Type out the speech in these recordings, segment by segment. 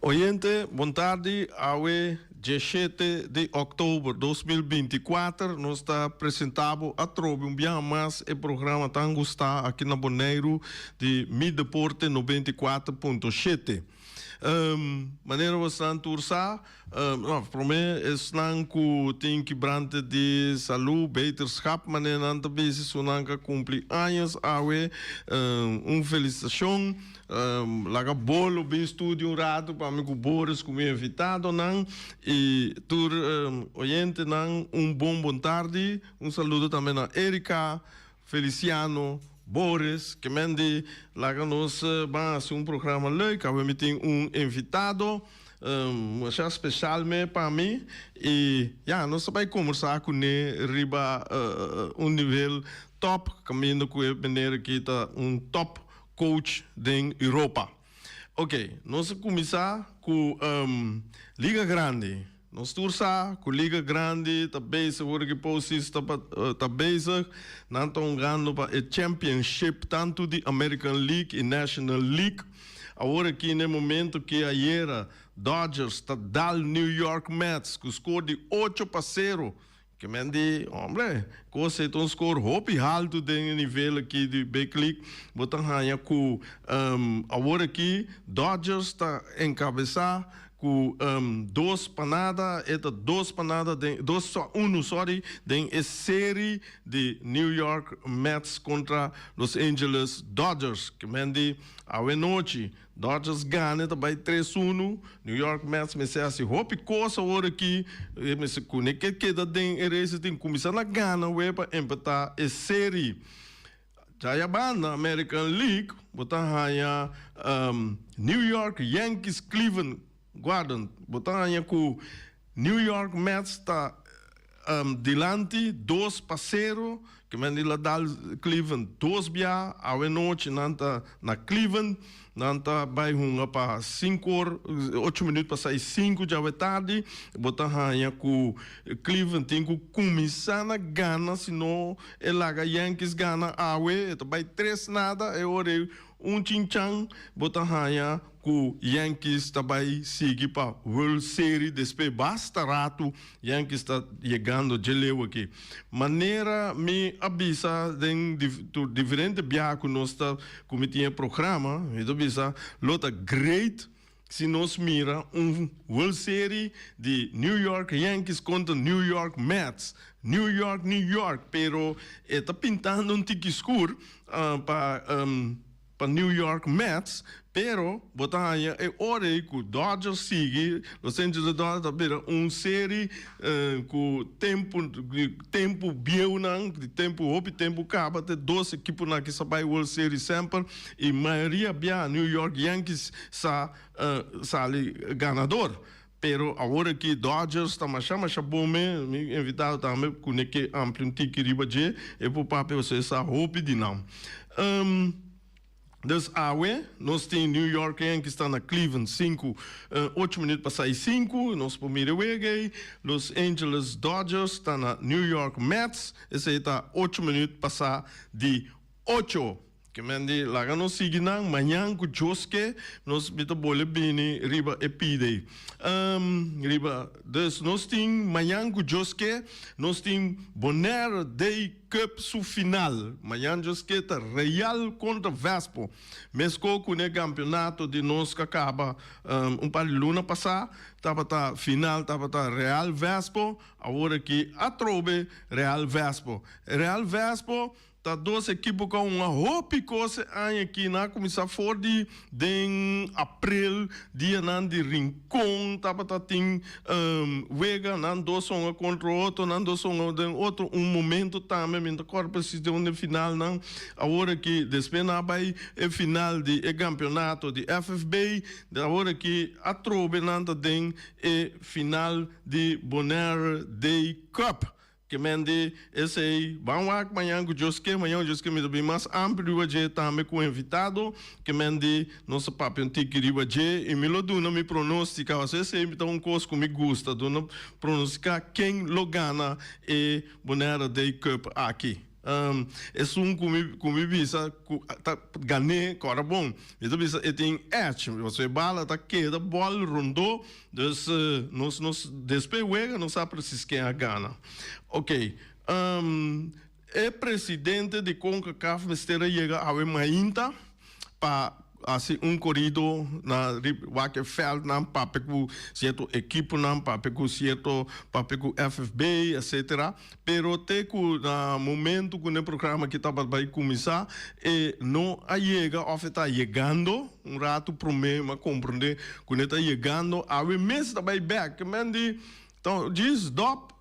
Oyente, bon tardi. Awe, 17 di òktober 2024, nos ta presentá bo atrobe un biaha mas e programa tan gustá aki na Boneiru di Mi Deporte 94.7. Manera bosnan tur sa, no, promé esnan ku tin kibrante di salú, beterschap manera nan ta bisa, esunnan ku a kumpli años awe, un felisitashon. Laga bolo bin studio un rato pa mi ku Boris ku mi invitadonan y tur oyentenan un bon bon tardi. Un saludo tambe na Erika, Feliciano, Boris, ke men di laga nos ban hasi un programa leuk. Awe mi tin un invitado masha special me pa mi y ya nos ta bai kombersa kune riba un nivel top kaminda ku e meneer aki ta un top coach den Europa. Ok, nos a cuminsa cu Liga Grandi. Nos tur sa cu Liga Grandi ta bezig, ora cu postseason ta bezig, nan ta hungando pa e championship tanto di American League y National League. Awor aki na e momento cu ayera Dodgers ta dal New York Mets cu score di 8-0. Ke men di, Hombre, kos ei ta un skor hopi haltu den e nivel aki di Big League. Bo ta haña ku awor aki Dodgers ta enkabesá ku dos pa nada, e ta dos pa nada den, dos pa unu, sorry, den e seri di New York Mets kontra Los Angeles Dodgers. Ke men di, awe nochi Dodgers gana e ta bai tres unu, New York Mets mester hasi hopi kos awor aki, e mester kune ke keda den e race tin kuminsá na gana we pa empatá e seri. Djaya banda American League bo ta haña New York Yankees Cleveland Guarden bo ta haña ku New York Mets ta dilanti 2-0, ke men di la dal Cleveland dos bia, awe nochi nan ta na Cleveland, nan ta bai hunga pa sinku or, ocho minuut pa sai sinku djawe tardi, bo ta haña ku Cleveland tin ku kuminsá na gana si no e laga Yankees gana awe, e ta bai tres nada, e ora ei un chinchan bo ta haña ku Yankees ta bai sigui pa World Series despues basta ratu Yankees ta yegando dje leu aki. Manera mi a bisa den tur diferente biaha ku nos ta ku mi tin e programa mi ta bisa lo ta great si nos mira un World Series di New York Yankees kontra New York Mets, New York New York pero e ta pintando un tiki skur pa pa New York Mets, pero bo ta haña e ora ei ku Dodgers sigui, Los Angeles Dodgers ta bira un seri ku tempu tempu bieunan, di tempu hopi tempu kaba te dos ekiponan ki sa bai World Series semper i mayoria bia New York Yankees sa sali ganador. Pero awor aki Dodgers ta masha masha bon me, mi invitado tambe ku ne ke amplia un tiki riba dje, e por papia pasobra e sa hopi di nan. Dus awe nos tin New York Yankees ta na Cleveland sinku, ocho minuut pasá i sinku, nos por mira e wega ei. Los Angeles Dodgers ta na New York Mets, esei ta ocho minuut pasá di ocho. Ke men di, Laga nos sigui nan, mañan ku Dios ke, nos mi ta bole bini riba e pida ei. Riba, dus nos tin mañan ku Dios ke, nos tin Bonaire Day Cup su final. Mañan Dios ke ta Real kontra Vespo. Mesko ku n'e kampionato di nos ka kaba un par di luna pasá, tabata final tabata Real Vespo, awor aki atrobe Real Vespo. Real Vespo Ta dos ekipo ku a hunga hopi kos e aña aki. Nan a kuminsá for di den aprel, dianan di Rincon tabata tin wega. Nan dos hunga kontra otro, nan dos hunga den otro un momento tambe. Mi no ta kòrda presis den unda e finalnan. Awor aki despues nan a bai e final di e kampionato di FFB. Awor aki atrobe nan ta den e final di Bonaire Day Cup. Ke men di esei, ban wak mañan ku Dios ke, mañan ku Dios ke mi ta bin mas amplio riba dje tambe ku invitado. Ke men di nos ta papia un tiki riba dje i mi lo duna mi pronostika, pasobra esei ta un kos ku mi gusta, duna pronostika ken lo gana e Bonaire Day Cup aki. Esun ku mi ku mi bisa ku ta gan'é kòrda bon. Mi ta bisa e tin edge, pasobra e bala ta keda bòl rondó, dus nos nos despues wega nos sa presis ken a gana. Ok, e presidente di Concacaf mester a yega awe mainta pa hasi un korido na wak e vèldnan, papia ku sierto ekiponan, papia ku sierto, papia ku FFB, etcetera. Pero te ku na momento ku e programa aki tabata bai kuminsá, e no a yega òf e ta yegando, un ratu promé mi a komprondé ku e ta yegando, awe mes ta bai bèk. Men di, djis dòp.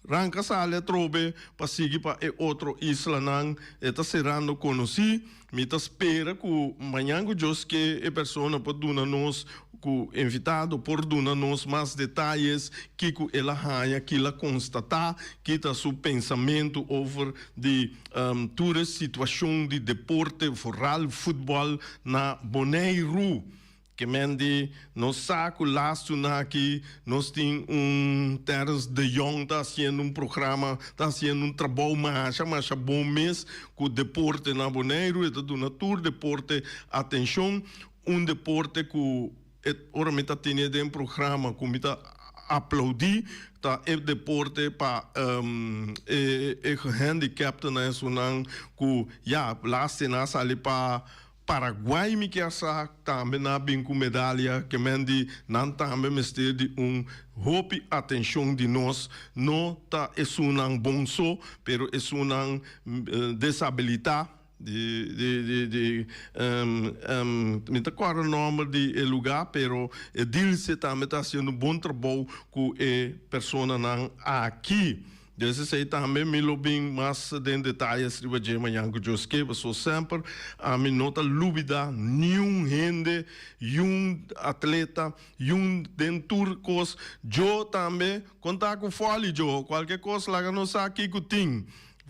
Ranka sali atrobe pa sigui pa e otro islanan. E ta serando konosí. Mi ta spera ku mañan ku Dios ke e persona por duna nos, ku invitado por duna nos mas detayes kiko el a haña, ki el a konstatá, ki ta su pensamentu over di tur e situashon di deporte, vooral futbòl na Boneiru. Ke men di nos sa ku lastunan aki nos tin un Terrence de Jong ta hasiendo un programa, ta hasiendo un trabou masha masha bon mes ku deporte na Boneiru. E ta duna tur deporte atenshon. Un deporte ku e ora mi ta tene den programa ku mi ta aplaudí ta e deporte pa e e gehandicaptennan esunnan ku ya lastinan a sali pa Paraguay mi kier sa tambe nan a bin ku medalia ke men di nan tambe mester di un hopi atenshon di nos no ta esunnan bon so pero esunnan desabilita di di di di mi ta kòrda nòmber di e lugá pero e Dilse tambe ta hasiendo un bon trabou ku e personanan aki. Des esei tambe mi lo bin mas den detayes riba dje mañan ku Dios ke, pasobra semper ami no ta lubida niun hende, yun atleta, yun den tur kos. Djo tambe konta ku Folly djo, kualke kos laga nos sa kiko tin.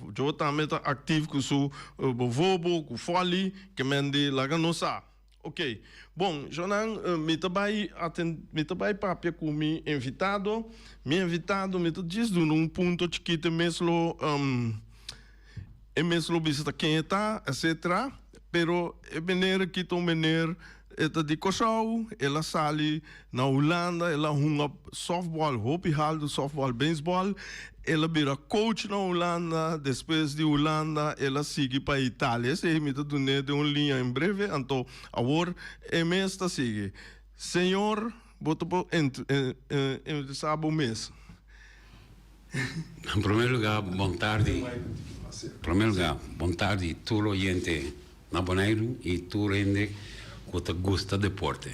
Djo tambe ta aktif ku su bovobo, ku Folly, ke men di laga nos sa. Ok, bon, Jonan, mi ta bai aten, mi ta bai papia ku mi invitado. Mi invitado, mi ta djis duna un punto chikito, e mes lo, e mes lo bisa ta ken e ta, etcetera. Pero e meneer aki ta un meneer, e ta di Kòrsou, el a sali na Hulanda, el a hunga softball, hopi haltu softball, baseball. El a bira coach na Hulanda, despues di Hulanda el a sigui pa Italia. Esei mi ta dun'é den un liña en breve, anto awor e mes ta sigui. Señor, bo ta por entrevistá bo mes. En primer lugar, bon tardi. Primer lugar, bon tardi tur oyente na Boneiru i tur hende ku ta gusta deporte.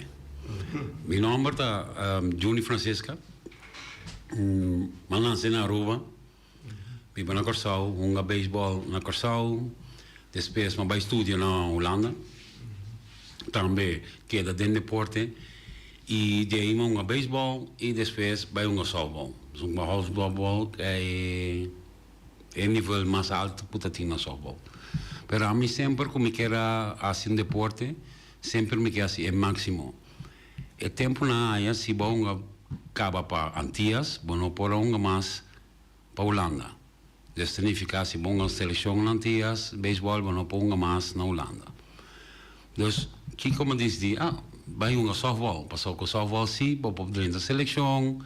Mi nomber ta Juni Francisca. Mi a nase na Aruba, biba na Kòrsou, hunga beisbòl na Kòrsou, despues mi a bai studia na Hulanda, tambe keda den deporte i di ei mi a hunga beisbòl i despues bai hunga sòftbòl. Hunga sòftbòl e e nivel mas alto ku ta tin na sòftbòl. Pero ami semper ku mi kier a hasi un deporte, semper mi kier hasi e máksimo. E tempunan aya si bo a hunga kaba pa Antias, bo no por a hunga mas pa Hulanda. Des ta nifiká si bo hunga selekshon na Antias beisbòl bo no por hunga mas na Hulanda. Dus kiko mi disidí? Ah, bai hunga sòftbòl, pasobra ku sòftbòl si bo por drenta selekshon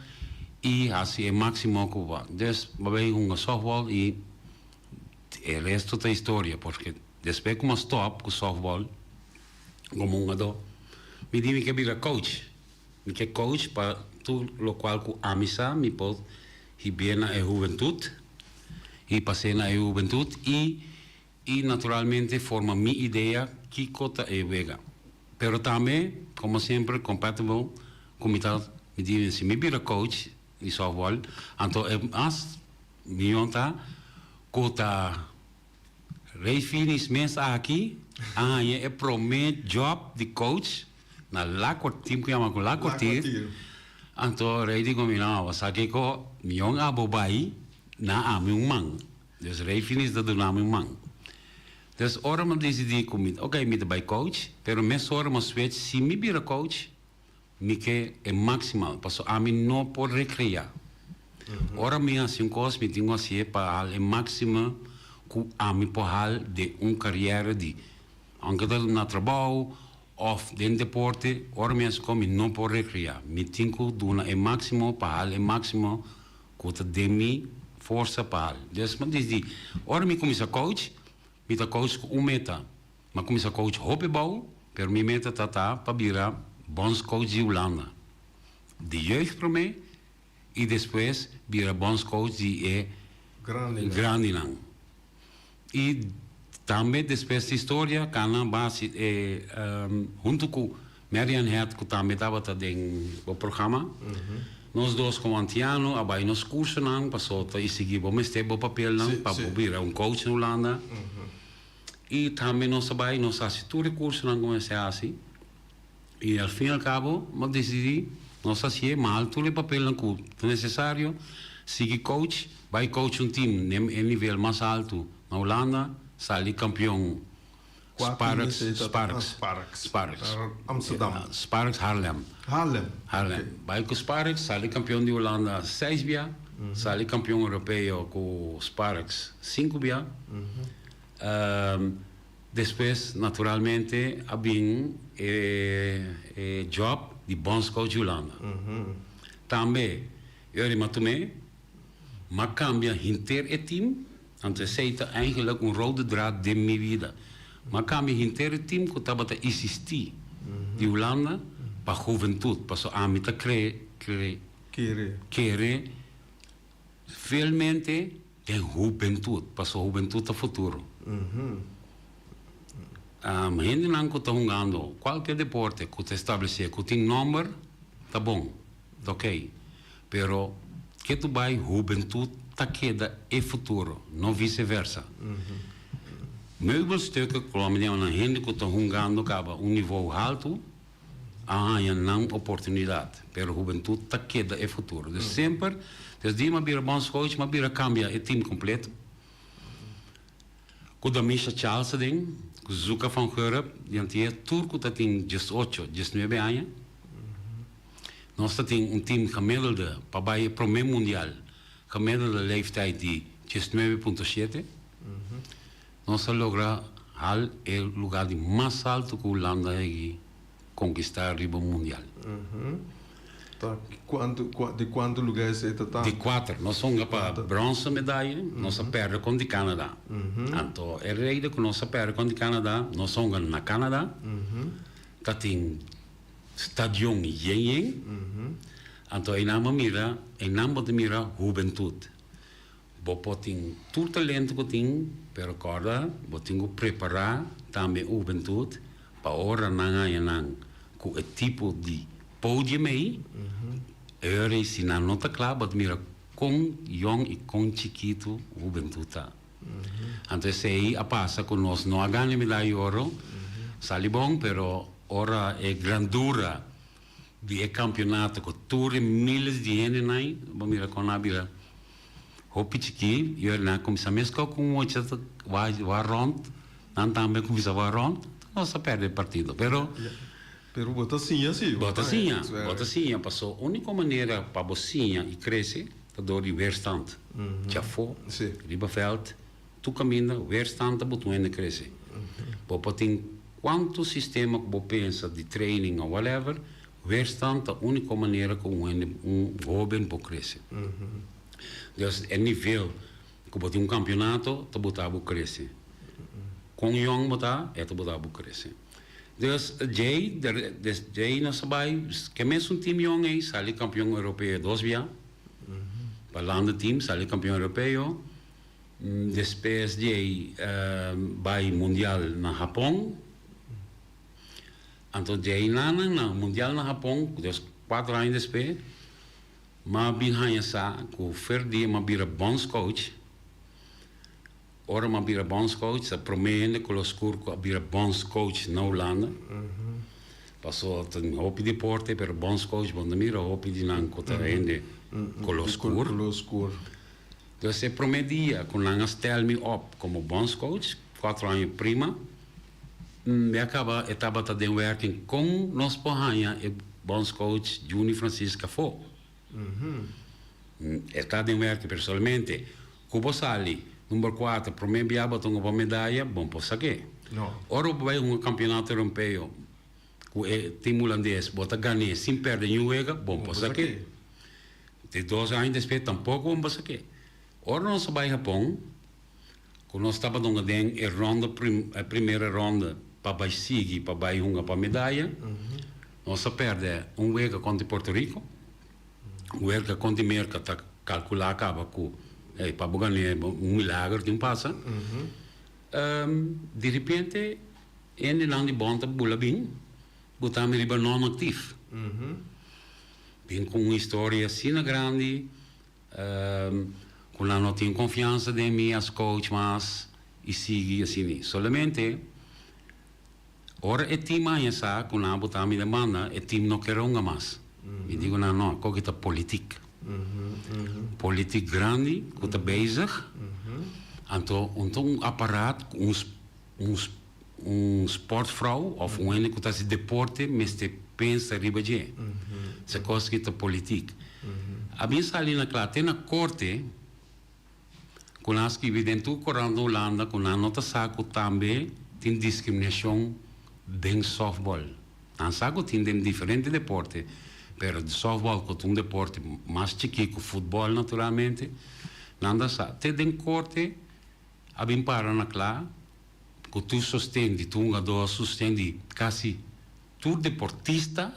i hasi e máksimo ku bo. Dus bo bai hunga sòftbòl i e resto ta historia, porque despues ku mi a stòp ku sòftbòl, Como hungadó, mi di mi ke bira coach. Mi ke coach pa tur lokual ku ami sa mi por hib'é na e hubentut i pas'é na e hubentut i i naturalmente forma mi idea kiko ta e wega. Pero tambe, como semper, compatible ku mi ta, mi di si mi bira coach di softball, anto e mas miyon ta ku ta Ray Finis mes aki a haña e promé job di coach na La Cor team ku yama ku La Cortir. Anto Ray di ku mi, no, bo sa kiko, mion abo bai na ami un man. Dus Ray Finis ta duna mi un man. Dus ora mi a disidí ku mi, ok, mi ta bai coach, pero mesora mi a switch, si mi bira coach, Mi ke e maximal, paso ami no por recrea. Ora mi haci un cos, mi tin cu hacié pa hal e maxima ku ami por hal den un kariera di aunke ta na trabou òf den deporte, ora mi hasi kos mi no por rekreá. Mi tin ku duna e máksimo pa hal e máksimo ku ta den mi forsa pa hal. Dus mi a disidí, ora mi kuminsá coach, mi ta coach ku un meta. Mi a kuminsá coach hopi bou, pero mi meta ta ta pa bira bondscoach di Hulanda. Di jeugd promé i despues bira bondscoach di e grandinan. I tambe despues di historia kana basi e huntu ku Marian Head ku tambe tabata den bo programa. Nos dos komo antiano a bai nos kursonan paso ta i sigui bo mester bo papelnan pa bo bira un coach na Hulanda. I tambe nos a bai nos a hasi tur e kursonan ku mester hasi. I al fin al kabo bo disidí nos hasié mal tur e papelnan ku ta nesesario, sigui coach, bai coach un team den e nivel mas altu na Hulanda, sali kampion Kua team Sparks, esei ta? Ah, Sparks, Sparks. Sparks, Amsterdam. Sparks Haarlem. Haarlem, Haarlem. oké. Bai ku Sparks, sali kampion di Hulanda seis bia, sali kampion europeo ku Sparks sinku bia. Despues, naturalmente, a bin e job di bondscoach di Hulanda. Tambe, Yori Matumé, m'a cambia henter e team, anto esey ta eigenlijk un rode draad den mi vida. M'a cambia henter e team cu tabata existi di Hulanda pa huventud, pasobra ami ta cre, cre, Kere. kere fielmente Den hubentud, paso hubentud ta futuro. Hendenan ku ta hungando kualke deporte ku ta establesé ku tin nòmber ta bon, ta okey. Pero ke tu bai hubentud ta keda e futuro, no vise versa. Meubelstukken ku lo mi yama nan hende ku ta hungando kaba un nivou haltu a haña nan oportunidat, pero hubentut ta keda e futuro. Dus semper, des dia mi a bira bondscoach, mi a bira kambia e team kompleto. Ku Damisha Charles aden, ku Zuka van Gurp, di antia tur ku ta tin diesocho, diesnuebe aña. Nos ta tin un team gemiddelde pa bai e promé mundial, gemiddelde leeftijd di diesnuebe punto shete. Nos a logra hal e lugar di mas alto cu Hulanda hegi conquista riba mundial. Ta cuanto, di cuanto lugar esey ta ta? Di cuater. Nos hunga pa bronce medaya, nos a perde con di Canada. Anto e reden cu nos a perde con di Canada, nos hunga na Canada, ta tin stadion yen yen, anto eynan bo mira, eynan bo ta mira hubentud. Bo por tin tur talento ku tin, pero kòrda bo tin ku prepará tambe e hubentut pa ora nan haña nan ku e tipo di podium ei, e ora ei si nan no ta kla bo ta mira kon yòn i kon chikitu hubentut ta. Anto esei a pasa ku nos no a gana e medaya di oro, sali bon, pero ora e grandura di e kampionato ku tur e miles di hendenan ei, bo mira kon nan a bira Hopi chikí i ora nan a kuminsá meskó ku un mucha ta wak rònt, nan tambe a kuminsá wak rònt, nos a pèrdè e partido. Pero. Pero bo ta siña sí. Bo ta siña, bo ta siña paso úniko manera pa bo siña i krese ta dor di weerstand. Djafó, riba vèlt, tur kaminda weerstand ta buta un hende krese. Bo por tin kuantu sistema ku bo pensa di training o whatever, Weerstand ta úniko manera ku un hende, un hóben por krese. Dus e nivel ku bo tin un kampionato ta buta bo krese. Kon yòn bo ta, e ta buta bo krese. Dus djei, des djei nos a bai, ke mesun tim yòn ei sali kampion europeo dos bia, pa landa tim sali kampion europeo, despues djei bai mundial na Hapon. Anto djei nan na mundial na Hapon, dus cuatro aña despues, m'a bin haña sa cu Ferdi m'a bira bondscoach. Ora m'a bira bondscoach, ta prome hende cu lo scur cu a bira bondscoach na Hulanda. Paso tin hopi deporte, pero bondscoach bo no ta mira hopi di nan cu ta hende color scur. Color scur. Dus e prome dia cu nan a stel mi op como bondscoach, cuatro aña prima, Mi a kaba e tabata den werking kon nos por haña e bondscoach Juni Francisca afó. E ta den werking pero solamente ku bo sali Number 4, promé bia bo ta hunga pa medaya, bo no por sak'é. Ora bo bai hunga kampionato europeo ku e tim hulandes, bo ta gan'é sin pèrdè niun wega, bo no por sak'é. Di dos aña despues tampoko bo no por sak'é. Ora nos a bai Hapon, ku nos tabata hunga den e ronda e primera ronda pa bai sigui pa bai hunga pa medaya, nos a pèrdè un wega kontra Puerto Rico. Werka kontra Merka ta kalkulá kaba ku ey pa bo gané un milager tin pasa. Di repente hendenan di bònt ta bula bin buta mi riba non aktif. Bin ku un historia asina grandi ku nan no tin konfiansa den mi as coach mas i sigui asina. Solamente Ora e team haña sa ku nan a botá mi den banda, e team no kere hunga mas. Mi di ku nan, no, koki ta politik. Politik grandi ku ta bezig. Anto un ta un aparaat ku un un un sportvrouw òf un hende ku ta hasi deporte mester pensa riba dje. Esei kos ki ta politik. A bin sali na kla te na korte. Ku nan a skibi den tur korant na Hulanda ku nan no ta sa ku tambe tin diskriminashon den sòftbòl. Nan sa ku tin den diferente deporte, pero sòftbòl ku ta un deporte mas chikí ku futbòl naturalmente, nan ta sa. Te den korte a bin para na kla ku tur sosten di tur hungadó, sosten di kasi tur deportista.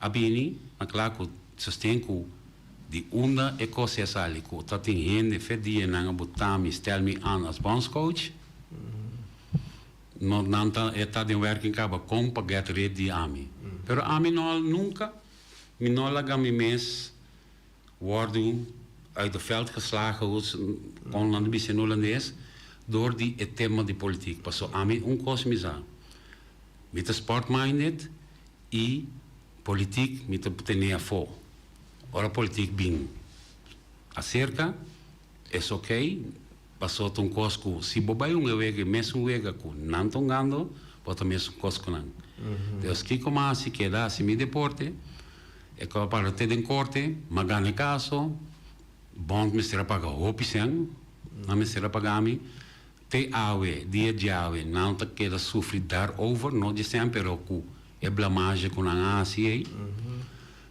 A bini na kla ku sosten ku di unda e kos a sali ku ta tin hende fe dia nan a buta mi stel mi an as bondscoach no nan ta e ta den werking kaba kon pa get rid di ami pero ami no a nunka mi no a laga mi mes wordu uit de veld geslagen hoe kon nan ta bisa en holandes door di e tema di politiek paso ami un kos mi sa mi ta sport minded. I politiek mi ta tene afó. Ora politiek bin aserka es ok, paso ta un kos ku si bo bai un wega e mesun wega ku nan ta hungando, bo ta mesun kos ku nan. Entonces kiko mi a hasi keda hasi mi deporte, e kaba para te den korte, mi a gana e kaso, bond mester a paga hopi sèn, nan mester a paga mi. Te awe, dia djawe, nan ta keda sufri daarover, no dje semper pero ku e blamage ku nan a hasi ei.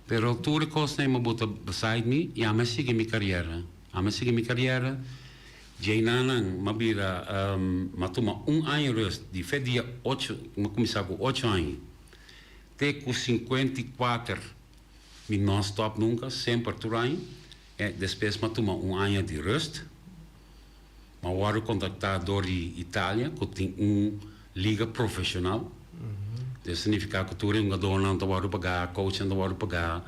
Pero tur e kosnan ei mi a bota beside mi i ami a sigui mi kariera. Ami a sigui mi kariera, djei nanan mi a bira, mi a tuma un aña rust, di fe dia ocho, mi a kuminsá ku ocho aña te ku 54 mi no a stòp nunka, semper tur aña. Despues mi a tuma un aña di rust. Mi a wòrdu kontaktá dor di Italia ku tin un liga profeshonal. Esei signifiká ku tur e hungadónan ta wòrdu pagá, coachnan ta wòrdu pagá,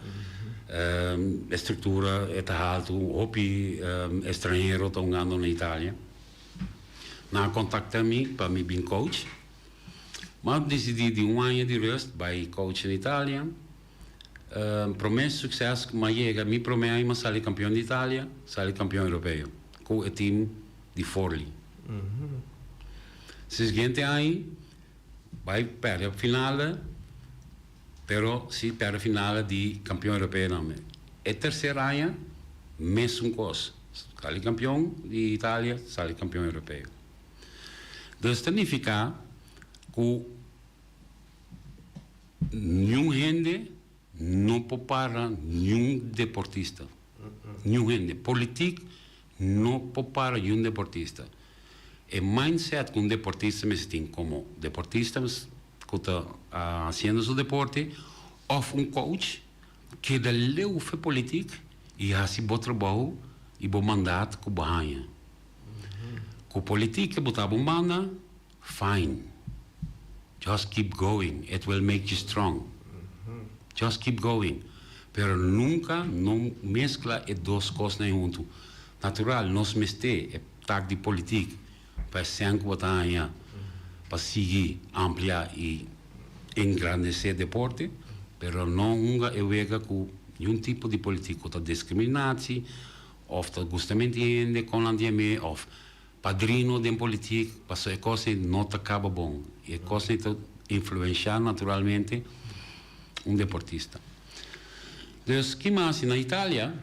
e struktura e ta haltu, hopi estranhero ta hungando na Italia. Nan a kontaktá mi pa mi bin coach. Mi a disidí di un aña di rust bai coach na Italia. Promé sukses ku mi a yega, mi promé aña mi a sali kampion di Italia, sali kampion europeo ku e tim di Forli. Siguiente aña bai pèrdè finale, pero si pèrdè finale di kampion europeo tambe. E terser aña mesun kos, sali kampion di Italia, sali kampion europeo. Dus ta nifiká ku Niun hende no por para niun deportista. Niun hende. Politiek no por para niun deportista. E mindset ku un deportista mester tin komo deportista ku ta hasiendo su deporte òf un coach keda leu fe politiek i hasi bo trabou i bo mandaat ku bo haña. Ku politiek bo ta bo banda. Fine. Just keep going, it will make you strong. Just keep going. Pero nunca no mezcla e dos cosnan hunto. Natural, nos mester e tak di politiek pa e sèn ku bo ta haña pa sigui amplia i engrandesé deporte, pero no hunga e wega ku niun tipo di politiek ku ta discriminatie òf ta gustamente hende kon nan di amé òf Padrino den politik paso e kos ei no ta kaba bon i e kos ei ta influenshá naturalmente un deportista. Dus ki mas na Italia?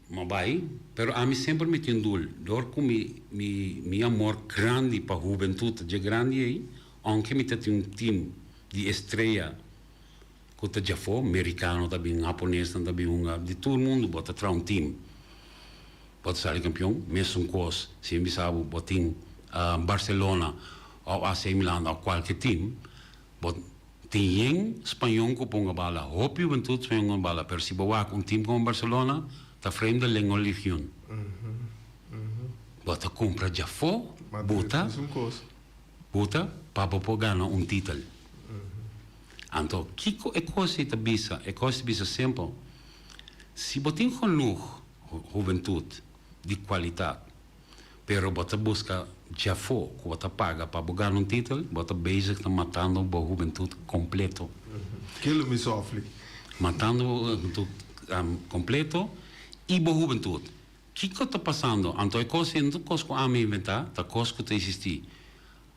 M'a bai, pero ami semper mi tin dul, dor ku mi mi mi amor grandi pa hubentut ta dje grandi ei, ounke mi ta tin un tim di estrea ku ta djafó, merikano ta bin, haponesnan ta bin hunga, di tur mundu bo ta traha un tim, bo ta sali kampion, mesun kos si mi bisa bo bo tin Barcelona òf AC Milan òf kualke tim, Bo tin yen spañon ku ponga bala, hopi hubentut spañon ku bala, pero si bo wak un tim komo Barcelona, ta vreemdeling o legioen. Bo ta kumpra djafó, buta, buta pa bo por gana un titel. Anto kiko e kos ei ta bisa? E kos ta bisa simpel, si bo tin genoeg hubentut di kualitat, Pero bo ta buska djafó ku bo ta paga pa bo gana un titel, bo ta bezig ta matando bo hubentut kompleto. Ke lo mi sòfli? Matando bo hubentut kompleto i bo hubentut. Kiko ta pasando? Anto e kos ei no ta kos ku ami inventá, ta kos ku ta eksistí.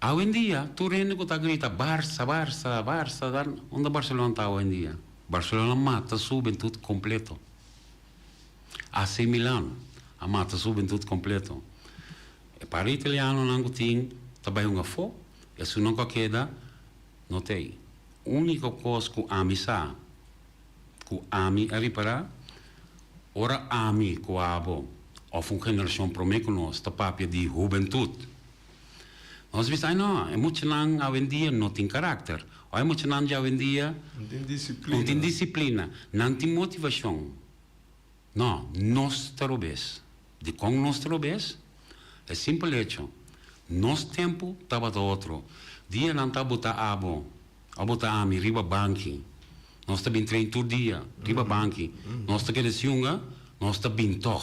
Awendia tur hende ku ta grita Barsa, Barsa, Barsa, unda Barcelona ta awendia? Barcelona mata su hubentut kompleto. AC Milan a mata su hubentut kompleto. E par di italianonan ku tin ta bai hunga afó, esunnan ku a keda no ta ei. Úniko kos ku ami sa, ku ami a ripará, ora ami ku abo òf un generashon promé ku nos ta papia di hubentut, nos bisa, ai no, e muchanan awendia no tin karakter, òf e muchanan djawendia No tin disiplina. no tin disiplina, nan tin motivashon. No, nos ta robes. Dikon nos ta robes? E simpel hecho, nos tempu tabata otro. Dia nan ta bota abo, o bota ami riba banki. Nos ta bin train tur dia riba banki. Nos ta keda siunga, nos ta bin tog.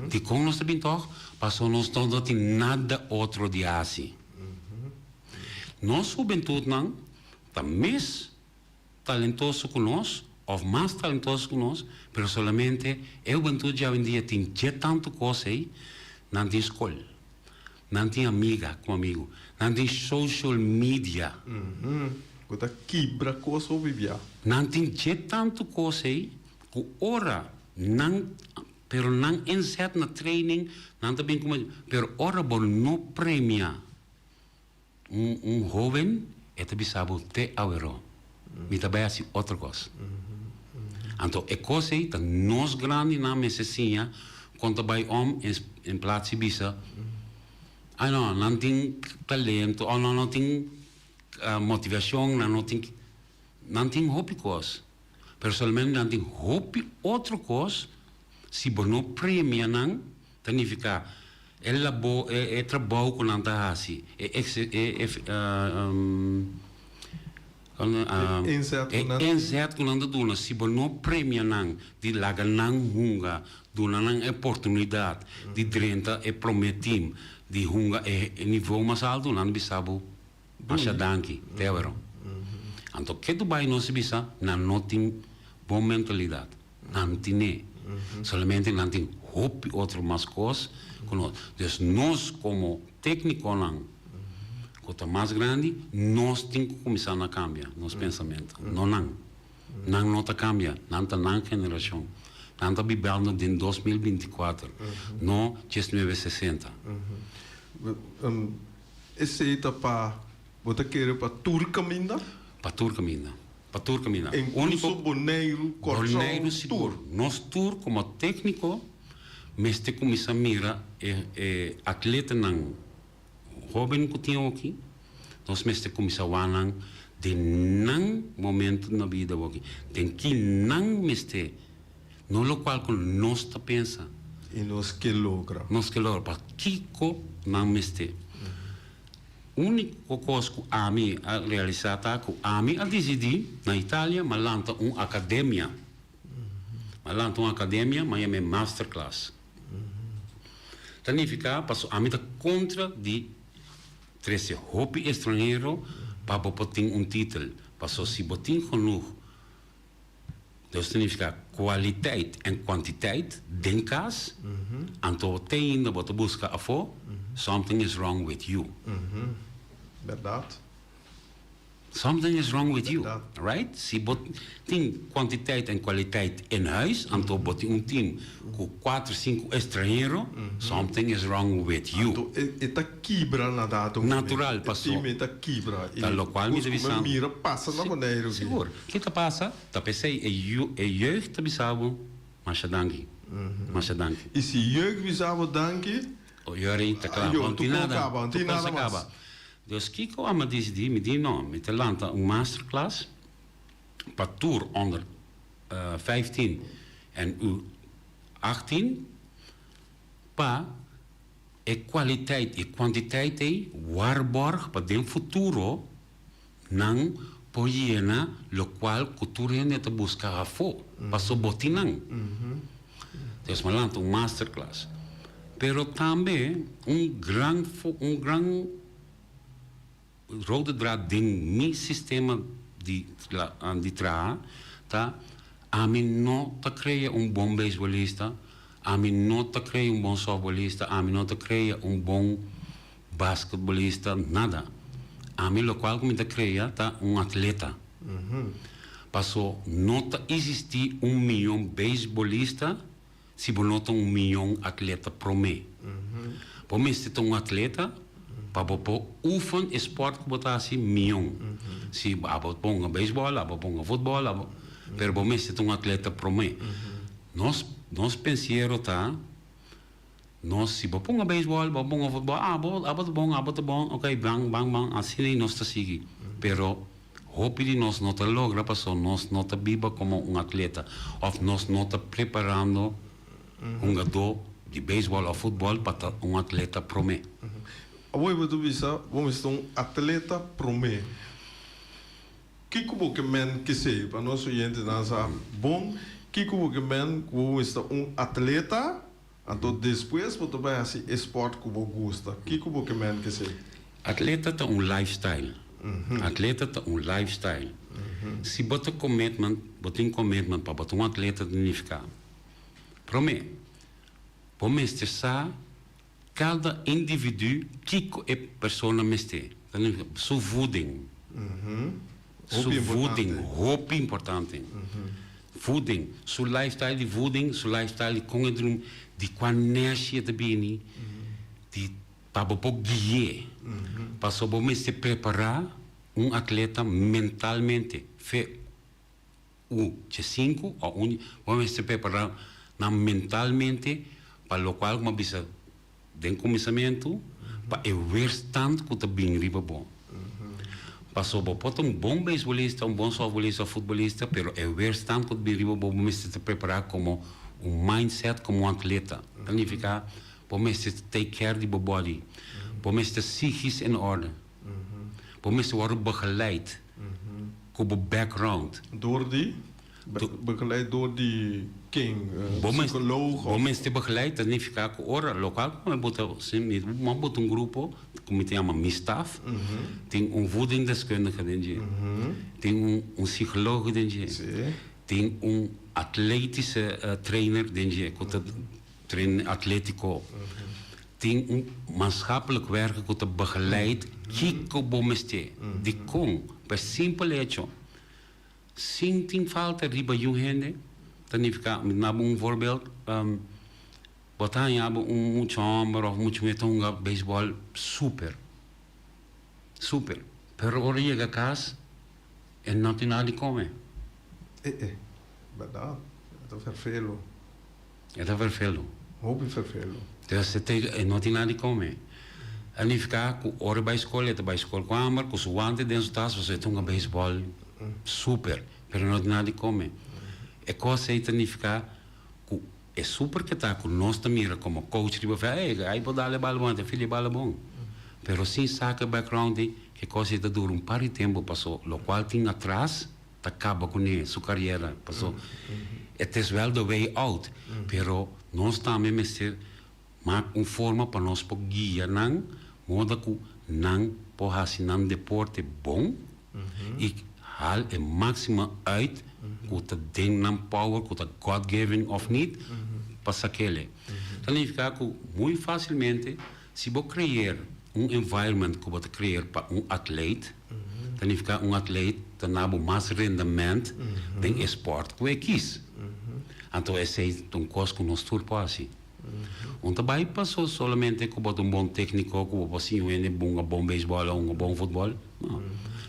Dikon nos ta bin tog? Pasobra nos no tin nada otro di hasi. Nos hubentutnan ta mes talentoso ku nos òf mas talentoso ku nos, pero solamente e hubentut djawendia tin dje tantu kos ei, nan tin skol, nan tin amiga ku amigu, nan tin social media. Ku ta kibra kos hopi bia. Nan tin dje tantu kos ei ku ora nan, pero nan inzet na training, nan ta bin ku, pero ora bo no premia Un un hoben e ta bisa bo te aweró, mi ta bai hasi otro kos. Anto e kos ei ta nos grandinan mester siña kon ta bai om en plats di bisa, ai no, nan tin talento o nan no tin motivashon, nan no tin, nan tin hopi kos, pero solamente nan tin hopi otro kos si bo no premia nan. Ta nifiká e labo, e trabou ku nan ta hasi, e e e inzet ku nan ta duna, si bo no premia nan di laga nan hunga, duna nan e oportunidat di drenta e promé tim, di hunga e nivou mas altu, nan ta bisa bo masha danki, te awero. Anto ke tu bai nos bisa nan no tin bon mentalidat. Nan tine. Solamente nan tin hopi otro mas kos ku nos. Dus nos komo teknikonan ku ta mas grandi, nos tin ku kuminsá na kambia nos pensamentu, no nan. Nan no ta kambia, nan ta nan generashon. Nan ta bibando den 2024, no diesnuebe sesenta. Esei ta pa, bo ta kere pa tur kaminda? Pa tur kaminda. Pa tur kaminda. Inkluso Boneiru, Kòrsou, Boneiru sigur. Nos tur komo tékniko mester kuminsá mira e e atletanan hóben ku tin awoki. Nos mester kuminsá wak nan den nan momento na bida awoki. Den ki nan mester, no lokual ku nos ta pensa. I nos ke logra. Nos ke logra. Pa kiko nan mester. Úniko kos ku ami a realisá ta ku ami a disidí na Italia m'a lanta un akademia. M'a lanta un akademia, m'a yam'é masterclass. Ta nifiká paso ami ta kontra di trese hopi estranhero pa bo por tin un titel. Paso si bo tin genoeg Dus ta nifiká kwaliteit en kwantiteit den kas, anto te ainda bo ta buska afó, something is wrong with you. Bèrdat. Something is wrong with you, Bèrdat. Right? Si bo tin kuantitat en kwalitat in huis, anto bo tin un team ku kuater, sinku estranhero, something is wrong with you. Anto e e ta kibra na dado momento. Natural, E paso. team e ta kibra. Ta I lokual mi kos ta ku mi bisando. mira pasa na Si, Boneiru aki. sigur. Ke ta pasa? Ta p'esei e yu e jeugd ta bisa bo masha danki, masha danki. I si jeugd bisa bo danki, Yori ta kla, Ayo, bo no tur tin kos nada, kaba, no tur tin kos nada a mas. kaba. Dus kiko a mi disidí? Mi di no, mi ta lanta un masterclass pa tur onder 15 en U 18 pa e kwaliteit i kwantiteit ei waarborg pa den futuro nan por yena lokual ku tur hende ta buska afó, paso bo tin nan. Dus mi a lanta un masterclass. Pero tambe un gran un gran rode draad den mi sistema di di traha ta ami no ta krea un bon beisbolista, ami no ta krea un bon softbolista, ami no ta krea un bon basketbolista, nada. Ami lokual ku mi ta krea ta un atleta. Paso no ta existi un miyon beisbolista si bo no ta un miyon atleta prome. Bo mester ta un atleta pa bo por oefen e sport ku bo ta hasi miyon. Si abo ponga beisbol, abo ponga futbol, abo, pero bo mester ta un atleta prome. Nos nos pensiero ta Nos si bo ponga beisbòl, bo ponga futbòl, ah bo abo ta bon, abo ta bon, ok ban ban ban asina i nos ta sigui. Pero hopi di nos no ta logra paso nos no ta biba komo un atleta òf nos no ta preparando hungadó di beisbòl òf futbòl pa ta un atleta promé. Awor bo ta bisa bo mester un atleta promé. Kiko bo ke men kesey? Pa nos oyentenan sa bon kiko bo ke men ku bo mester un atleta. Anto despues bo ta bai hasi e sport ku bo gusta. Kiko bo ke men kesei? Atleta ta un lifestyle. Atleta ta un lifestyle. Si bo ta commitment, bo tin commitment pa bo ta un atleta ta nifica, prome, bo mester sa kada individu kiko e persona mester. Ta nifica su voeding. Su Hopi voeding, importante. hopi importante. Voeding, su lifestyle di voeding, su lifestyle di kon e drumi, di kua nèshi e ta bini, di pa bo por gui'é. Pasobra bo mester prepará un atleta mentalmente, fe u dje sinku o un, bo mester prepará nan mentalmente pa lokual ku bo a bisa Den kuminsamentu, pa e weerstand ku ta bin riba bo. Paso bo por ta un bon beisbolista, un bon sòftbolista òf futbolista, pero e weerstand ku ta bin riba bo, bo mester ta prepará komo un mindset komo un atleta. Ta nifiká bo mester take care di bo body, bo mester psichisch in orde, bo mester wòrdu begeleid ku bo background. Dor di? Begeleid door di ken? Psicoloog Bo mester begeleid ta nifica cu ora locual cu mi bo ta mi bo ta un grupo cu mi ta yama mi staf tin un voedingsdeskundige den dje tin un un psicoloog den dje tin un atletische trainer den dje cu ta train atletico tin un maatschappelijk werker cu ta begeleid kico bo mester dicon pa e simpel hecho. Sin tin falta riba yu hende ta nifiká, mi duna bo un voorbeeld, bo ta haña bo un mucha hòmber òf mucha muhé ta hunga beisbòl super, super, pero ora yega kas e no tin nada di kome. E e, bèrdat, e ta ferfelu. E ta ferfelu. Hopi ferfelu. Dus e te e no tin nada di kome. A nifiká ku ora e bai skol e ta bai skol ku hamber, ku su wante den su tas pasobra e ta hunga beisbòl super, pero e no tin nada di kome. E kos ei ta nifiká ku e super ke ta ku nos ta mira komo coach riba vèlt, ey, ai por dal e bala bon, e ta fili e bala bon. Pero sin sa ku e background ei, e kos ei ta dura un par di tempu paso lokual tin atras ta kaba kuné su kariera paso e ta es wèl de way out pero nos tambe mester mak un forma pa nos por guia nan moda ku nan por hasi nan deporte bon i hal e máksimo uit ku ta den nan power ku ta God given òf nit pa sakele ta nifiká ku muy fásilmente si bo kreer un environment ku bo ta kreer pa un atleet. Ta nifiká un atleet ta na bo mas rendement den e spòrt ku e kis. Anto esei ta un kos ku nos tur por hasi. Un ta bai paso solamente ku bo ta un bon tékniko ku bo por siña un hende bunga bon beisbòl òf hunga bon futbòl. No.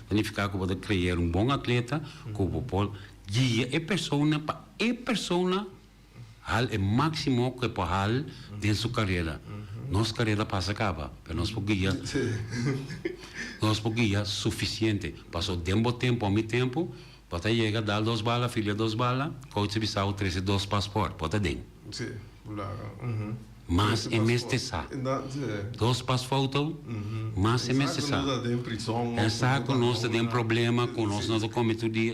Ta nifiká ku bo ta kreer un bon atleta ku bo por guia e persona pa e persona hal e máksimo ku e por hal den su karera. Nos karera pasa kaba, pero nos por guia, nos por guia sufisiente. Paso den bo tempu o mi tempu, bo ta yega dal dos bala, filia dos bala, coach ta bisa bo trese dos pasport, bo ta den. Mas e mester sa. Dos pas foto, mas e mester sa. E sa ku nos ta den problema, ku nos no ta kome tur dia.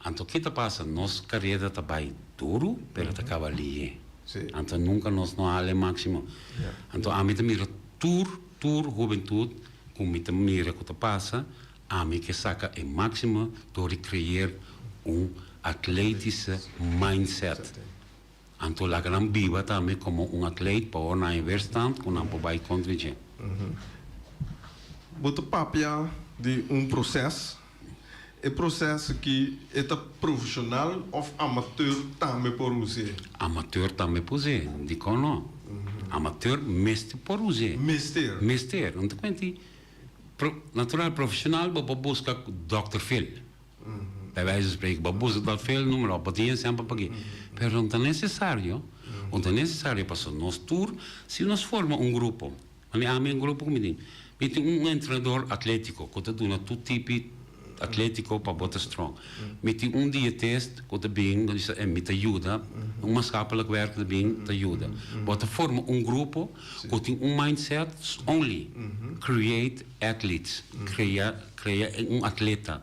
Anto ke ta pasa? Nos karera ta bai duru, pero ta kaba lihe. Anto nunka nos no hala e máksimo. Anto ami ta mira tur, tur hubentut ku mi ta mira ku ta pasa, ami ke saka e máksimo dor di kreer un atletische mindset. Anto laga nan biba tambe komo un atleet pa ora nan e weerstand ku nan por bai kontra dje. Bo ta papia di un proses. E proses aki e ta profesional of amateur tambe por us'é? Amateur tambe por us'é, dikon no? Amateur mester por us'é. Mester? Mester. No ta kuenti, natural profesional bo por buska Dòkter Phil. Bij wijze van spreken, bo buska Dòkter Phil, noem maar op, bo tin e semper pa aki. Pero no ta nesesario, no ta nesesario pasobra nos tur, si nos forma un grupo, Ami ami un grupo ku mi tin. Mi tin un entrenador atlétiko ku ta duna tur tipi atlétiko pa bo ta strong. Mi tin un dietist ku ta bin ku bisa mi ta yuda, un maatschappelijk werker ta bin ta yuda. Bo ta forma un grupo ku tin un mindset only create athletes, krea krea un atleta.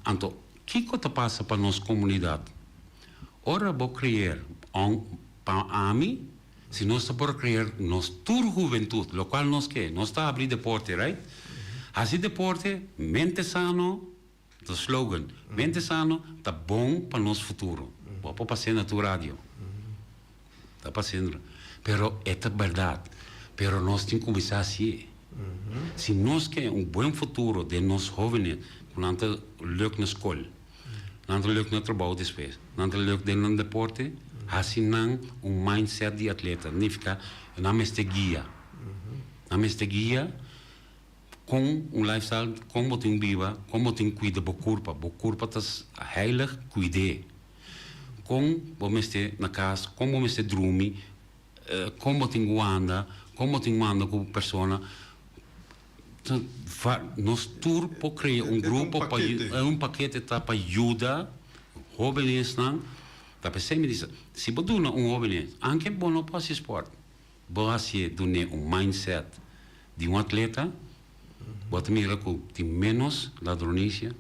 Anto kiko ta pasa pa nos komunidat? Ora bo kreer un pa ami. Si nos ta por creer nos tur hubentud, locual nos ke, nos ta habri deporte, right? Haci deporte, mente sano, ta slogan, mente sano ta bon pa nos futuro. Bo a por pas'é na tur radio. Ta pas'é na, pero e ta berdad. Pero nos tin cuminsa hacié. Si nos ke un buen futuro den nos hovenes, cu nan ta luk na scol, Nan ta luk na trabou despues. Nan ta luk den nan deporte. Hasi nan un mindset di atleta. Nifica nan mester guia. Nan mester guia con un lifestyle, con bo tin biba, con bo tin cuida bo curpa. Bo curpa ta heilig, cuid'e. Con bo mester na cas, con bo mester drumi, con bo tin wanda, con bo tin wanda cu persona. Nos tur por crea un grupo pa un pakete ta pa yuda hobenesnan. Ta pesey mi bisa, si bo duna un hobenes, anke bo no por haci sport, bo hacié dun'é un mindset di un atleta, bo ta mira cu tin menos ladronicia,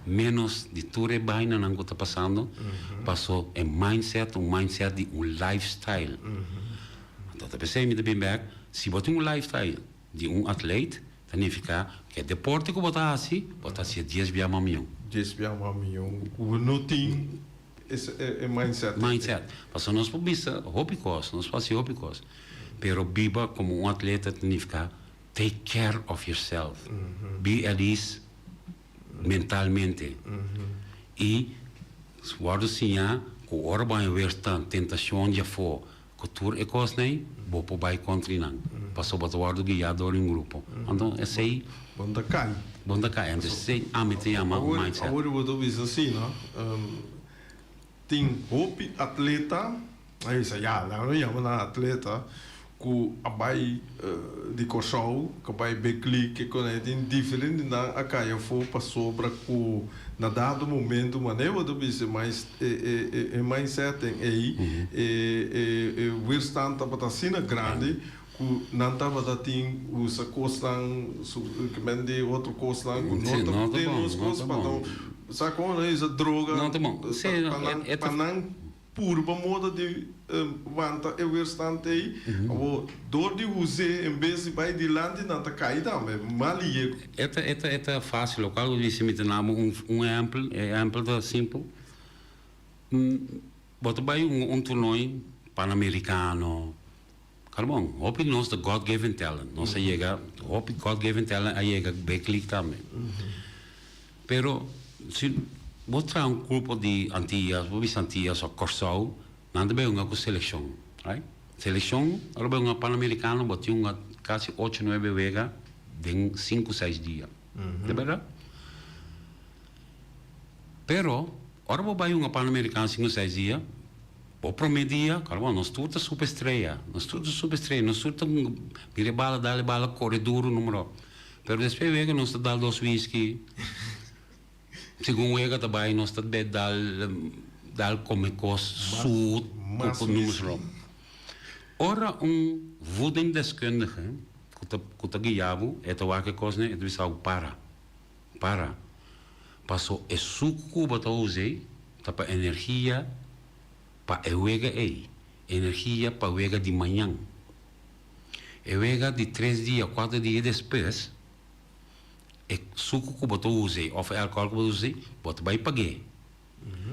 menos di tur e bainanan cu ta pasando, paso e mindset ta un mindset di un lifestyle. Anto ta pesey mi ta bin bek, si bo tin un lifestyle di un atleet, ta nifica cu e deporte cu bo ta haci, bo ta haci dies bia mas mion. Dies bia mas mion cu bo no tin e mindset. Mindset. Pasobra nos por bisa hopi cos, nos por haci hopi cos, pero biba como un atleta ta nifica take care of yourself, be at ease mentalmente y wordo siña cu ora bo a weerstand tentacion di afo Ku tur e kosnan ei, bo por bai kontra nan, pasobra bo ta wòrdu guiá dor di un grupo. Anto esei. Bo no ta kai. Bo no ta kai. Anto esei ami ta yama un mindset. Awor bo ta bisa asina, tin hopi atleta, a bisa ya, nan lo yama nan atleta, ku a bai di Kòrsou, ku a bai Big League, ke kon ei, tin diferente nan a kai afó pasobra ku Na dado momento manera bo ta bisa e mindset ei, e weerstand tabata asina grandi ku nan tabata tin usa kosnan di otro kosnan ku no ta den nos kos pa nan sa kon nan usa droga pa nan Purba moda di wanta e weerstand ei. Awor, dor di us'é en bes di bai dilanti, nan ta kai tambe. Mal yego. E ta, e ta, e ta fácil. Locual cu dici mi ta nabo un, un ehempel. E ehempel ta simpel. Bo ta bai un, un toernooi Panamericano. Carbon, hopi di nos ta God given talent. Nos a yega, hopi God given talent a yega big league tambe. Pero si bo traha un grupo di Antillas, bo bisa Antillas of Kòrsou, nan ta bai hunga ku selekshon, right? Selekshon, ora bo bai hunga Panamericano bo tin hunga kasi ocho nuebe wega den sinku seis dia, ta bèrdat? Pero ora bo bai hunga Panamericano sinku seis dia, bo promé dia, kòrda bo, nos tur ta superstrea, nos tur ta superstrea, nos tur ta mira e bala, dal e bala, kore duru, numero. Pero despues wega nos ta dal dos whisky, segun wega ta bai nos ta be dal dal come cos zoet Mas cu noem whisky. maar op. Ora un voedingsdeskundige cu ta cu ta guia bo e ta wak e cosnan e ta bisa bo para, para paso e sucu cu bo ta usa ei ta pa energia pa e wega ei, energia pa wega di mañan. E wega di tres dia, kuater dia despues, e suku ku bo ta usa ei òf e alkohòl ku bo ta usa ei, bo ta bai pag'é.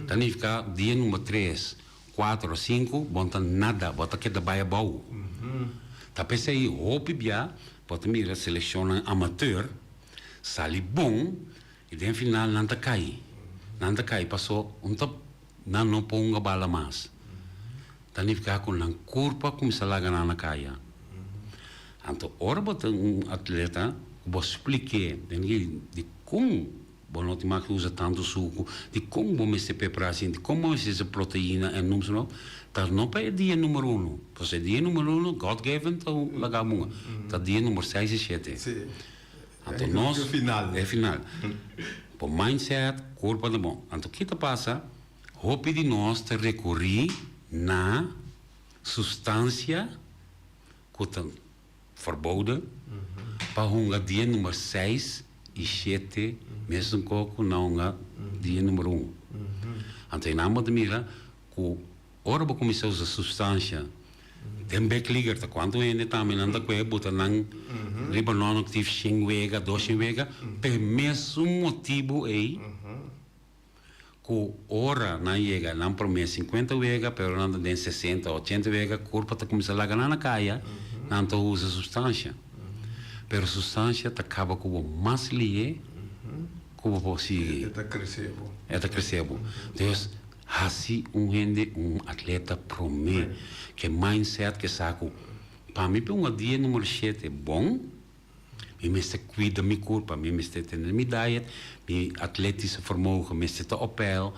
Ta nifiká dia number tres, kuater òf sinku bo no ta nada, bo ta keda bai abou. Ta p'esei hopi bia bo ta mira selekshonnan amateur sali bon i den final nan ta kai. Nan ta kai paso un ta nan no por hunga bala mas. Ta nifiká ku nan kurpa kuminsá laga nan na kaya. Anto ora bo ta un atleta ku bo splik'é den di dikon bo no tin mag usa tantu suku, dikon bo mester prepará asin, dikon bo mester usa proteina en noem maar op, ta no pa e dia numero uno. Pasobra e dia numero uno God given ta laga bo hunga. Ta dia numero seis i shete. Anto nos, e final. Bo mindset, kurpa ta bon. Anto ki ta pasa? Hopi di nos ta rekurí na sustansia ku ta verboden pa hunga dia number seis i shete mesun ko ku na hunga dia number un. Anto einan bo ta mira ku ora bo kuminsá usa sustansia den big leaguer ta kuantu hende tambe nan ta kue buta nan riba non-aktief shen wega, dos shen wega p'e mesun motibu ei. Ku ora nan yega nan promé sinkuenta wega, pero nan ta den sesenta, ochenta wega, kurpa ta kuminsá laga nan na kaya, nan ta usa sustansha. Pero sustansha ta kaba ku bo mas lihé ku bo por sigui. E ta kresé bo. E ta kresé bo. Dus, hasi un hende un atleta promé, ke mindset ke sa ku pa mi pa un dia numero shete bon, Mi mester cuida mi curpa, mi mester tene mi diet, mi atletische vermogen mester ta op peil,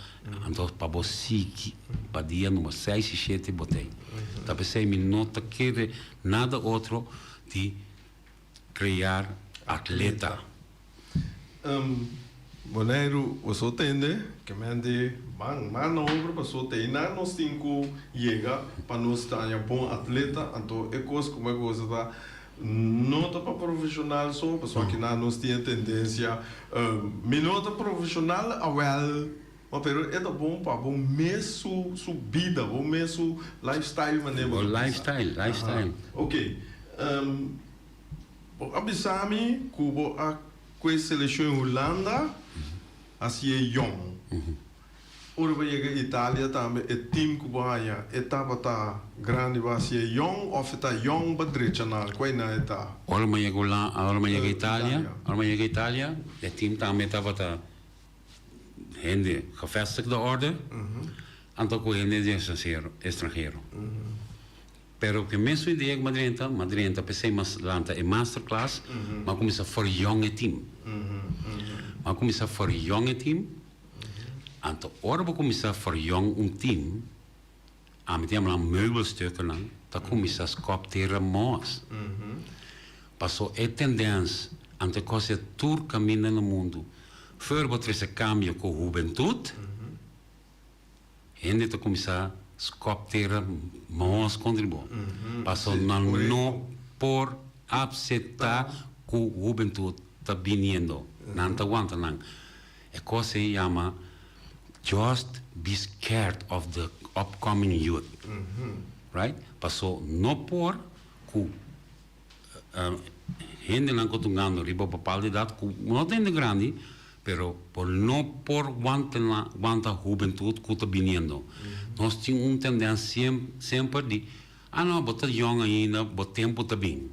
anto pa bo sigui pa dia numero seis y shete bo ta ei. Ta p'esei mi no ta kere nada otro di crear atleta. Boneiru, bo so tende ke men di ban man na obra paso te einan nos tin ku yega pa nos ta haña bon atleta, anto e kos ku mi a gosa ta no ta pa profeshonal so, pasobra akinan nos tin e tendensia mi no ta profeshonal awèl ma pero e ta bon pa bo mes su su bida bo mes su lifestyle manera bo ta bisa. Lifestyle, lifestyle. Ok, bo a bisa mi ku bo a Ku e selekshon Hulanda hasié yòn. Ora bo yega Italia tambe e tim ku bo haña e tabata grandi bo hasié yòn òf e ta yòn pa drecha nan? Kua einan e ta? Ora mi yega Hulan ora mi yega Italia ora mi yega Italia e tim tambe tabata hende gevestigde orde anto ku hende di estranhero. Pero ku e mesun idea ku mi a drenta, mi a drenta p'esei mi a lanta e masterclass, mi a kuminsá for yong e team. Mi a kuminsá for yong e team, anto ora bo kuminsá for yong un team, ami ta yama nan meubelstukkennan, ta kuminsá skòp tera mos. Paso e tendens, anto e kos e tur kaminda na mundu, for bo trese kambio ku hubentut, Hende ta kuminsá skòp tera mahos kontra bo, pasobra nan no por apseptá ku hubentut ta biniendo. Nan ta wanta nan. E kos ei yama just be scared of the upcoming youth. Right? Paso no por ku hendenan ku ta hungando riba bepaalde edat ku no ta hende grandi pero bo no por wanta nan wanta hubentut ku ta biniendo. Nos tin un tendensia semper di ah no bo ta yong ainda bo tempu ta bin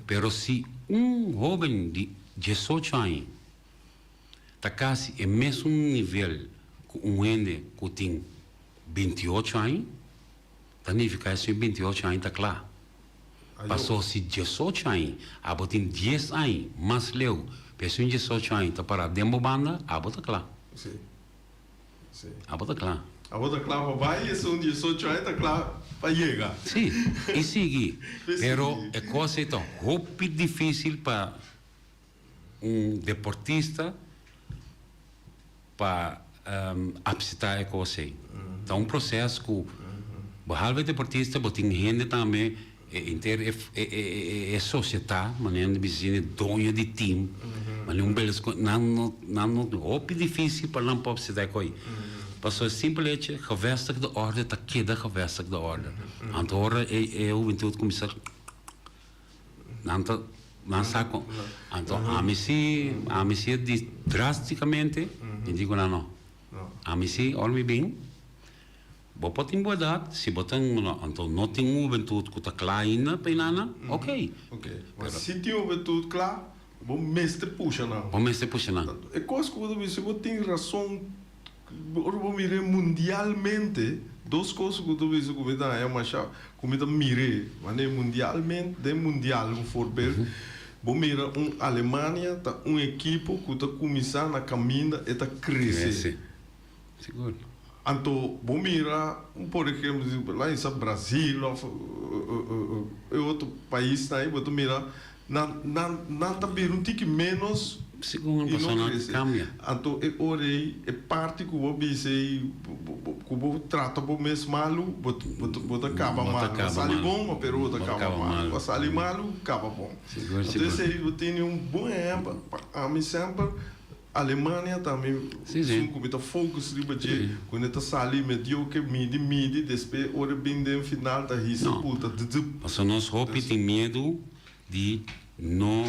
pero si un hoben di diesocho aña. ta kasi e mesun nivel ku un hende ku tin 28 aña, ta nifiká esun 28 aña ta kla. Paso si 18 aña abo tin 10 aña mas leu ku esun 18 aña ta pará den bo banda, abo ta kla. Sí. Sí. Abo ta kla. Abo ta kla pa bai, esun 18 aña ta kla pa yega. Sí, i sigui. Pero e kos ei ta hopi difísil pa un deportista pa apseptá e kos ei. Ta un proses ku behalve e deportista bo tin hende tambe e henter e sosiedat, manera nan bisa asina, e doño di tim, manera un Berlusconi, nan no nan no hopi difísil pa nan por apseptá e kos ei. Pasobra e simpel hecho gevestigde orde ta keda gevestigde orde. Anto ora e hubentut kuminsá. Nan ta nan sa con anto ami si ami si a di drasticamente mi di cu nan no ami si ora mi bin bo por tin bo edad si bo ta anto no tin un hubentud cu ta cla ainda pa inana ok. Ok pero si tin hubentud cla bo mester pusha nan. Bo mester pusha nan. E cos cu bo ta bisa bo tin rason. Ora bo mir'é mundialmente, dos kos ku ta bisa ku mi ta haña masha, ku mi ta mir'é manera mundialmente, den mundial un voorbeeld, bo mira un Alemania ta un ekipo ku ta kuminsá na kaminda e ta krese. Krese, sigur. Anto bo mira un por ehempel laga bisa Brazil òf e otro paisnan ei bo ta mira Nan, nan, nan ta bira un tiki ménos Segun i no pasobra nan krese. kambia. Anto e ora ei, e parti ku bo bisa ei, bo, bo, ku bo trata bo mes malu, bo, bo ta, bo ta kaba Bo ta malu. Bo kaba sali malu. bon, pero bo ta Bo ta kaba kaba malu. malu. Bo sali malu, kaba bon. Sigur, Anto sigur. esei bo tene un bon ehèmpel. Pa ami semper, Alemania ta mi Sí, sí. esun ku mi ta focus riba dje, Sí. ku ne ta sali medioke, midi, midi, despe ora e bin den final ta hisa No. puta, dzup. Pasobra nos hopi tin miedu di no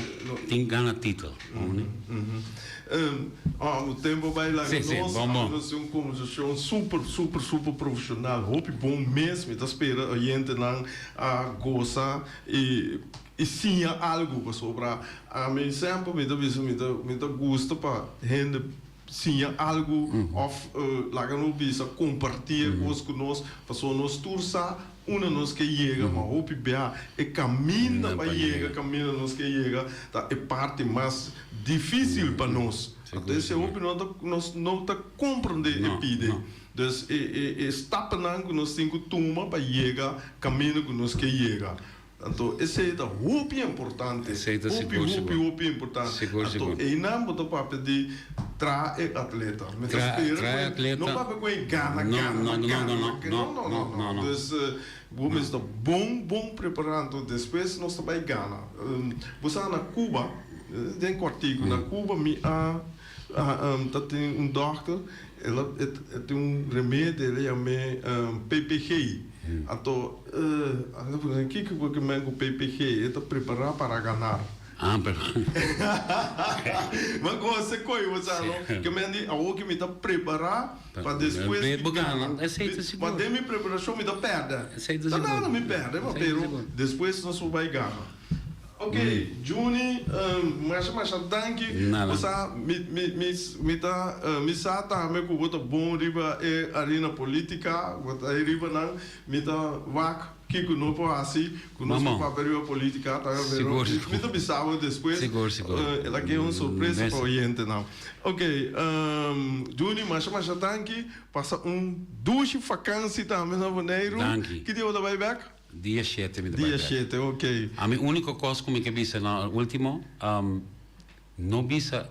tin gana titel, no? Oh, tempo bai laga Sí, sí, nos, bon, bon. nos tin un conversacion super, super, super profesional, hopi bon mes, mi ta spera oyentenan a goza y y siña algo, pasobra ami semper mi ta bisa mi ta mi ta gusta pa hende siña algo of laga nos bisa comparti e cos cu nos, pasobra nos tur sa unda nos ke yega, ma hopi bia e caminda pa yega caminda nos ke yega ta e parti mas dificil pa nos. Anto esei hopi no ta nos no ta comprende e pide. Dus e e e stapnan cu nos tin cu tuma pa yega caminda cu nos ke yega. Anto esei ta hopi importante. Esei ta Hopi, sigur, hopi, sigur. hopi importante. Sigur, Anto sigur. einan bo ta papia di traha e atleta. Mi ta Tra, spera traha e ku e atleta. no papia ku e gana, No, gana, no, no, gana, no, no, no, no, no, no, no, no. Dus bo mester ta bon, bon prepará. Anto despues nos ta bai gana. Bo sa na Cuba, den kòrtiku, na Cuba mi a ta tin un dòkter, el a e tin un remedi, el a yam'é PPG. Anto a puntra kiko bo ke men ku PPG? E ta prepará para ganar. Ah, pero. Ma gosa koe bo sa no? Ke men di awor ke mi ta prepará pa despues mi gana. Ma den mi preparashon mi ta pèrdè. Ta nada mi pèrdè, ma pero despues nos por bai gana. Ok, Juni, masha masha danki. Bo sa mi mi mi mi ta mi sa tambe ku bo ta bon riba e arena politica, bo ta riba nan, mi ta wak kiko no por hasi ku nos por papia riba politica ta pero mi ta bisa bo despues, el a keda un sorpresa pa oyentenan. Ok, Juni masha masha danki, pasa un dushi fakansi tambe na Boneiru. Ki dia bo ta bai bek? Dia shete mi ta bai Dia bek. shete, ok. Ami uniko kos ku mi ke bisa na ultimo, no bisa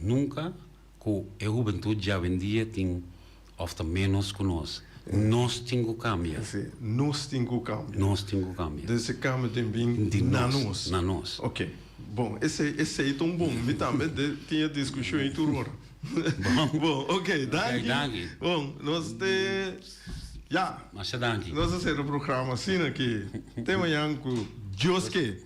nunka ku e hubentut djawendia tin of ta menos ku nos. Nos tin ku kambia. Si, nos tin ku kambia. Nos tin ku kambia. Dus e kambio tin bin Di na nos, nos. na nos. Ok, bon, esei esei ta un bon. Mi tambe tin e diskushon ei tur ora. Bon. Bon, ok, danki. Ok, danki. Bon, nos te. Ya. Masha danki. Nos a sera programa asina aki. Te mañan ku Dios ke.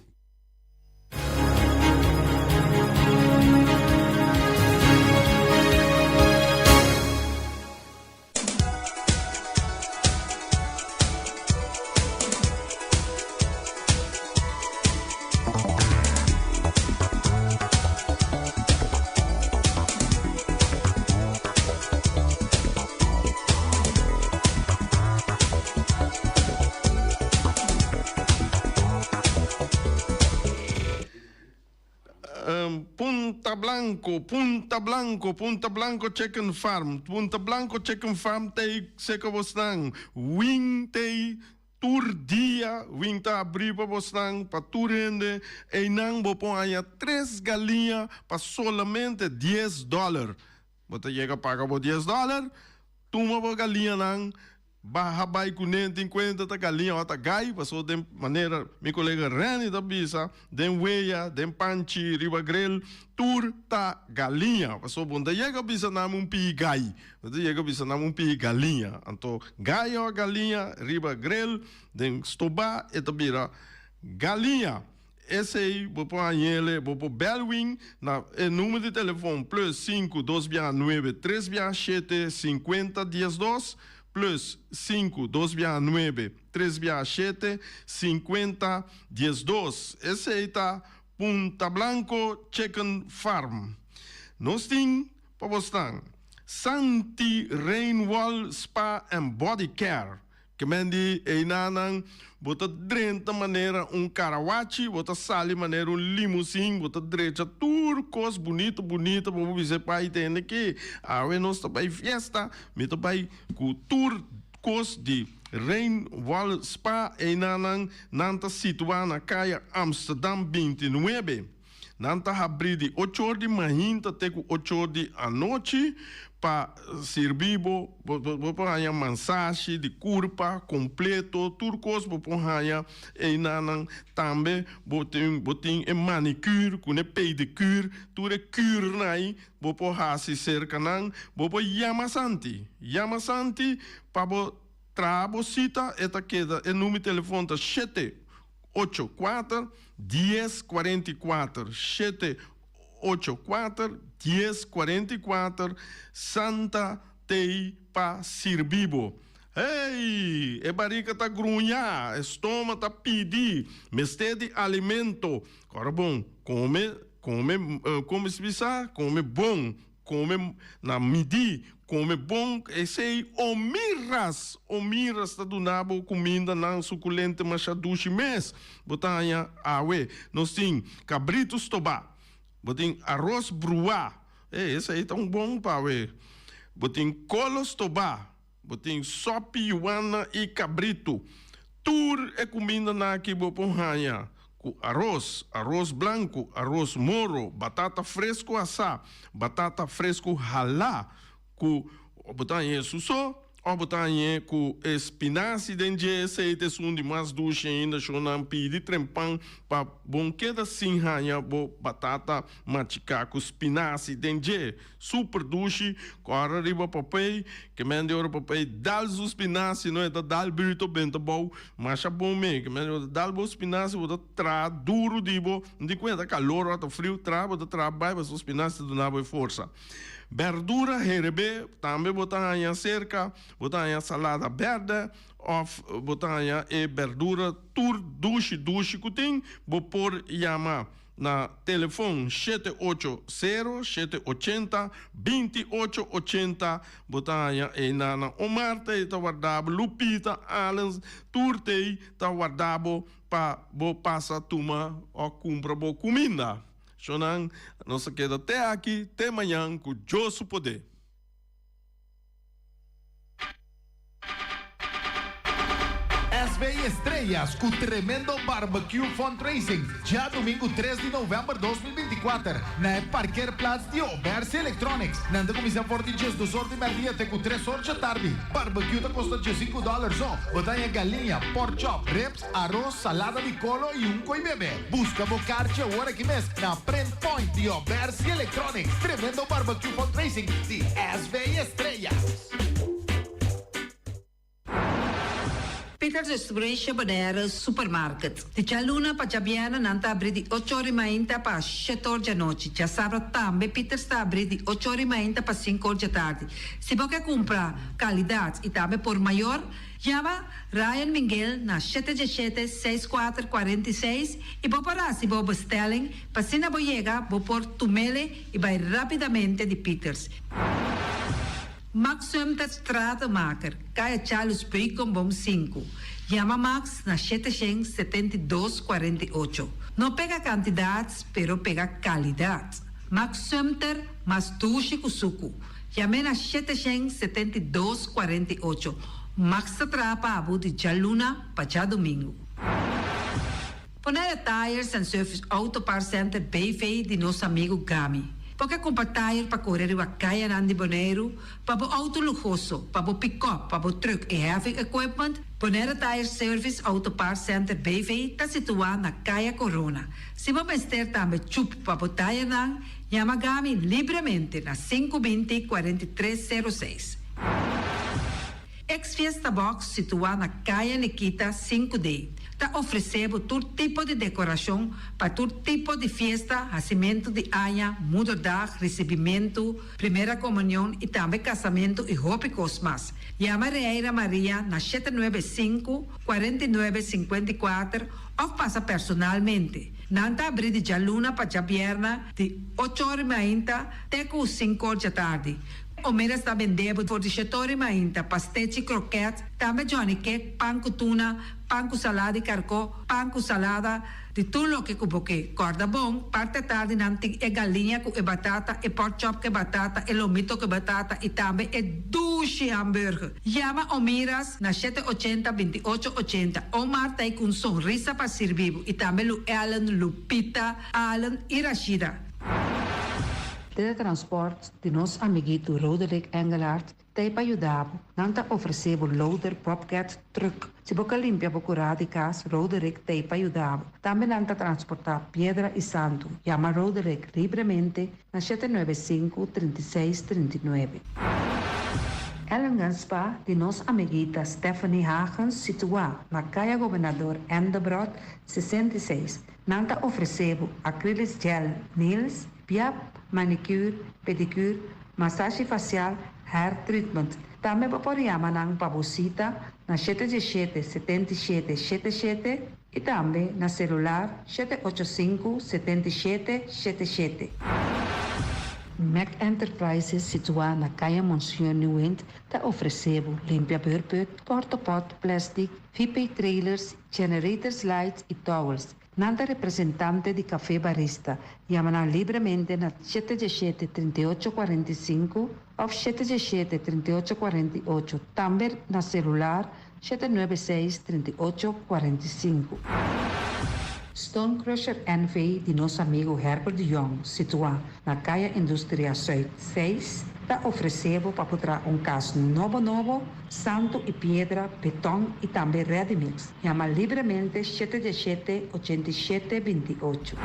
Punta Blanco, Punta Blanco, Punta Blanco Chicken Farm, Punta Blanco Chicken Farm t'ei seka bosnan, wing t'ei tur dia, wing ta abrí pa bosnan, pa tur hende, einan bo por haña tres galiña pa solamente dies dòler. Bo ta yega paga bo dies dòler, tuma bo galiñanan, Baha bai ku nen tin kuenta ta galiña o ta gai paso den manera mi kolega Renny ta bisa den weya den panchi riba grill tur ta galiña paso bo no ta yega bisa nan un pii gai bo ta yega bisa nan un pii galiña anto gai o galiña riba grill den stoba e ta bira galiña. Esei bo por hañ'ele, bo por bèl win na e numero di telefòn plus sinku dos biaha nuebe tres biaha shete sinkuenta diesdos, plus sinku dos biaha nuebe tres biaha shete sinkuenta diesdos. Esei ta Punta Blanco Chicken Farm. Nos tin pa bosnan Santi Rainwall Spa and Body Care. Ke men di einanan, bo ta drenta manera un karawachi, bo ta sali manera un limusin, bo ta drecha tur kos bunito bunito, bo por bisa e pai tende ki awe nos ta bai fiesta, mi ta bai ku tur kos di Rain Wall Spa, einanan nan ta situa na kaya Amsterdam 29. Nan ta habrí di ochor di mainta te ku ochor di anochi pa sirbi bo. Bo por haña mansashi di kurpa kompleto, tur kos bo por haña einanan. Tambe bo tin bo tin e manikür ku e pedikür, tur e kürnan ei bo por hasi serka nan. Bo por yama Santi, yama Santi pa bo traha bo sita, e ta keda e number di telefon ta shete. Ocho kuater, dies kuarenta i kuater, shete ocho kuater, dies kuarenta i kuater, Santa t'ei pa sirbi bo. Hey! E barika ta gruña, e stoma ta pidi, mester di alimento. Kòrda bon, kome, kome, kome si bisa? Kome bon. Come na midi, come bon, esey Omiras, Omiras ta duna bo cumindanan suculente masha dushi mes. Bo ta haña awe. Nos tin cabrito stobá, bo tin aros bruá, ey esey ta un bon pa awe. Bo tin colo stobá, Bo tin sopi, yuana i kabritu. Tur e kumindanan aki bo por haña ku aros, aros blanku, aros moro, batata fresku asá, batata fresku halá ku bo ta hañ'é su so òf bo ta hañ'é ku e spinasi den dje. Esei ta esun di mas dushi ainda. Shonnan pidi trempan pa bon keda sin haña bo batata machiká ku spinasi den dje. Super dushi, kòrda riba papei, ke men di ora papei dal su spinasi no e ta dal bruto benta bou, masha bon me, ke men di ora dal bo spinasi bo ta traha duru di bo, no tin kuenta kalor ora ta friu, traha bo ta traha bai pasobra spinasi ta duna bo e forsa. Berdura herebé tambe bo ta haña serka, bo ta haña salada bèrdè òf bo ta haña e berdura tur dushi dushi ku tin, bo por yama. Na telefon shete ocho sero, shete ochenta, binti ocho ochenta bo ta haña einan na Omar ta ei ta warda bo, Lupita, Alens, tur t'ei ta warda bo pa bo pasa tuma o kumpra bo kuminda. Shonnan, nos ta keda te aki te mañan ku Dios su poder. SV Estrellas cu tremendo barbecue fundraising djadomingo tres di november 2024 na e parkeerplaats di Obersi Electronics. Nan ta cuminsa for di diesdos or di merdia te cu tres or djatardi. Barbecue ta costa diescinco dollar so. Bo ta haña galiña, pork chop, ribs, aros, salada di colo y un coy bebe. Busca bo kaartje awor aki mes na Print Point di Obersi Electronics. Tremendo barbecue fundraising di SV Estrellas. Peters Distribution Bonaire Supermarket. Di djaluna pa djabièrnè nan ta abrí di ocho or di mainta pa shete or djanochi. Djasabra tambe Peters ta abrí di ocho or di mainta pa sinku or djatardi. Si bo ke kumpra kalidat i tambe por mayor, yama Ryan Minguel na shete djeshete seis kuater kuarenta i seis i bo por hasi bo bestelling pa asina bo yega bo por tumele i bai rapidamente di Peters. Max Sumter Stratenmaker, Kaya Charles Beukenboom sinku. Yama Max na shete shen 72 48. No pega kantidat, pero pega kalidat. Max Sumter mas dushi ku suku. Yam'é na 772 48. Max ta traha pa bo di djaluna pa djadumingu. Bonaire Tires and Service Auto Parts Center BV di nos amigu Gami. Bo ke kumpra tire pa kore riba kayanan di Boneiru, pa bo outo luhoso, pa bo pikòp, pa bo trùk i heavy equipment? Bonaire Tire Service Auto Parts Center BV ta situá na Kaya Korona. Si bo mester tambe chup pa bo tayernan, yama Gami libremente na 520 43 06. Ex Fiesta Box situá na Kaya Nikita 5D ta ofresé bo tur tipo di dekorashon pa tur tipo di fiesta, hasimentu di aña, moederdag, risibimentu, primera komunion i tambe kasamentu i hopi kos mas. Yama Reira Maria na 795 49 54 òf pasa personalmente. Nan ta abrí di djaluna pa djabièrnè di ocho or i mainta te ku sinku or djatardi. Omeras ta bende bo for di shet'or i mainta, pastechi, kroket, tambe johnny cake, pan ku tuna, pan ku salada di karkó, pan ku salada, di tur loke ku bo ke. Kòrda bon, parti atardi nan tin e galiña ku e batata, e pork chop ku e batata, e lomito ku e batata i tambe e dushi hamburger. Yama Omiras na 780 28 80. Omar ta ei ku un sonrisa pa sirbi bo i tambe Lu Ellen, Lupita, Allen i Rashida. Teletransport di nos amiguito Roderick Engelhardt ta ei pa yuda bo. Nan ta ofresé bo loader, bobcat, truck. Si bo ke limpia bo kurá di kas, Roderick ta ei pa yuda bo. Tambe nan ta transportá piedra i santu. Yama Roderick libremente na 795 36 39. Ellingen Spa di nos amiguita Stephanie Hagens situá na Kaya Gobernador Endebrot 66. Nan ta ofresé bo acrylic gel nails, piap, manicure, pedicure, masashi fasial, hair treatment. Tambe bo por yama nan pa bo sita na 717 77 77 i tambe na selular 785 77 77. Mac Enterprises situá na Kaya Monsieur Nieuwind ta ofresé bo limpia beurput, portapot, plastic, VP trailers, generators lights i towels. Nan ta representante di Café Barista. Yama nan libremente na 717 38 45 òf 717 38 48. Tambe na selular 796 38 45. Stone Crusher NV di nos amigu Herbert de Jong, situá na Kaya Industria Zuid 6, ta ofresé bo pa traha un kas nobo nobo, santu i piedra, beton i tambe ready mix. Yama libremente 717 87 28.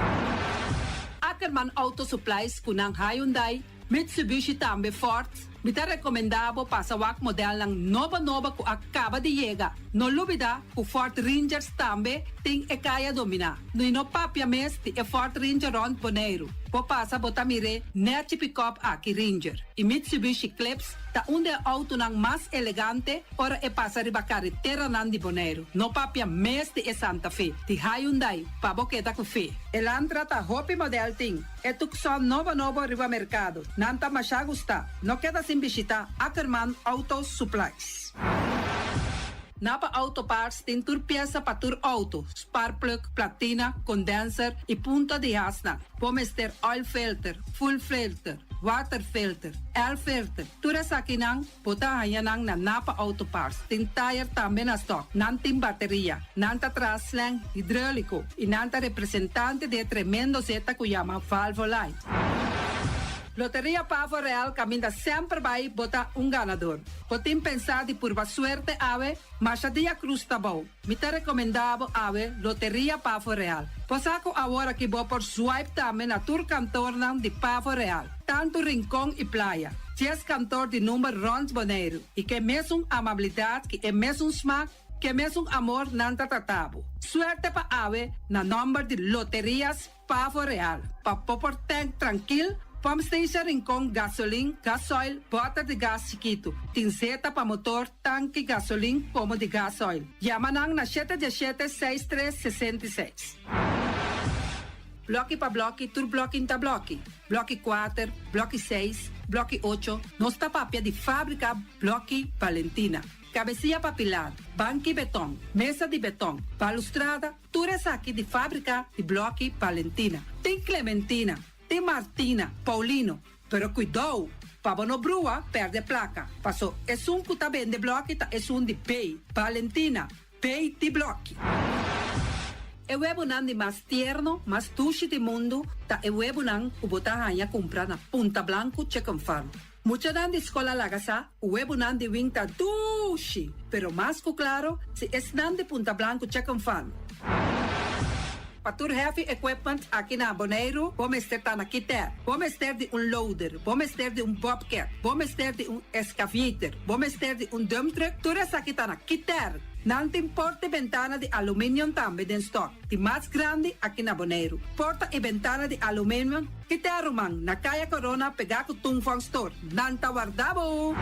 Ackerman Auto Supplies ku nan Hyundai, Mitsubishi tambe Ford. Mi ta rekomendá bo pasa wak modelnan nobo nobo ku a kaba di yega. No lubidá ku Ford Rangers tambe tin e kaya dominá. No no papia mes di e Ford Ranger rònt Boneiru. Bo pasa bo ta mir'é nèchi pick-up aki Ranger. I Mitsubishi Eclipse ta un di e outonan mas elegante ora e pasa riba kareteranan di Boneiru. No papia mes di e Santa Fe, di Hyundai, pa bo keda ku fe. Elantra ta hopi model tin. E Tucson nobo nobo riba merkado. Nan ta masha gustá. No keda sin bishitá Ackerman Auto Supplies. Napa Auto Parts tin tur piesa pa tur outo, spark plug, platina, condenser i punta di hasnan. Bo mester oil filter, fuel filter, water filter, air filter. Tur esakinan bo ta haña nan na Napa Auto Parts. Tin tire tambe na stock. Nan tin bateria. Nan ta traha slang hidráuliko i nan ta representante di e tremendo zeta ku yama Valvoline. Loteria Pavo Real kaminda semper bai bo ta un ganador. Bo tin pensá di purba suerte awe, masha dia krus ta bou. Mi ta rekomendá bo awe Loteria Pavo Real. Bo sa ku awor aki bo por swipe tambe na tur kantornan di Pavo Real, tantu Rincon i Playa. 10 kantor di number rònt Boneiru i ke mesun amabilidat ku e mesun smak, ke mesun amor nan ta trata bo. Suerte pa awe na nòmber di Loterias Pavo Real. Pa bo por tank trankil, pump station Rincon, gasolin, gasoil, bòter di gas chikitu. Tin zeta pa motor, tanki gasolin komo di gasoil. Yama nan na 717 63 66. Blòki pa blòki, tur blòki ta blòki. Blòki 4, blòki 6, blòki 8. Nos ta papia di fábrika Blòki Valentina. Kabesia pa pilar, banki beton, mesa di beton, balustrada, tur esaki di fábrika di Blòki Valentina. Tin Clementina. Tin Martina, Paulino, pero kuidou pa bo no brua perde plaka, paso esun ku ta bende bloki ta esun di B, Valentina, B di bloki. E webunan di mas tierno, mas dushi di mundu ta e webunan ku bo ta haña kumpra na Punta Blanku Chicken Farm. Muchanan di skol a laga sa ku webunan di wing ta dushi, pero mas ku klaro si esnan di Punta Blanku Chicken Farm. Pa tur heavy equipment aki na Boneiru bo mester ta na Kiter. Bo mester di un loader, bo mester di un bobcat, bo mester di un excavator, bo mester di un dump truck, tur esaki ta na Kiter. Nan tin porta i bentana di aluminium tambe den stock, di mas grandi aki na Boneiru. Porta i bentana di aluminium Kiter ruman, na Kaya Corona pegá ku Tung Fong Store. Nan ta warda bo!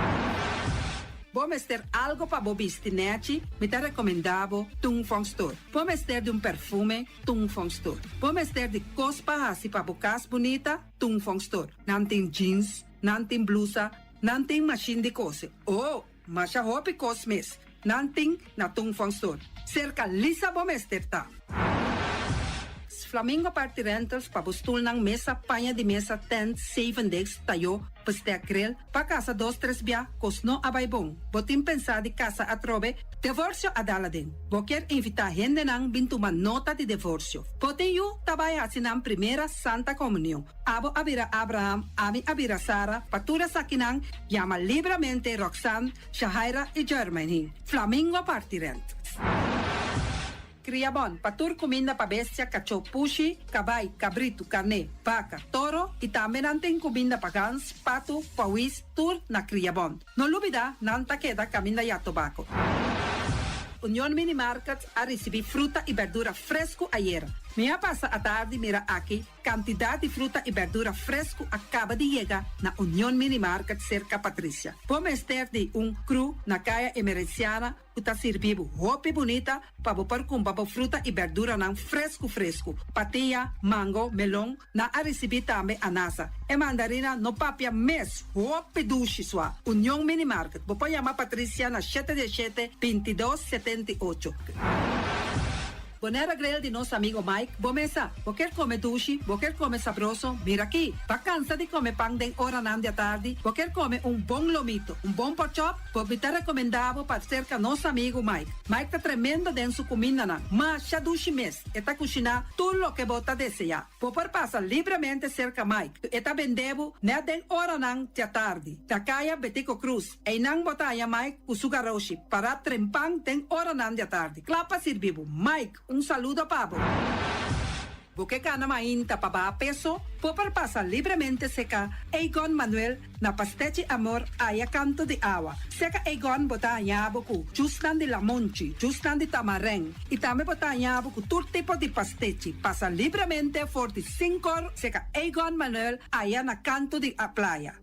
Bo mester algo pa bo bisti nèchi? Mi ta rekomendá bo Tung Fong Store. Bo mester di un perfume? Tung Fong Store. Bo mester di kos pa hasi pa bo kas bunita? Tung Fong Store. Nan tin jeans, nan tin blusa, nan tin mashin di kose. Oh, masha hopi kos mes. Nan tin na Tung Fong Store. Serka Lisa bo mester ta. Flamingo Party Rentals pa bo stulnan, mesa, paña di mesa, tent, zevendegs, tayó, bestek, grill, pa kasa dos tres bia, kos no a bai bon. Bo tin pensá di kasa atrobe? Devorsio a dal aden. Bo kier invitá hendenan bin tuma nota di devorsio. Bo tin yu ta bai hasi nan primera Santa Komunion. Abo a bira Abraham, ami a bira Sara, pa tur esakinan yama libramente Roxanne, Shahaira i Jermaine. Flamingo Party Rent. Kria bon pa tur kuminda pa bestia, kachó, pushi, kabai, kabritu, karné, baka, toro i tambe nan tin kuminda pa gans, patu, pawis, tur na Kria Bon. No lubida nan ta keda kaminda ya tobako. Union Mini Market a risibí fruta i berdura fresku ayera. Mi a pasa atardi mira aki Kantidat di fruta i bèrdura fresku a kaba di yega na Union Mini Market serka Patricia. Bo mester di un kru na Kaya Emerenciana ku ta sirbi bo hopi bunita pa bo por kumpra bo fruta i bèrduranan fresku fresku. Patia, mango, melon, nan a risibí tambe anasa. E mandarina no papia mes, hopi dushi sua. Union Mini Market, bo por yama Patricia na shete diesshete, bintidos, setenti'ocho. Bonaire Grill di nos amigo Mike, bo mesa. Bo kier come dushi, bo kier come sabroso, mira aki. Bo cansa di come pan den oranan di atardi, bo kier come un bon lomito, un bon porkchop, bo mi ta recomenda bo pa cerca nos amigo Mike. Mike ta tremendo den su cumindanan, masha dushi mes, e ta cushina tur loke bo ta desea. Bo por pasa libremente cerca Mike, e ta bende bo net den oranan di atardi. Ta caya Betico Cruz. Einan bo ta haña Mike ku su garoshi pará trempan den oranan di atardi, kla pa sirbi bo. Mike, un saludo pa bo. Bo ke gana mainta pa baha peso? Bo por pasa libremente seka Egon Manuel na Pastechi Amor aya kanto di awa. Seka Egon bo ta haña bo ku jusnan di lamonchi, jusnan di tamarèn i tambe bo ta haña bo ku tur tipo di pastechi. Pasa libremente for di sinkor seka Egon Manuel aya na kanto di playa.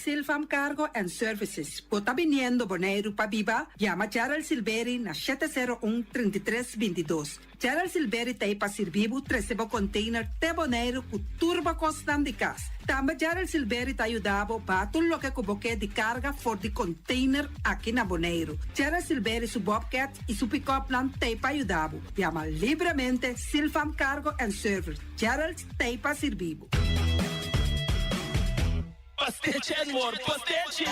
Silvam Cargo and Services, Bo ta biniendo Boneiru pa biba? Yama Gerald Silberi na shete sero un, 33, 22. Gerald Silberi ta ei pa sirbi bo trese bo container te Boneiru ku tur bo kosnan di kas. Tambe Gerald Silberi ta yuda bo baha tur loke ku bo ke di karga for di container aki na Boneiru. Gerald Silberi su bobcat i su pick-upnan ta ei pa yuda bo. Yama libremente Silvam Cargo and Service. Gerald ta ei pa sirbi bo. Pastechi and more pastechi.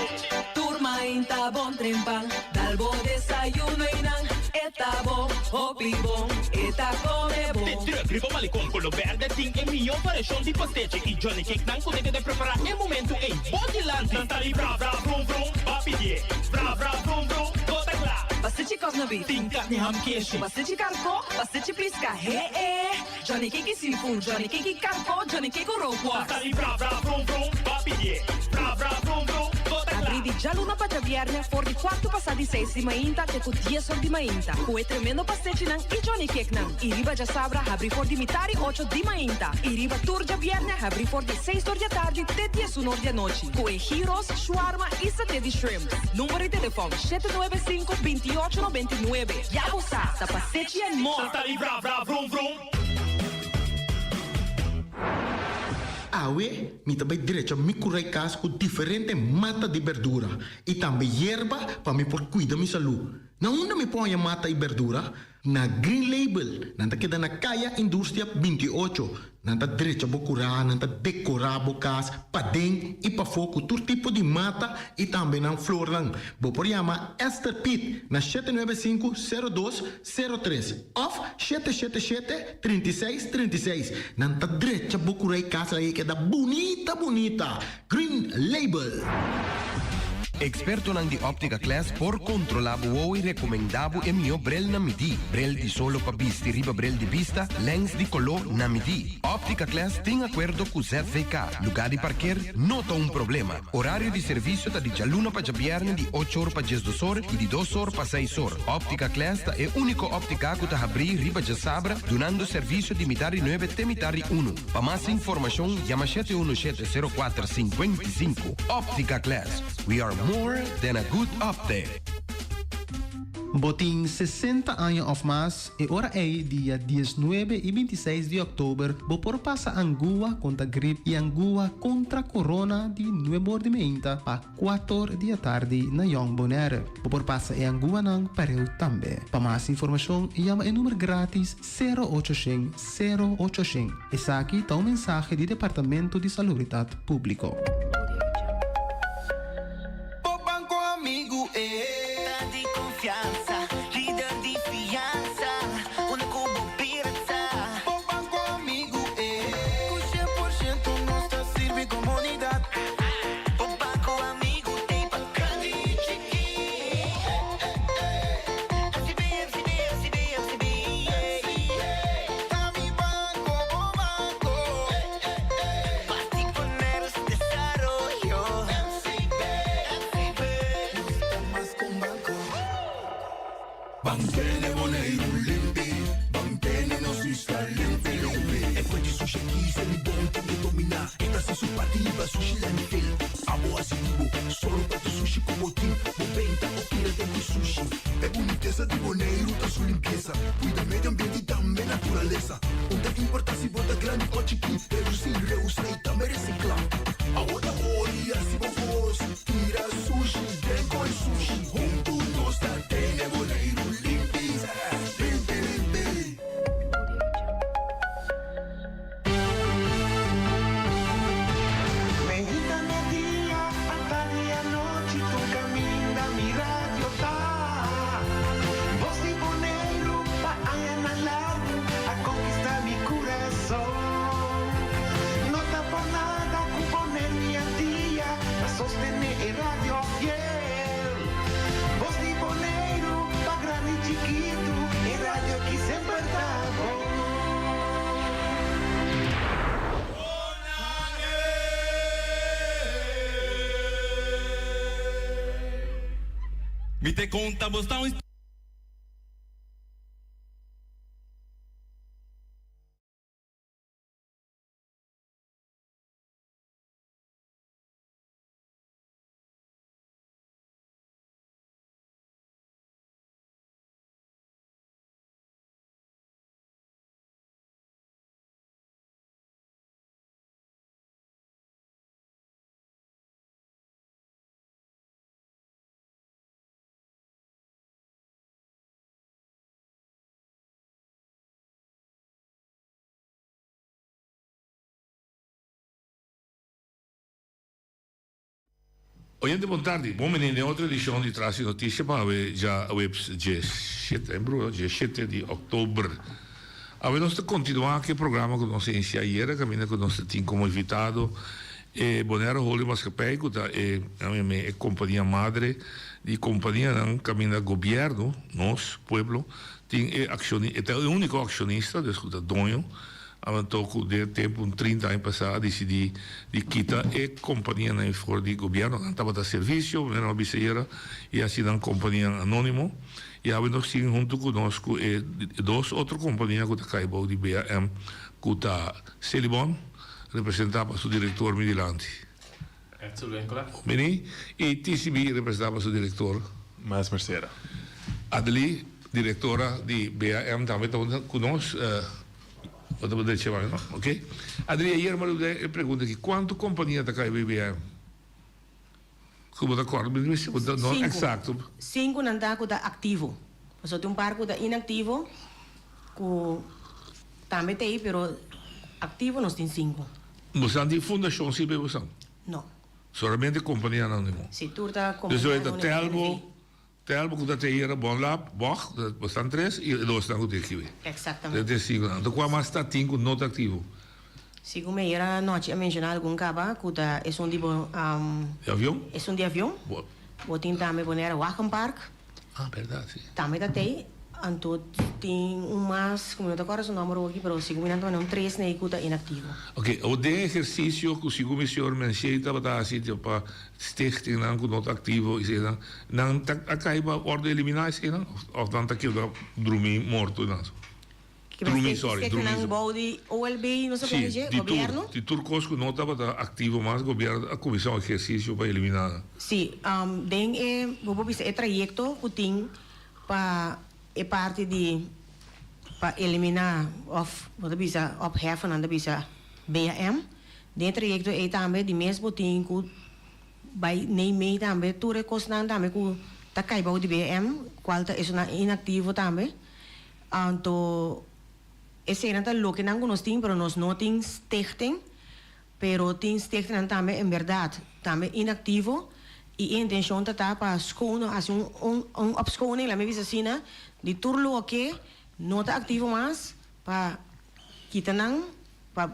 Tur mainta bon trempan, dal bo desayuno y nan e ta bon, hopi bon, e ta come bon. De truck riba Malecon Colo Berde tin e miyo variacion di pastechi y Johnny Cake nan cu ta keda prepara e momento ey bo dilanti. Nan ta di bra bra brum brum, ba pidie bra bra brum brum, bo ta cla. Pastechi cosna beef. Tin carni ham keshi. Pastechi carco, pastechi pisca, he e. Johnny Cake seafood, Johnny Cake karko, Johnny Cake rookworst. Sali bra bra brum brum, ba pidié. Bra bra brum brum, bo ta kla. Abrí di djaluna pa djabièrnè for di kuartu pasá di seis di mainta te ku dies or di mainta, ku e tremendo pastechinan i Johnny Cakenan. I riba djasabra habrí for di mitar i ocho di mainta. I riba tur djabièrnè habrí for di seis or di atardi te diesun or di anochi, ku e gyros, shawarma i saté di shrimp. Number di telefòn, shete nuebe sinku, bintiocho nobentinuebe. Ya bo sa, ta pastechi and more! Sali bra bra vrum vrum. Awe mi ta bai drecha mi kurai kas ku diferente mata di berdura i tambe yerba pa mi por kuida mi salú. Na unda mi por haña mata i berdura? Na Green Label. Nan ta keda na Kaya Industria 28. Nan ta drecha bo kurá, nan ta dekorá bo kas paden i pafó ku tur tipo di mata i tambe nan flornan. Bo por yama Esther Piet na 795 02 03 òf 777 36 36. Nan ta drecha bo kurá i kas laga e keda bunita bunita. Green Label. Ekspertonan di Optica Class por kontrolá bo wowo i rekomendá bo e mihó brel na midí. Brel di solo pa bisti riba brel di bista, lèns di koló na midí. Optica Class tin akuerdo ku ZVK. Lugá di parker no ta un problema. Orario di servisio ta di djaluna pa djabièrnè di ocho or pa diesdos or i di dos or pa seis or. Optica Class ta e úniko óptika ku ta habrí riba djasabra dunando servisio di mitar di nuebe te mitar di unu. Pa mas informashon yama shete unu shete sero kuater 55. Optica Class, we are more than a good optic. Bo tin sesenta aña òf mas? E ora ei, dia diesnuebe i bintiseis di òktober, bo por pasa angua kontra grip i angua kontra korona di nuebor di meinta pa kuator di atardi na Jong Bonaire. Bo por pasa e anguanan pareu tambe. Pa mas informashon, yama e number gratis Sero ocho shen, sero ocho shen. Esaki ta un mensahe di Departamento di Salubridat Públiko. Bo banco amigu e ta di confiansa, lider di fiansa, unda cu bo bira ta. Bo banco amigu e cu 100% nos ta sirbi comunidad. Bo banco amigu t'ey pa grandi y chiki. FCB, FCB, FCB, FCB, yeah. Ta mi banco, bo banco. Parti poner su desaroyo. FCB, FCB. Nos ta mas cu un banco. Ban tene Boneiru limpi, ban tene nos isla limpi limpi. E fuente di sushi aki Selibon tin ke dominá. E ta hasi su parti liba sushi landfill. Abo hasi di bo, sòru pa tur sushi ku bo tin. Bo benta o tira den ku sushi. E bunitesa di Boneiru ta su limpiesa. Kuida medio ambiente i tambe naturalesa. Un ta importá si bo ta grandi o chikí. Redusí, reusá i tambe resiklá. Awo ta ora di hasi bo kos. Tira sushi den koi sushi. Huntu nos ta tene Boneiru limpi. Limpi limpi. Meinta media, atardi anochi tur caminda mi radio ta. Voz di Boneiru pa añanan largu a conquista mi curason. No ta por nada cu Boneiru y Antia ta sostene e radio fiel. Voz di Boneiru pa grandi y chikitu e radio ki semper ta bon. Mi te konta bos ta un. Oyente bon tardi, bon bini den otro edicion di Tras di Noticia pa awe djaweps djeshete, djeshete di october. Awe nos ta continua cu e programa cu nos a inicia ayera caminda cu nos ta tin como invitado e Bonaire Holding Maatschappij cu ta e e compania madre di companianan caminda gobierno, nos, pueblo, tin e accioni, e ta e unico accionista, dus cu ta doño. Anto ku den e tempu un trinta aña pasá a disidí di kita e kompanianan for di gobièrnu. Nan tabata servisio, manera mi a bisa ayera, i hasi nan kompanianan anónimo. I awe nos tin huntu ku nos ku e dos otro kompania ku ta kai bou di BAM ku ta Selibon, representá pa su direktor mi dilanti. Edsel Winkelaar. Bini. I TCB representá pa su direktor. Miles Mercera. Adelie, direktora di BAM tambe ta huntu ku nos. Bo ta por drecha bai, no? Ok. Adri, ayer mi a lubida e pregunta aki. Kuantu kompania ta kai BBM? Ku bo ta kòrda mi mester bo ta no Sinku. eksakto. Sinku nan ta ku ta aktivo. Pasobra tin un par ku ta inaktivo ku tambe ta ei pero aktivo nos tin sinku. Bosan tin fundashon si be bosan? No. Solamente kompania anónimo. Si, tur ta Dus kompania hoy ta anónimo Telbo, NV. Telbo ku ta te hera Bonlab, Bog, bosan tres i e dosnan ku ta aki be. Eksaktamente. Ta sinku nan. Ta kua mas ta tin ku no ta aktivo? Segun mi ayera anochi a menciona algun caba cu ta esun di bo Di avion? Esun di avion. Bo. Bo tin tambe Bonaire Wagenpark. Ah, berdad, si. Tambe ta tey. Anto tin un mas cu mi no ta corda su nomber hoki, pero segun mi nan ta manda un tres ney cu ta inactivo. Ok, awor den ehercicio cu segun mi señor Mensier tabata haci pa stichtingnan cu no ta activo eseynan, nan ta a cay pa orde elimina eseynan of nan ta keda drumi morto nan? Drumi, sorry, drumi. Stichtingnan bou di OLB nos a Sí, pone dje, di tur, gobierno? di tur kos ku no tabata aktivo mas, gobierno a kuminsá un ehersisio pa eliminá nan. Sí, den e, bo por bisa e trayekto ku tin pa e parti di pa eliminá òf bo ta bisa opheffen nan ta bisa BAM, den e trayekto ei tambe di mes bo tin ku bai neimei tambe tur e kosnan tambe ku ta kai bou di BAM, kual ta esunnan inaktivo tambe. Anto eseinan ta lokenan ku nos tin, pero nos no tin stichting, pero tin stichtingnan tambe en bèrdat tambe inaktivo i e intenshon ta ta pa skon hasi un un un opschoning, laat mi bisa asina, di tur loke no ta aktivo mas pa kita nan pa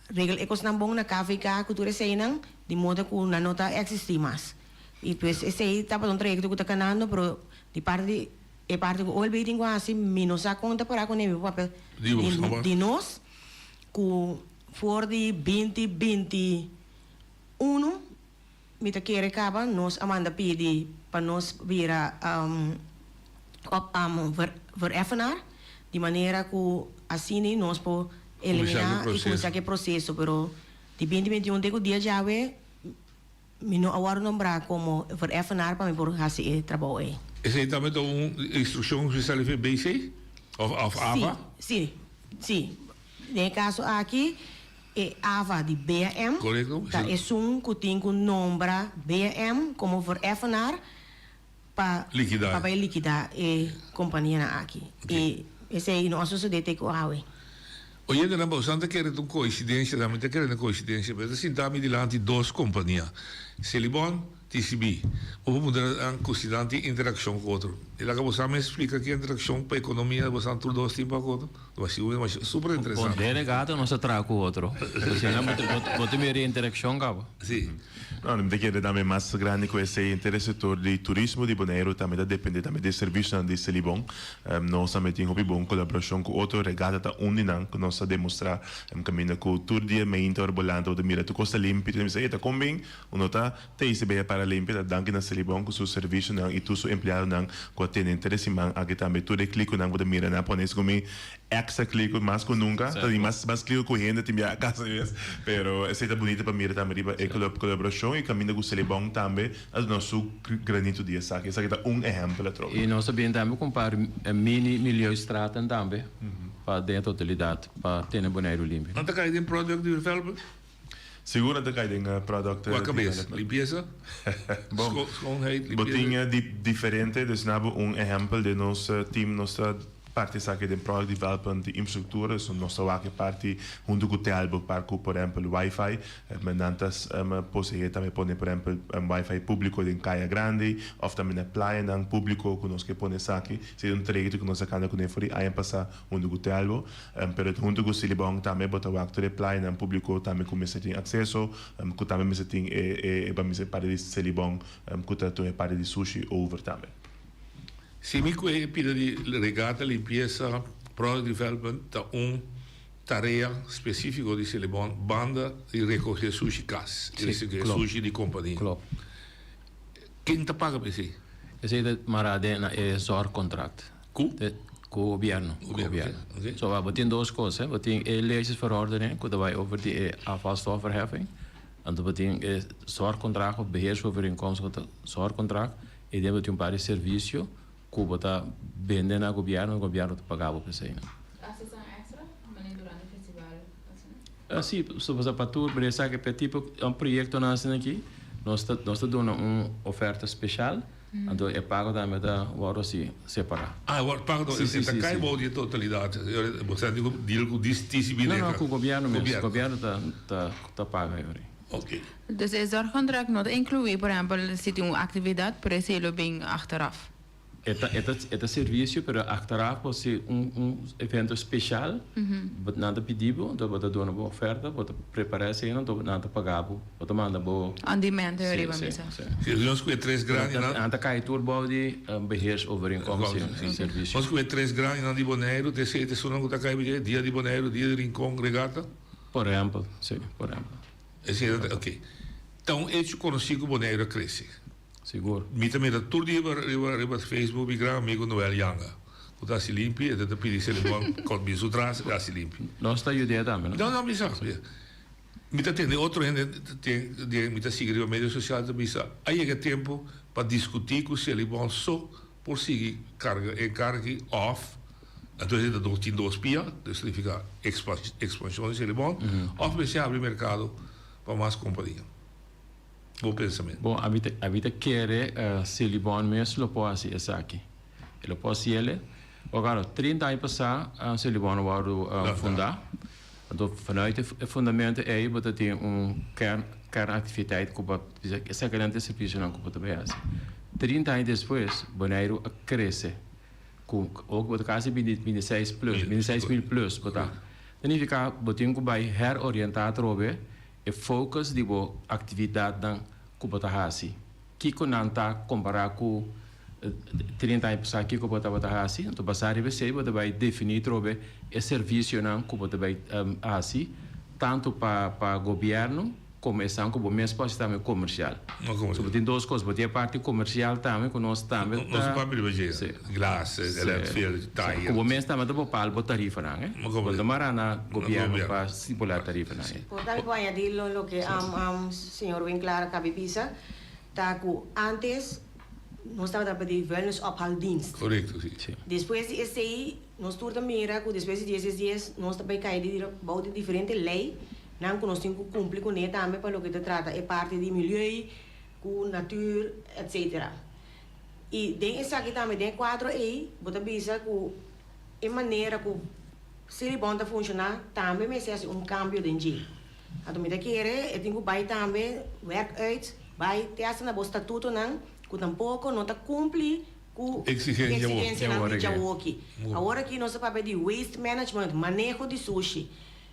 regla e kosnan bon na KVK ku tur eseinan di moda ku nan no ta eksistí mas. I pues esei tabata un trayekto ku ta kanando pero di parti di E parti ku OLB tin ku hasi, mi no sa kon ta pará kuné, mi por papia di nos ku for di binti 21 mi ta kere kaba nos a manda pidi pa nos bira op vereffenaar di manera ku asina nos por eliminá i kuminsá ku e proseso pero di binti 21 te ku dia djawe. Mi no a wòrdu nombrá komo vereffenaar pa mi por hasi e trabou ei. Esei tambe ta un instrukshon ku sali for BC òf òf ava? Sí, sí, sí. Den e kaso aki e ava di BM ta esun ku tin ku nombra BM komo vereffenaar pa pa bai likidá e kompanianan aki. I esei no a sosodé te ku awe. Oyentenan boso ta kere ta un koinsidensia, nan mi ta kere na koinsidensia, pero ta sinta mi dilanti dos kompania, Selibon, TCB. Bo por puntra nan ku si nan tin interakshon ku otro. I laga boso mes splika ki interakshon pa ekonomia boso tur dos tin pa ku otro. Ta basi un masha super interesante. Bon, den regata nos ta traha ku otro. Asina bo ta mira e interakshon kaba. Si. No, mi ta kere tambe mas grandi ku esei, henter e sektor di turismo di Boneiru tambe ta depende tambe di e servisionan di Selibon. Nos tambe tin hopi bon kolaborashon ku otro, Regata ta un di nan ku nos a demostrá kaminda ku tur dia meinta ora bo lanta bo ta mira tur kos ta limpi, tur ta bisa, ey ta kon bin? Uno ta TCB a para limpi, ta danki na Selibon ku su servisionan i tur su empleadonan ku a tene henter e siman aki tambe tur e klikonan ku bo ta mira nan a pone segun mi Extra kliko mas ku nunka, ta tin mas mas kliko ku hende tin bia kasa mes, pero esei ta bunita pa mira tambe riba e kolaborashon i kaminda ku Selibon tambe a duna su granito di esaki. Esaki ta un ehèmpel atrobe. I nos ta bin tambe ku un par mini milieustraten tambe pa den e totalidat pa tene Boneiru limpi. Nan ta kai den product development? Sigur nan ta kai den product Kua kabes? development. Limpiesa? Bon, Schoonheid, bo limpiesa? tin di diferente, dus na bo un ehèmpel den nos team nos ta Parti esaki den product development di infrastructura, dus nos ta wak e parti hunto cu Telbo par cu por ehempel wifi, nan ta posee tambe pone por ehempel wifi publico den caya grandi of tambe na playanan publico cu nos ke pone esaki, esaki ta un trayecto cu nos a cana cune for di aña pasa hunto cu Telbo, pero hunto cu Silibon tambe bo ta wak tur e playanan publico tambe cu mester tin acceso, cu tambe mester tin e parti di Silibon cu ta tuma e parti di sushi over tambe. Si mi ku e pida di regata, limpiesa, product development ta un tarea spesífiko di Selibon banda di rekohé sushi kas i rekohé sushi di kompania. Ken ta paga pa esei? Esei ta mará den na e zorgcontract. Ku? Ku gobièrnu. Gobièrnu, oke. So bo tin dos kos, bo tin e legesverordening ku ta bai over di e afvalstofverheffing, anto bo tin e zorgcontract of beheersovereenkomst ku ta zorgcontract. E den bo tin un par di servisio ku bo ta bende na gobièrnu i gobièrnu ta paga bo pa eseinan. Hasi esnan èkstra manera durante festival asina? Si, so pa tur, pero esaki pa e tipo un proyektonan asina aki. Nos ta nos ta duna un oferta speshal, anto e pago tambe ta wòrdu hasi separá. Ah, e wòrdu pago Si, si, e ta si, kai si. bou di e totalidat. Bo sa di ku deal ku TCB No, no, Reca. ku gobièrnu mes. Gobièrnu. Gobièrnu ta ta ta paga e ora. Oké. Dus e zorgcontract no ta inclui, por ehempel, si tin un actividad, pero esey lo bin achteraf. E ta e ta e ta servicio pero achteraf bo si un un evento special bo nan ta pidi bo enton bo ta duna bo oferta bo ta prepara esey enton nan ta paga bo bo ta manda bo On demand si riba si mesa. si. Si nos cu e tres grandinan. Nan ta cay tur bou di beheersovereenkomst si servicio. Nos cu e tres grandinan di Boneiru ta esey ta esunnan cu ta cay bidje dia di Boneiru dia di Rincon regata? Por ehempel si por ehempel. Esey ta ok ta un hecho conoci cu Boneiru a crece. Sigur. Mi ta mira tur dia riba riba Facebook mi gran amigo Noel Yanga ku ta hasi limpi e ta pidi Selibon kon bin su tras e hasi limpi. Nos ta yud'é tambe no? No no mi sa mi ta tende otro hende den mi ta sigui riba medio sosial ta bisa a yega e tempo pa diskutí ku Selibon so por sigui karga e enkargo òf entonces e ta tin dos pia dus significa ekspanshon di Selibon òf mester habri merkado pa mas kompania. Bo pensamentu. Bon, abi ta, abi ta kere Selibon mes lo por hasi esaki. E lo por hasi ele. Bo karo, 30 aña pasá Selibon a wòrdu fundá. Anto vanuit e fundamento ei bo ta tin un kern, kernactiviteit ku bo bisa esaki nan ta e servisionan ku bo ta bai hasi. 30 aña despues Boneiru a krese ku ok bo ta kasi binti, binti seis plus, binti seis mil plus bo ta. Ta nifiká bo tin ku bai herorientá atrobe E focus di bo actividadnan cu bo ta haci, kico nan ta compara cu 30 aña pasa kico bo tabata haci, anto basa riba esey bo ta bay defini trobe e servicionan cu bo ta bay haci, tanto pa pa gobierno como esnan cu bo mes por haci tambe comercial. So bo tin dos cos, bo tin e parti comercial tambe cu nos tambe ta. Nos papia riba dje, glas, landfill, tire. Cu bo mes tambe ta por paga bo tarifanan, eh. Bo ta mara na gobierno pa stipula tarifanan. Por tambe por añadi lo loke señor Winklaar a cabi bisa, ta cu antes nos tabata pidi vuilnisophaaldienst. Correcto, si. Despues di esey nos tur ta mira cu despues di dies dies dies nos ta bay cay bou di diferente ley nan cu nos tin cu cumpli cune tambe pa loke ta trata e parti di milieu, cu natuur, etc. Y den esaki tambe den e cuadro ey bo ta bisa cu e manera cu Selibon ta funshoná tambe mester hasi un kambio den dje. Anto mi ta kere e tin ku bai tambe werk uit, bai te hasta na bo statutonan ku tampoko no ta kumpli ku eksigensianan di djawoki. Awor aki nos ta papia di waste management, maneho di sushi.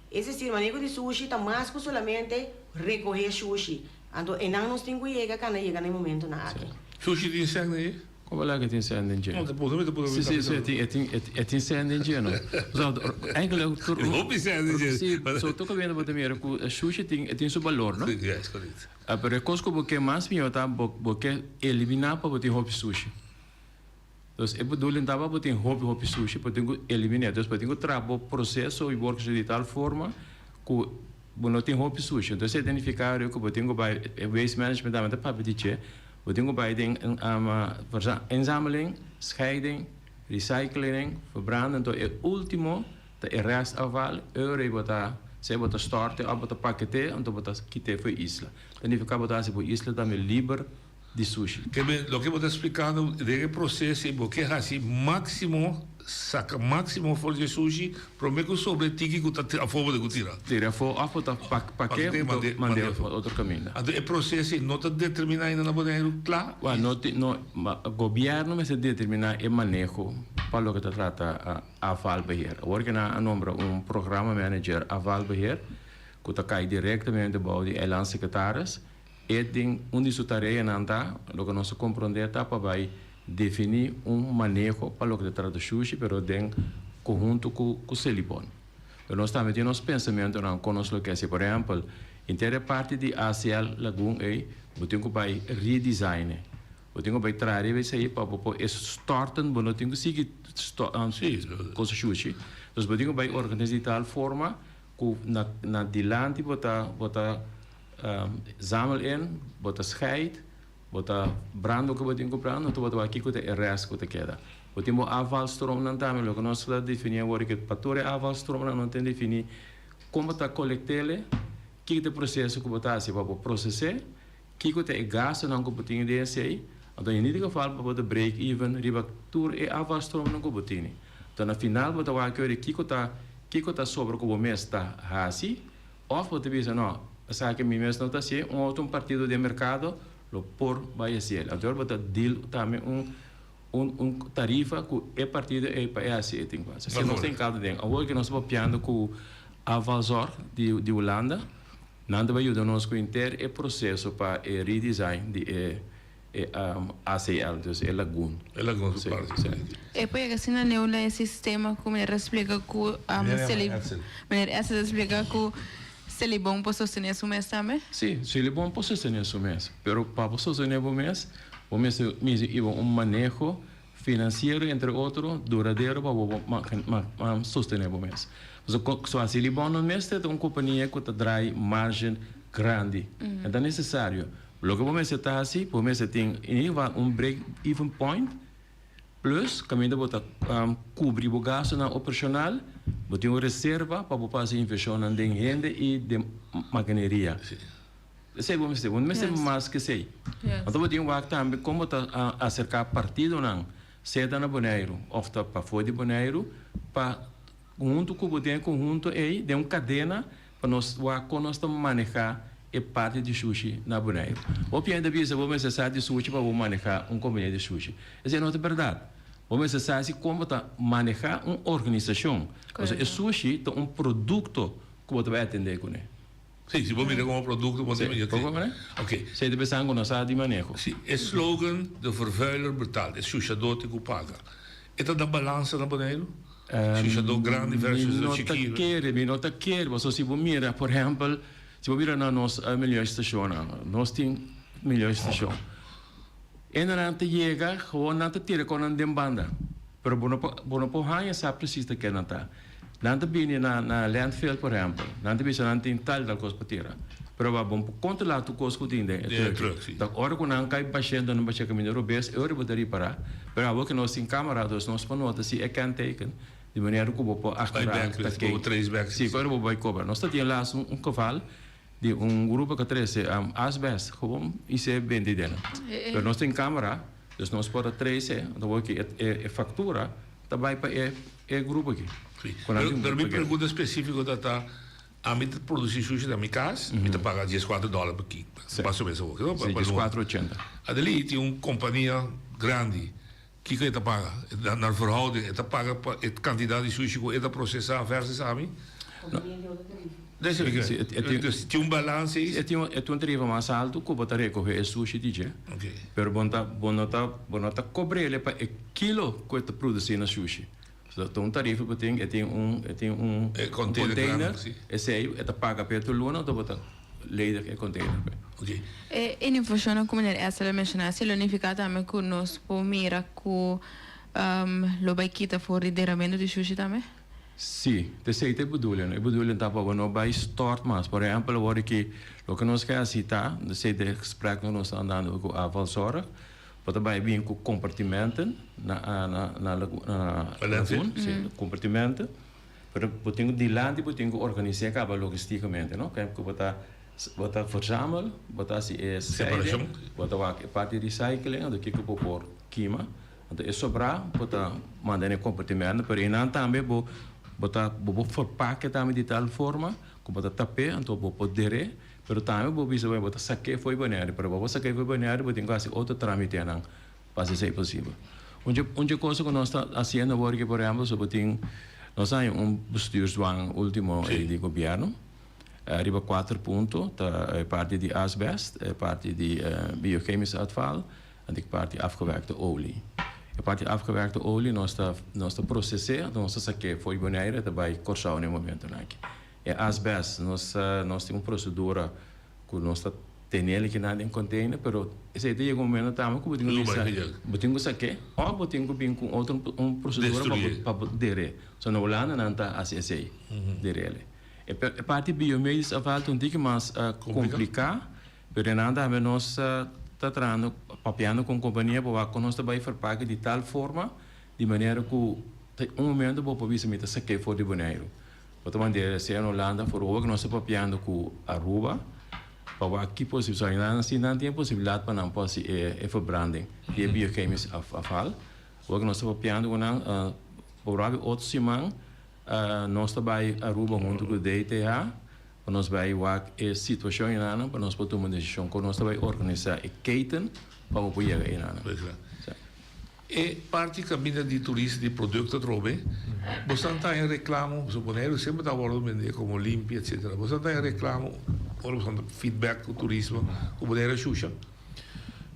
Es desir, maneho di sushi ta mas ku solamente rekohé shushi. Anto einan nos tin ku yega kanda yega na e momentonan aki. Sushi tin sèn den dje? Como la que tin sèn den dje? No, te puso, te puso. Si, si, si, e tin, e tin, e tin sèn den dje, no. So, eigenlijk tur... Hopi sèn den dje. Si, so tur kaminda bo ta mira ku e sushi tin, e tin su balor, no? Si, yes, correct. Pero e kos ku bo ke mas mihó ta bo, bo ke eliminá pa bo tin hopi sushi. Dus e bedoeling ta pa bo tin hopi, hopi sushi, bo tin ku eliminé. Dus bo tin ku traha bo proseso i workshop di tal forma ku bo no tin hopi sushi. Entonces e ta nifiká ku bo tin ku bai, e waste management tambe ta papia di dje. Bo tin ku bai den inzameling, scheiding, recycling, verbranden, anto e ultimo ta e restafval, ora ei bo ta sea bo ta storte of bo ta pakete, anto bo ta kite for e isla. Ta nifiká bo ta hasi bo isla tambe liber di sushi. Kebe loke bo ta splikando den e proseso ei bo ke hasi máksimo, saka máksimo for di e sushi promé ku sobra e tiki ku ta afó bo ta ku tira. Tira afó òf bo ta pak'é anto mand'é otro kaminda. Anto e proseso ei no ta determiná ainda na Boneiru kla? Wèl no tin no gobièrnu mester determiná e maneho pa loke ta trata afvalbeheer. Awor ke nan a nombra un programa manager afvalbeheer ku ta kai direktamente bou di eilandssecretaris. E den un di su tareanan ta, loke nos a komprondé ta pa bai definí un maneho pa loke ta trata shushi pero den konhunto ku ku Selibon. Pero nos tambe tin nos pensamentonan kon nos lo ke hasi. Por ehèmpel, henter e parti di ACL Lagoon ei bo tin ku bai redesign e. Bo tin ku bai traha riba esei pa bo por e storten bo no tin ku sigui kosa shushi. Dus bo tin ku bai organisa di tal forma ku na na dilanti bo ta bo ta Zamel in, bo ta scheid, bo ta branda loke bo tin ku branda, anto bo ta wak kiko ta e rest ku ta keda. Bo tin bo afvalstroomnan tambe, loke nos ta defini awor ke pa tur e afvalstroomnan no tin defini kon bo ta kolekt'el, kiko ta e proseso ku bo ta hasi pa bo proses'é. Kiko ta e gastunan ku bo tin den esei? Anto in ieder geval pa bo ta break even riba tur e afvalstroomnan ku bo tini. Anto na final bo ta wak ori kiko ta kiko ta sobra ku bo mes ta hasi òf bo ta bisa no esaki mi mes no ta hasié un otro un partido den merkado lo por bai hasiel. Anto ora bo ta deal tambe un un un tarifa ku e partido ei pa e hasi e tin ku hasi. Asina nos ta enkarga den. Awor ke nos ta papiando ku Afvalzorg di di Hulanda. Nan ta bai yuda nos ku henter e proseso pa e redesign di e e ACL, dus e lagoon. E lagoon su parti, si. E por yega asina leu na e sistema ku meneer a splika ku meneer Edsel a splika ku Selibon por sostené su mes tambe? Si, Selibon por sostené su mes, pero pa bo sostené bo mes, bo mester mester iba un maneho Financiero entre otro, duradero pa bo por sostene bo mes. Pasobra cu haci Libon no mester ta un compania cu ta draai margen grandi. E ta necesario. Loke bo mester ta haci, bo mester tin in ieder geval un break even point plus caminda bo ta cubri bo gastonan operacional, bo tin un reserva pa bo por haci inversionnan den hende y den makineria. Esei bo mester, bo no mester mas ke esei. Anto bo tin wak tambe kon bo ta aserká partidonan, sea ta na Boneiru òf ta pafó di Boneiru, pa huntu ku bo den e konhunto ei, den un kadena, pa nos wak kon nos ta manehá e parti di shushi na Boneiru. Hopi hende ta bisa bo mester sa di sushi pa bo manehá un kompania di shushi. Esei no ta bèrdat. Bo mester sa si kon bo ta manehá un organisashon. Pasobra e sushi ta un produkto ku bo ta bai atendé kuné. Sí, si bo mira como producto bo ta mira. Poco mane? Ok. Esei ta pensando cu no sa di maneho. Sí, e slogan de vervuiler betaalt, e shushador tin cu paga. E ta da balansa na Boneiru? Shushador grandi versus Mi no ta chikito. kere, mi no ta kere, pasobra si bo mira, por ehempel, si bo mira na nos milieustacionnan, nos tin milieustacion. Endenan ta yega, gewoon nan ta tira con nan den banda. Pero bo no por, bo no por haña sa precies ta ke nan ta. Nan ta bini na na landfill por ehempel, nan ta bisa nan tin tal tal kos pa tira. Pero bo bo por kontrola tur kos ku tin den e truck. Ta ora ku nan kai bashendo nan basha kaminda robes e ora bo ta ripara. Pero awor ku nos tin kamera dus nos por nota si e kenteken di manera ku bo por achtera ta ke. Si ku ora bo bai kobra. Nos ta tin laas un un geval di un grupo ku a trese asbest gewoon i se bende den nan. Pero nos tin kamera dus nos por a trese anto awor ki e faktura Ta bai pa e e grupo aki. Sí. Pero, pero mi pregunta spesífiko ta ta, ami ta produsí sushi na mi kas, mi ta paga dieskuater dòler pa ki, mas o menos awor, no? Sí, dieskuater ochenta. Adelí tin un kompania grandi, kiko e ta paga? Na na verhouding, e ta paga pa e kantidat di sushi ku e ta prosesá versus ami? Sí, e tin. Dus tin un balans ei? E tin un, e tin un tarifa mas altu ku bo ta rekohé e sushi di dje. Oké. Pero bo no ta, bo no ta, bo no ta kobr'é pa e kilo ku e ta produsí na sushi. So ta un tarifa ku tin, e tin un, e tin un. E container grandi, si. Esei e ta paga p'e tur luna, anto bo ta ledig e container p'e. Oké. E infushonnan ku meneer Edsel a menshoná, si lo nifiká tambe ku nos por mira ku lo bai kita for di deramentu di shushi tambe? Sí, t'esei ta e bedoeling. E bedoeling ta pa bo no bai stort mas. Por ehempel, awor aki loke nos ke hasi ta, esei ta e gesprek ku nos ta andando ku Afvalzorg, bo ta bai bin ku kompartimenten na na na lagoon, sí, kompartimenten, pero bo tin ku dilanti bo tin ku organis'é kaba logistikamente, no? Ku bo ta bo ta verzamel, bo ta hasi e scheiding, bo ta wak e parti recycling, anto kiko bo por kima. Anto e sobrá bo ta manda na e kompartimento, pero einan tambe bo bo ta bo por ferpak'e tambe di tal forma ku bo ta tap'é, anto bo por der'é, pero tambe bo bisa bo ta sak'é fo'i Boneiru, pero pa bo sak'é fo'i Boneiru bo tin ku hasi otro trámitenan pa hasi esei posibel. Un dje un dje cosa ku nos ta hasiendo awor aki por ehempel so bo tin nos a haña un bestuursdwang último ei di gobièrnu riba kuater punto, ta e parti di asbest, e parti di biochemisch afval, Anto e parti afgewerkte olie. E parti afgewerkte olie nos ta nos ta proses'é, anto nos ta sak'é for di Bonaire ta bai Kòrsou na e momentunan aki. E asbest nos nos tin un prosedura ku nos ta tenel akinan den container, pero esei ta yega un momento tambe ku bo tin ku bisa bo tin ku sak'é òf bo tin ku bin ku otro un prosedura pa bo pa bo der'é. So na Hulanda nan ta hasi esei, der'é. E parti biomedisch afval ta un tiki mas kompliká. Pero nan tambe nos ta trahando, papiando con compania pa wak con nos ta bay verpake di tal forma di manera cu ta un momento bo por bisa mi ta sake for di Boneiru. Bo ta mand'e sea na Hulanda for ora cu nos ta papiando cu Aruba. Pa wak ki posibil, so nan si nan tin e posibilidat pa nan por hasi e e verbranding di e biochemisch afval. Awor ku nos ta papiando ku nan, probabel otro siman nos ta bai Aruba huntu ku DTH pa nos bai wak e situashon enanan pa nos por tuma un desishon kon nos ta bai organisá e keten pa bo por yega enanan. E parti kaminda di turista di produkto atrobe, boso ta haña reklamo, pasobra Boneiru semper ta wòrdu bendé komo limpi etsetera. Boso ta haña reklamo ora boso ta feedback ku turismo ku Boneiru a shusha?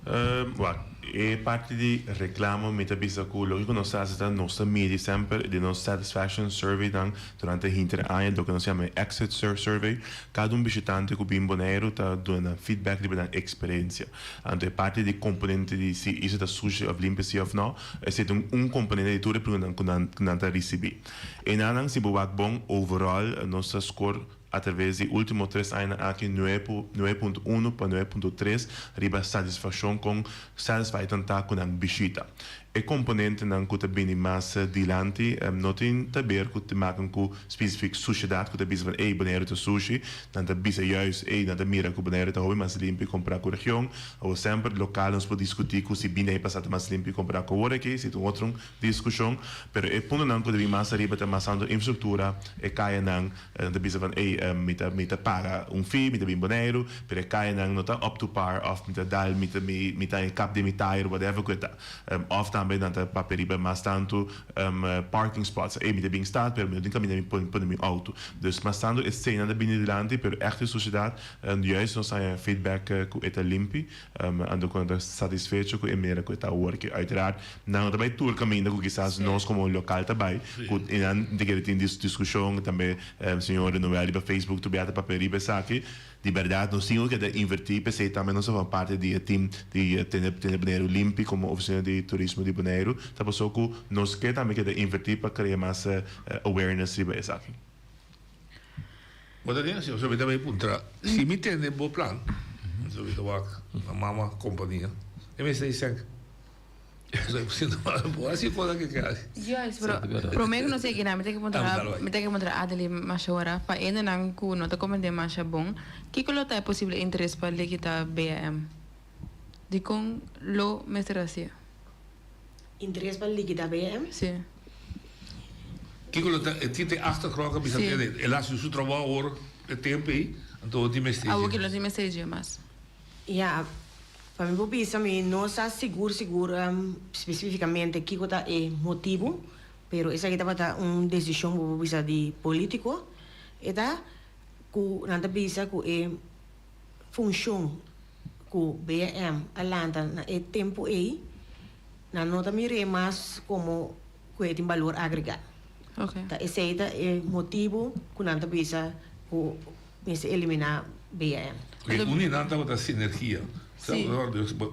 Wak, e parti di reklamo mi ta bisa ku loke ku nos ta hasi ta nos ta midi semper den nos satisfaction survey nan durante hinter aña loke nos yama e exit survey. Kada un bishitante ku bin Boneiru ta duna nan feedback riba nan eksperensia. Anto e parti di komponente di si isla ta sushi òf limpi si òf nò, esei ta un komponente di tur e preguntanan ku nan ku nan ta risibí. Enanan si bo wak bon overall nos ta skor atraves di último tres añanan aki nuebe nuebe punto uno pa nuebe punto tres riba satisfakshon kon satisfied nan ta ku nan bishita. E komponentenan ku ta bini mas dilanti no tin ta ber ku te maken ku spesifik sushedat ku ta bisa van ey Boneiru ta sushi, nan ta bisa juist ey nan ta mira ku Boneiru ta hopi mas limpi kompará ku region. Awor semper lokal nos por diskutí ku si bini ey pasá ta mas limpi kompará ku awor aki, esei ta un otro diskushon. Pero e puntonan ku ta bini mas ariba ta mas tantu infrastruktura, e kayanan, Nan ta bisa van ey mi ta mi ta paga un fee, mi ta bin Boneiru, pero e kayanan no ta up to par of mi ta dal mi ta mi ta e kap den mi tire whatever ku e ta. Of tambe nan ta papia riba mas tantu parking spots, ey mi ta bin stad pero mi no tin kaminda mi pone mi auto. Dus mas tantu eseinan ta bini dilanti pero ègt e sosiedat juist nos haña feedback ku e ta limpi anto ku nan ta satisfecho ku e manera ku e ta awor ki uiteraard Nan no ta bai tur kaminda ku kisas nos komo lokal ta bai, ku nan ta kere tin diskushon, tambe señor Noel riba Facebook tur bia ta papia riba esaki. Di bèrdat nos tin ku keda invertí, p'esei tambe nos ta forma parti di e tim di tene tene Boneiru limpi komo ofisina di turismo di Boneiru, ta paso ku nos ke tambe keda invertí pa krea mas awareness riba esaki. Bo ta den? Si, mi ta bai puntra, si mi tende bo plan, mi ta wak na mama kompania, e mester di sèn. Juist, pero prome ku nos yega einan mi ta ke puntra mi ta ke puntra Adelie masha ora pa hendenan ku no ta komprende masha bon kiko lo ta e posible interes pa likita BAM? Dikon lo mester hasié? Interes pa likita BAM? Si. Kiko lo ta e tin e achtergrond a bisa tene el a hasi su trabou awor e tempo ei anto tin mester Awor ki lo tin mester dje mas. Ya, pa mi por bisa mi no sa sigur sigur spesifikamente kiko ta e motibu, pero esaki tabata un desishon bo por bisa di politiko, e ta ku nan ta bisa ku e funshon ku BM a lanta na e tempu ei, nan no ta mir'é mas komo ku e tin balor agregá. Ta esei ta e motibu ku nan ta bisa ku Mester eliminá BM. Oke, un di nan tabata sinergia. Sí.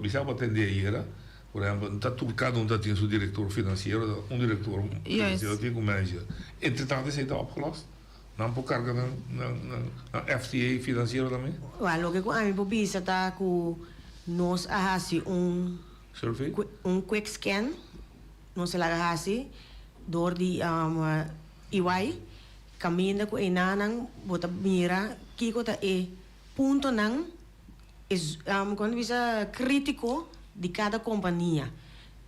Bisa bo atendé ayera, por ehempel, no ta tur kada un ta tin su direktor finansiero, un direktor finansiero tin ku manager. Entre tanto esei ta opgelost? Nan por karga nan nan FTA finansiero tambe? Wèl, loke ku ami por bisa ta ku nos a hasi un Survey? un quick scan, nos a laga hasi dor di EY. Kaminda ku enanan bo ta mira kiko ta e puntonan e kon ta bisa kritiko di kada kompania.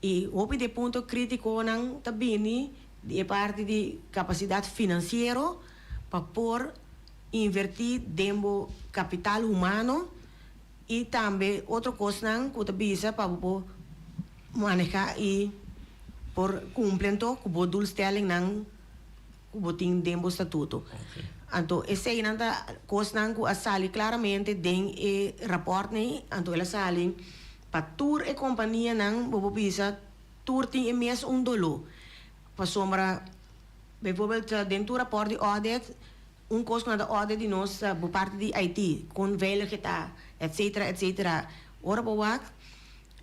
I hopi di e punto kritikonan ta bini di e parti di kapasidat finansiero pa por invertí den bo kapital humano i tambe otro kosnan ku ta bisa pa bo por manehá i por kumpli anto ku bo doelstellingnan. ku bo tin den bo statuto. Anto eseinan ta kosnan ku a sali klaramente den e rapòrtnan, anto el a sali pa tur e kompanianan, bo por bisa tur tin e mes un doló. Pasobra bijvoorbeeld den tur rapòrt di audit, un kos ku nan ta audit di nos ta bo parti di IT, kon veilig e ta, etcetera, etcetera. Ora bo wak.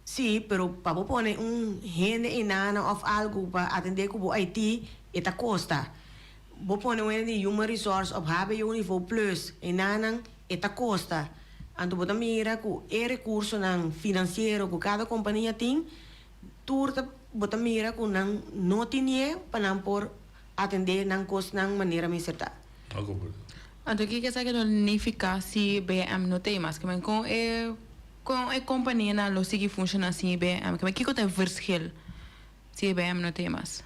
Sí, pero pa bo pone un hende einan of algu pa atendé ku bo IT, e ta kosta. Bo pone un hende di Human Resource of hbo nivo plus einanan, e ta kosta. Anto bo ta mira ku e rekursonan finansiero ku kada kompania tin, tur ta bo ta mira ku nan no tinie pa nan por atendé nan kosnan manera mester ta. Anto kiko esaki lo nifiká si BM no t'ei mas? Kimen kon e kon e kompanianan lo sigui funshoná sin e BM? Kimen kiko ta e verschil si e BM no t'ei mas?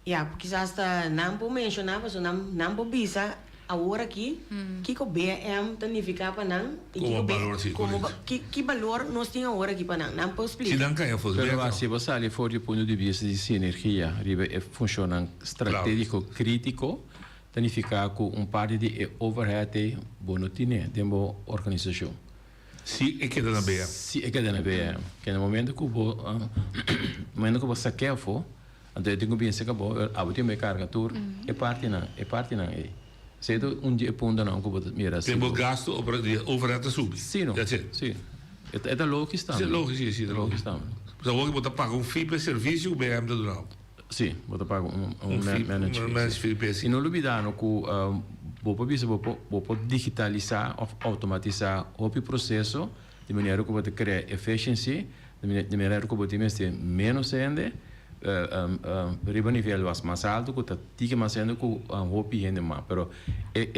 Ya, kisas ta nan por menshoná pasobra nan nan por bisa awor aki kiko BM ta nifiká pa nan i Komo kiko B balor, sí, komo korekto. ki ki balor nos tin awor aki pa nan. Nan por Si splika. nan kaya for Pero bèk, si bo sali for di punto di bista di sinergia riba e funshonnan stratégiko krítiko, ta nifiká ku un parti di e overhead ei bo no tine den bo organisashon. Si e keda na BM. Si e keda na BM. Ke na momento ku bo momento ku bo sak'é afó, anto e tin ku bin serka bo, abo tin bo karga tur e partinan, e partinan ei. Esei ta un di e puntonan ku bo ta mira si Den bo bo. gasto di overhead ta subi. Si no. That's it. Si. E ta logis tambe. Si, logis, si, si, Ta logis tambe. Pasobra awor bo ta paga un fee pa e servisio ku BM ta duna bo. Si, bo ta paga un Un fee, manage un fee. manage fee pa esei. I no lubida no ku bo por bisa bo por bo por digitalisá òf outomatisá hopi proseso di manera ku bo ta krea efficiency, di manera ku bo tin mester ménos hende riba nivel was mas altu ku ta tiki mas hende ku hopi hende mas. Pero e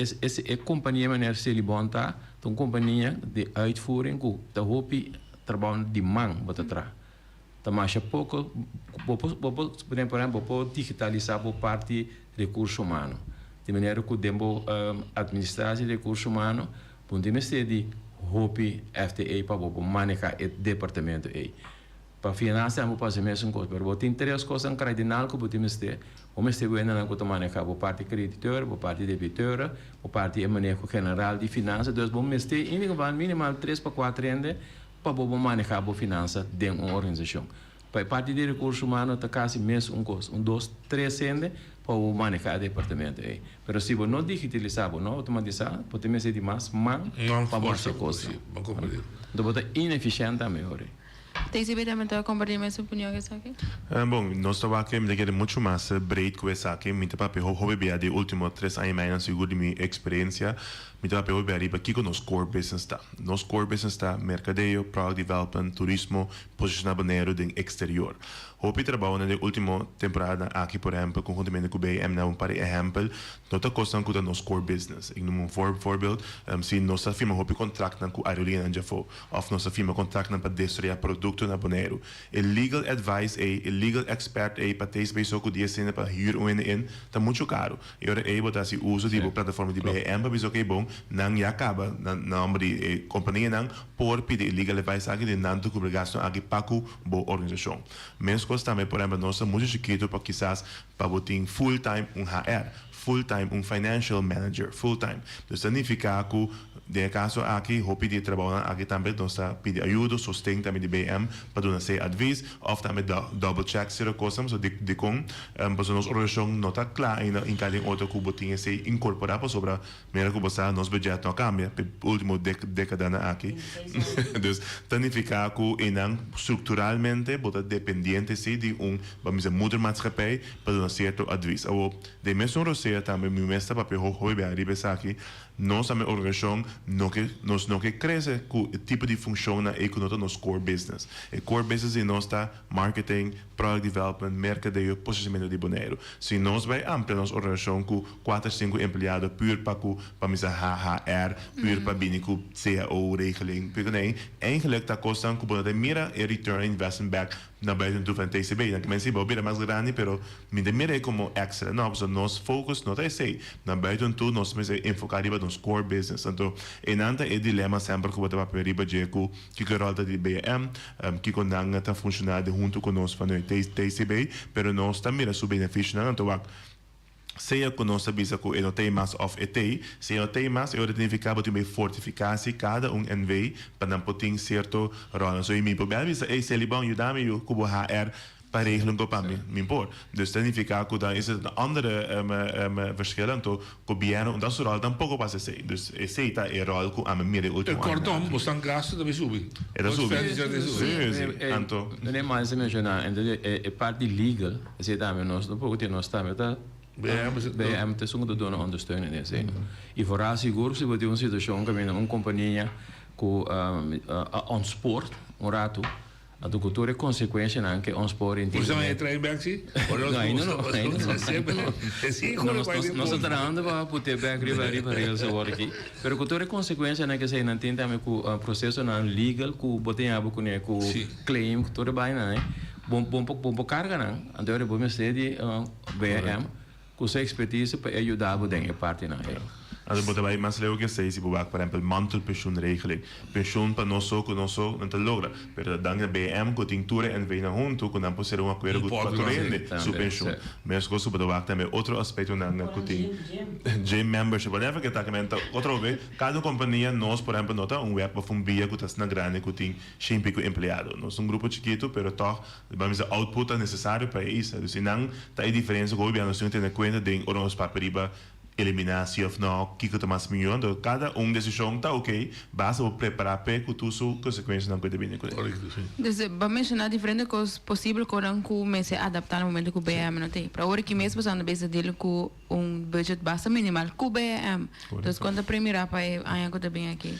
e kompania manera Selibon ta, ta un kompania di uitvoering ku ta hopi trabou di man bo ta traha. Ta masha poko, bo por, bo por, por ehempel, bo por digitalisá bo parti rekurso humano, di manera ku den bo administratie di rekurso humano bo no tin mester di hopi FTE pa bo por manehá e departamento ei. Pa finansa bo por hasi mesun kos, pero bo tin tres kosnan kardinal ku bo tin mester, bo mester wendenan ku ta manehá bo parti krediteur, bo parti debiteur, bo parti e maneho general di finansa, dus bo mester in ieder geval minimal tres pa kuater hende Pa bo bo maneha bo finansa den un organisashon. Pa e parti di rekurso humano ta kasi mes un kos, un dos tres hende pa bo maneha e departamento ei. Pero si bo no digitalisá, bo no outomatisá, bo tin mester di mas man pa bo hasi e kosnan. Anto bo ta inefishènt tambe ora ei. TCB tambe ta kompartí mes opinion ku esaki? Bon, nos ta wak mi ta kere muchu mas breed ku esaki. Mi ta papia hopi bia di e ultimo tres aña i mei sigur di mi eksperensia. Mi ta papia hopi ariba kiko nos core business ta. Nos core business ta merkadeo, product development, turismo, posishoná Boneiru den eksterior. Hopi trabounan den ultimo temporadanan aki, por ehèmpel konhuntamente ku BM na un par di ehèmpel, no ta kosnan ku ta nos core business. Ik noem un voorbeeld, si nos ta firma hopi kontraktnan ku aerolíneanan djafó òf nos ta firma kontraktnan pa desaroyá produkto na Boneiru, E legal advice ei, e legal expert ei pa TSB so ku di esena pa huur un hende in, ta mucho karu. E ora ei bo ta hasi uso di bo plataforma di BM pa bisa okey bon, nan ya kaba na nomber di e kompanianan por pidi e legal advice aki den nan ta kubri gastunan aki pa ku bo organisashon. Meskos tambe por ehempel nos ta mucho chikitu pa kisas pa bo tin full time un HR, full time un financial manager, full time. Dus ta nifiká ku den e kaso aki hopi di e trabounan aki tambe nos ta pidi ayudo, sosten tambe di BM pa duna esei advis òf tambe double check sierto kosnan pasobra dikon pasobra nos organisashon no ta kla ainda hinká den otro ku bo tin esei inkorporá pasobra Mira ku bo sa nos budget no a kambia p'e ultimo dekadanan aki. Dus ta nifiká ku einan strukturalmente bo ta dependiente si di un, bo a bisa, moedermaatschappij pa duna sierto advis. Awor, den mesun rosea tambe mi mes ta papia hopi bia riba esaki, nos tambe organisashon no ke, nos no ke krese ku e tipo di funshonnan ei ku no ta nos core business. E core business di nos ta marketing, product development, merkadeo, posishonamentu di Boneiru. Si nos bai amplia nos organisashon ku Kuater sinku empleado puur pa ku pa misa HR, puur pa bini ku cao regeling, puur ku nei. Eigenlijk ta kosnan ku bo no ta mira e return on investment back na buiten toe van TCB. Dan ke men si bo bira mas grandi pero mi ta mira e komo extra. No, pasobra nos focus no ta esei. Na buiten toe nos mester enfoka riba nos core business. Anto einan ta e dilema semper ku bo ta papia riba dje ku kiko e rol ta di BM, kiko nan ta funciona den hunto ku nos vanuit TCB, pero nos ta mira su beneficionan. Anto wak. Sea ku nos ta bisa ku e no t'ei mas òf e t'ei, si e no t'ei mas, e ora ta nifiká bo tin bai fortifiká si kada un NV pa nan por tin sierto ròlnan. So i mi por bèl bisa, ey Selibon, yuda mi yu ku bo HR pa regla un kos pa mi. Mi por. Dus ta nifiká ku dan esei ta un andere verschil. Anto gobièrnu un ta su ròl tampoko pa hasi esei. Dus esei ta e ròl ku ami mira e último añanan. Kortom, bo stan gastu ta bai subi. E ta subi. Sí, sí. Anto. Meneer Miles a menshoná, e parti legal. Esei tambe nos no por tin nos tambe ta BM ta esun ku ta duna ondersteuning den esei. I foral sigur si bo tin un situashon kaminda un kompania ku a ontspoord un ratu. Anto ku tur e konsekuenshanan ku e ontsporing tin. Bo sa e trein bek si? No, ainda no, ainda no. No, nos, nos ta trahando pa put'é bek riba riba rails awor aki. Pero ku tur e konsekuenshanan ku eseinan tin tambe ku prosesonan legal ku bo ta yaba kuné ku claim ku tur e bainanan ei, bo bo bo por karga nan. Anto ora bo mester di BM ku su ekspertise pa e yuda bo den e partinan ei. Anto bo ta bai mas leu ku esei si bo wak por ehempel mantelpensioenregeling. Pensioen pa nos so ku nos so no ta logra. Pero ta danki na BM ku tin tur e NV nan huntu ku nan por sera un akuerdo ku pa tur hende su pensioen. Meskos ku bo ta wak tambe otro aspektonan ku tin gym membership whatever ke ta kimen ta otro be kada kompania nos por ehempel no ta un web of un bia ku ta asina grandi ku tin shen pico empleado. Nos ta un grupo chikitu pero tog Ban bisa output ta necesario pa e isla. Dus einan ta e diferencia cu hopi bia nos tin cu tene cuenta den ora nos papia riba elimina si of no, kico ta mas miyo. Anto cada un decision ta ok, basta bo prepara p'e cu tur su consecuencianan cu e ta bini cune. Dus bo menciona diferente cos posibel conan cu mester adapta na momento cu BM no t'ey. Pero awor aki mes boso anda bezig deal cu un budget basta minimal cu BM. Dus con ta premira pa e aña cu ta bin aki?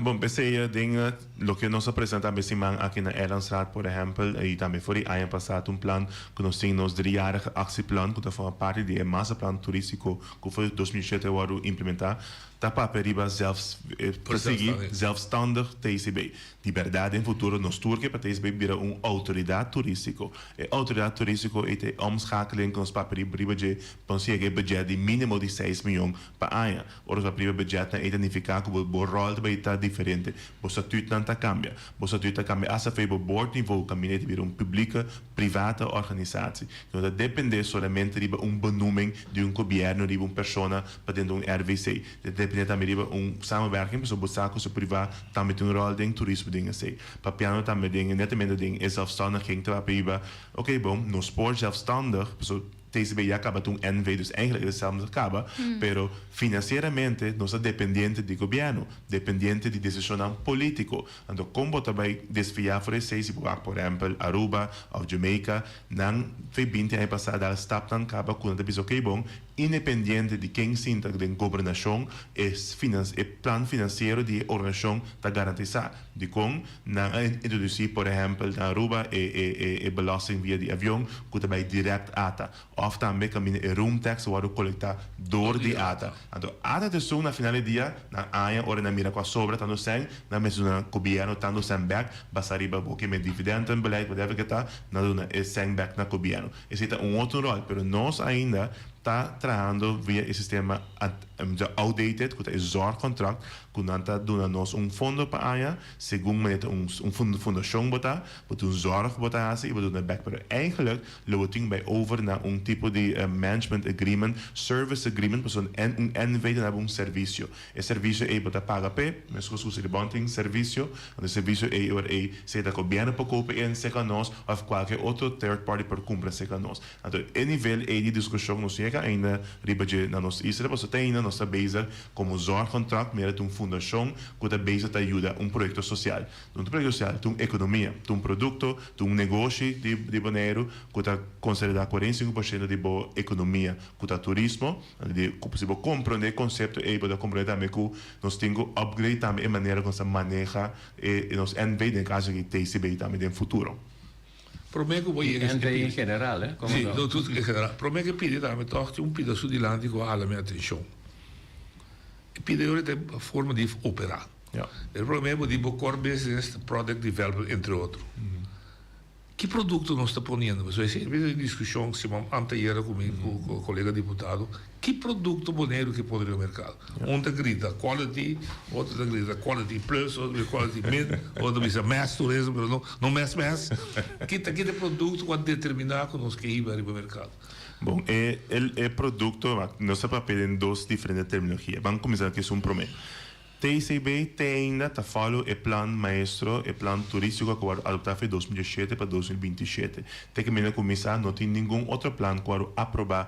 Bon, p'esey den Loke nos a presenta tambe siman aki na Eilandsraad por ehempel y tambe for di aña pasa ta un plan cu nos tin nos driejarige actieplan cu ta forma parti di e masterplan turistico cu for di 2007 a wordo implementa ta papia riba zelfs ta sigui zelfstandig TCB. Di berdad den futuro nos tur ke pa TCB bira un autoridad turistico. E autoridad turistico ey ta e omschakeling cu nos papia riba dje pa nos yega e budget di minimo di seis miyon pa aña. Ora bo ta priba budgetnan ei ta nifiká ku bo bo ròl ta bai ta diferente. Bo statutnan ta kambia. Bo statut ta kambia asta for bo board niveau kaminda ei ta bira un publike private organisatie. No ta dependé solamente riba un benoeming di un gobièrnu riba un persona pa den un RVC. Ta dependé tambe riba un samenwerking pasobra bo sa ku su privá tambe tin un ròl den turismo den esei. Papiando tambe den netamente den e zelfstandiging ta papia riba oke bon nos por zelfstandig pasobra TCB ya caba ta un NV, dus eigenlijk e dezelfde caba, pero financieramente nos ta dependiente di gobierno, dependiente di decisionnan politico. Anto con bo ta bay desvia for esey si bo wak por ehempel Aruba of Jamaica, nan fe binti aña pasa dal stapnan caba cu nan ta bisa ok bon, independiente di ken sinta den gobernacion e e plan financiero di e organisacion ta garantisa. Dikon nan a introdusí por ehèmpel na Aruba e e e e belasting via di avion ku ta bai dirèkt ata? Òf tambe kaminda e room tax ta wòrdu kolektá dor di ata? Anto ata ta esun na final di dia nan aña ora nan mira ku a sobra tantu sèn nan mester duna gobièrnu tantu sèn bèk basá riba bo ke men dividentenbeleid whatever ke ta nan ta duna e sèn bèk na gobièrnu. Esei ta un otro ròl pero nos ainda ta trahando via e sistema outdated ku ta e zorgcontract ku nan ta duna nos un fondo pa aña, segun manera ta un un fundashon bo ta, bo tin un zorg bo ta hasi i bo duna bek, pero eigenlijk lo bo tin bai over na un tipo di management agreement, service agreement, pasobra un un NV ta daba un servisio, e servisio ei bo ta paga p'e, meskos ku Selibon tin servisio, anto e servisio ei ora ei sea ta gobièrnu por kopa e serka nos òf kualke otro third party por kumpra serka nos. Anto e nivel ei di diskushon nos yega ainda riba dje na nos isla pasobra te ainda nos ta bezig komo zorgcontract mira ta un fundashon ku ta bezig ta yuda un proyekto sosial. No ta un proyekto sosial, ta un ekonomia, ta un produkto, ta un negoshi di di Boneiru ku ta konsolidá 45% di bo ekonomia ku ta turismo. Anto di si bo komprondé e konsepto ei bo ta komprondé tambe ku nos tin ku upgrade tambe e manera ku nos ta maneha e nos NV den e kaso aki TCB tambe den futuro. Promé ku bo yega NV en general, eh? Sí, no, tur en general. Promé ku e pidi tambe tòg tin un pida su dilanti ku a hala mi atenshon. E pida yora ta e forma di operá. E promé bo di bo core business ta product development entre otro. Ki produkto nos ta poniendo? Pasobra esei a bira un diskushon siman anteayera ku mi ku kolega diputado. Ki produkto Boneiru ke pone riba merkado? Un ta grita quality, otro ta grita quality plus, otro ta grita quality mid, otro ta bisa mass tourism, pero no no mass mass. Ki ta ki ta e produkto ku a determiná ku nos ke hiba riba merkado? Bon, e e produkto, nos ta papia den dos diferente terminologia. Ban kuminsá ku esun promé. TCB te ainda ta follow e plan maestro, e plan turístiko ku wòrdu adoptá for di 2017 pa 2027. Te ku mi na kuminsá no tin ningun otro plan ku wòrdu aprobá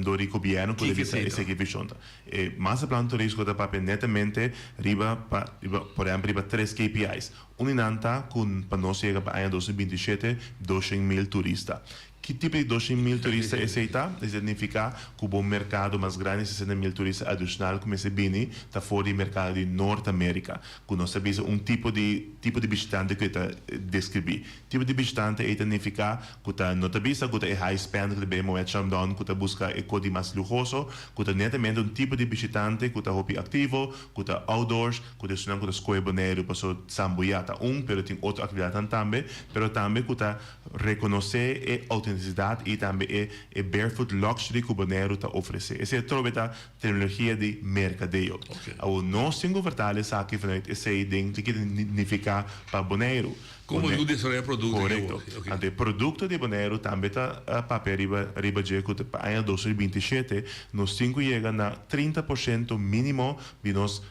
dor di gobièrnu ku ta bisa esaki vishon ta. E master plan turístiko ta papia netamente riba pa riba por ehèmpel riba tres KPI's. Un di nan ta ku pa nos yega pa aña 2027 200,000 turista. Ki tipo di 200.000 turista esei ta? Esei ta nifiká ku bo merkado mas grandi, 60.000 turista adishonal ku mester bini, ta for di merkado di Nort Amerika, ku nos ta bisa un tipo di tipo di bishitante ku e ta deskribí. Tipo di bishitante ei ta nifiká ku ta no ta bisa ku ta e high spender ku ta bebe Moët Chandon ku ta buska e kos di mas luhoso, ku ta netamente un tipo di bishitante ku ta hopi aktivo, ku ta outdoors, ku ta esunnan ku ta skohe Boneiru paso sambuyá ta un, pero tin otro aktividatnan tambe, pero tambe ku ta Rekonosé e outentisidat i tambe e e barefoot luxury ku Boneiru ta ofresé. Esei atrobe ta terminologia di merkadeo. Awor nos tin ku vertala esaki vanuit esei den kiko ta nifiká pa Boneiru. Komo ku desaroyá produkto di Korekto. Anto e produkto di Boneiru tambe ta papia riba riba dje ku pa aña 2027 nos tin ku yega na 30% mínimo di nos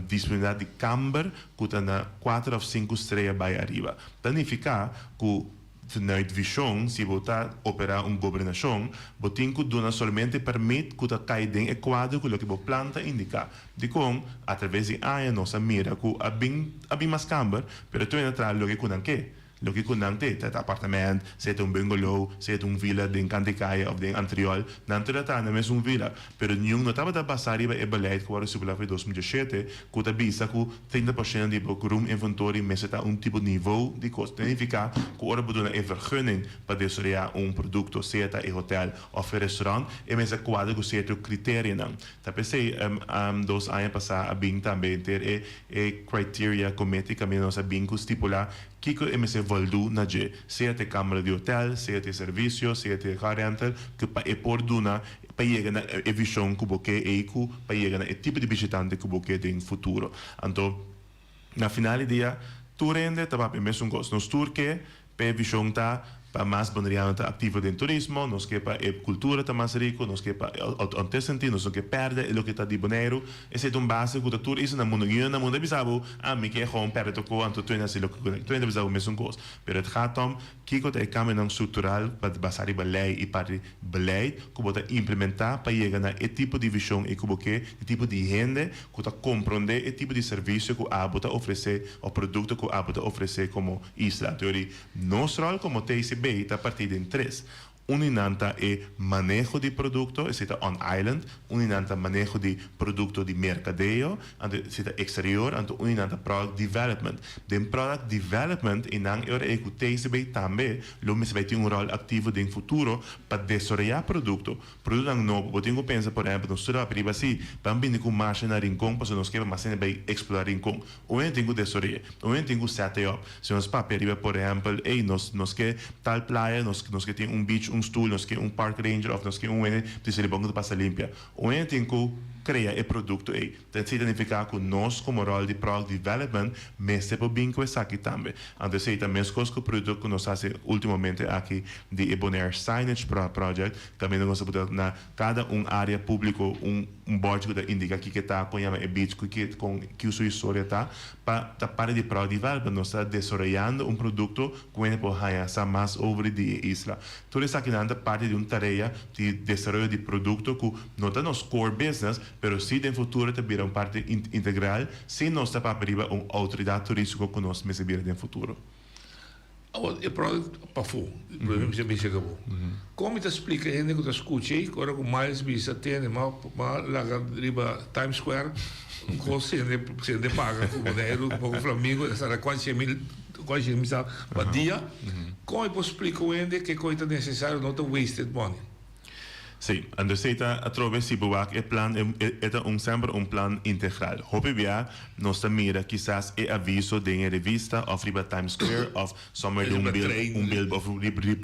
Disponibilidat di kamber ku ta na kuater òf sinku strea bai ariba. Ta nifiká ku vanuit vishon si bo ta operá un gobernashon, bo tin ku duna solamente pèrmit ku ta kai den e kuadro ku loke bo plan ta indiká. Dikon? Atraves di aña nos a mira ku a bin a bin mas kamber, pero tur hende a traha loke ku nan ke. Loke ku nan te, ta apartament, sea ta un bungalow, sea ta un villa den Kantikaya òf den Antriol, nan tur a traha na mesun villa. Pero niun no tabata basá riba e beleid ku wòrdu stipulá for 2017, ku ta bisa ku 30% di bo room inventory mester ta un tipo nivou di kos. Ta nifiká ku ora bo duna e vergunning pa desaroyá un produkto, sea ta e hotel òf e restaurant, e mester kuadra ku sierto kriterianan. Ta p'esei dos aña pasá a bin tambe henter e e criteria committee kaminda nos a bin ku stipulá Kiko e mester voldu na dje, sea ta e kamera di hotel, sea ta e servisio, sea ta e car rental, ku pa e por duna pa yega na e vishon ku bo ke ei ku pa yega na e tipo di bishitante ku bo ke den futuro. Anto, na final di dia, tur hende ta papia e mesun kos. Nos tur ke pa e vishon ta pa mas boneriano ta aktivo den turismo, nos ke pa e kultura ta mas riku, nos ke pa e authenticity, nos no ke pèrdè e loke ta di Boneiru. Esei ta un base ku ta tur isla na mundu. Niun na mundu ta bisa bo, ah, mi ke gewoon pèrdè tokó, anto tur hende hasi loke ku nan. Tur hende ta bisa bo mesun kos. Pero het gaat om kiko ta e kambionan struktural pa basá riba lei i parti beleid ku bo ta implementá pa yega na e tipo di vishon ei ku bo ke, e tipo di hende ku ta komprondé e tipo di servisio ku abo ta ofresé òf produkto ku abo ta ofresé komo isla. Anto yori nos ròl komo TCB ta partí den tres. Un di nan ta e maneho di produkto, esei ta on island, un di nan ta maneho di produkto di merkadeo, anto esei ta eksterior, anto un di nan ta product development. Den product development einan e ora ei ku TCB tambe lo mester bai tin un ròl aktivo den futuro pa desaroyá produkto, produktonan nobo. Bo tin ku pensa por ehèmpel nos tur a papia riba si ban bini ku masha na Rincon pasobra nos ke pa mas hende bai eksplorá Rincon. Un hende tin ku desaroy'é, un hende tin ku set e op. Si nos papia riba por ehèmpel, ey, nos nos ke tal playa, nos nos ke tin un beach, un stoel, nos ke un park ranger òf nos ke un hende di Selibon ku ta pasa limpia. Un hende tin ku krea e produkto ey. Ta esei ta nifiká ku nos komo ròl di product development mester por bin ku esaki tambe. Anto esei ta meskos ku produkto ku nos hasi últimamente aki di e Bonaire Signage Project, kaminda nos a pone na kada un área públiko un un bòrchi ku ta indiká kiko e ta, kon yama e beach, kon ki su historia ta. Pa ta parti di product development nos ta desaroyando un produkto ku hende por haña sa mas over di e isla. Tur esakinan ta parti di un tarea di desaroyo di produkto ku no ta nos core business pero si den futuro ta bira un parti integral si nos ta papia riba un outoridat turístiko ku nos mester bira den futuro. Awor, e product pafó, promé mi bisa ku bo. Kon mi ta splika hende ku ta skucha ei ora ku Miles bisa tene m'a m'a laga riba Times Square un kos sende sende paga ku Boneiru ku poko Flamingo e sali kuantu shen mil kuantu shen mil sa pa dia. Kon mi por splika un hende ke kos ta nesesario no ta wasted money? Sí, anto esei ta atrobe si bo wak e plan e ta un semper un plan integral. Hopi bia nos ta mira kisas e aviso den e revista of riba Times Square of somewhere den un bil un bil of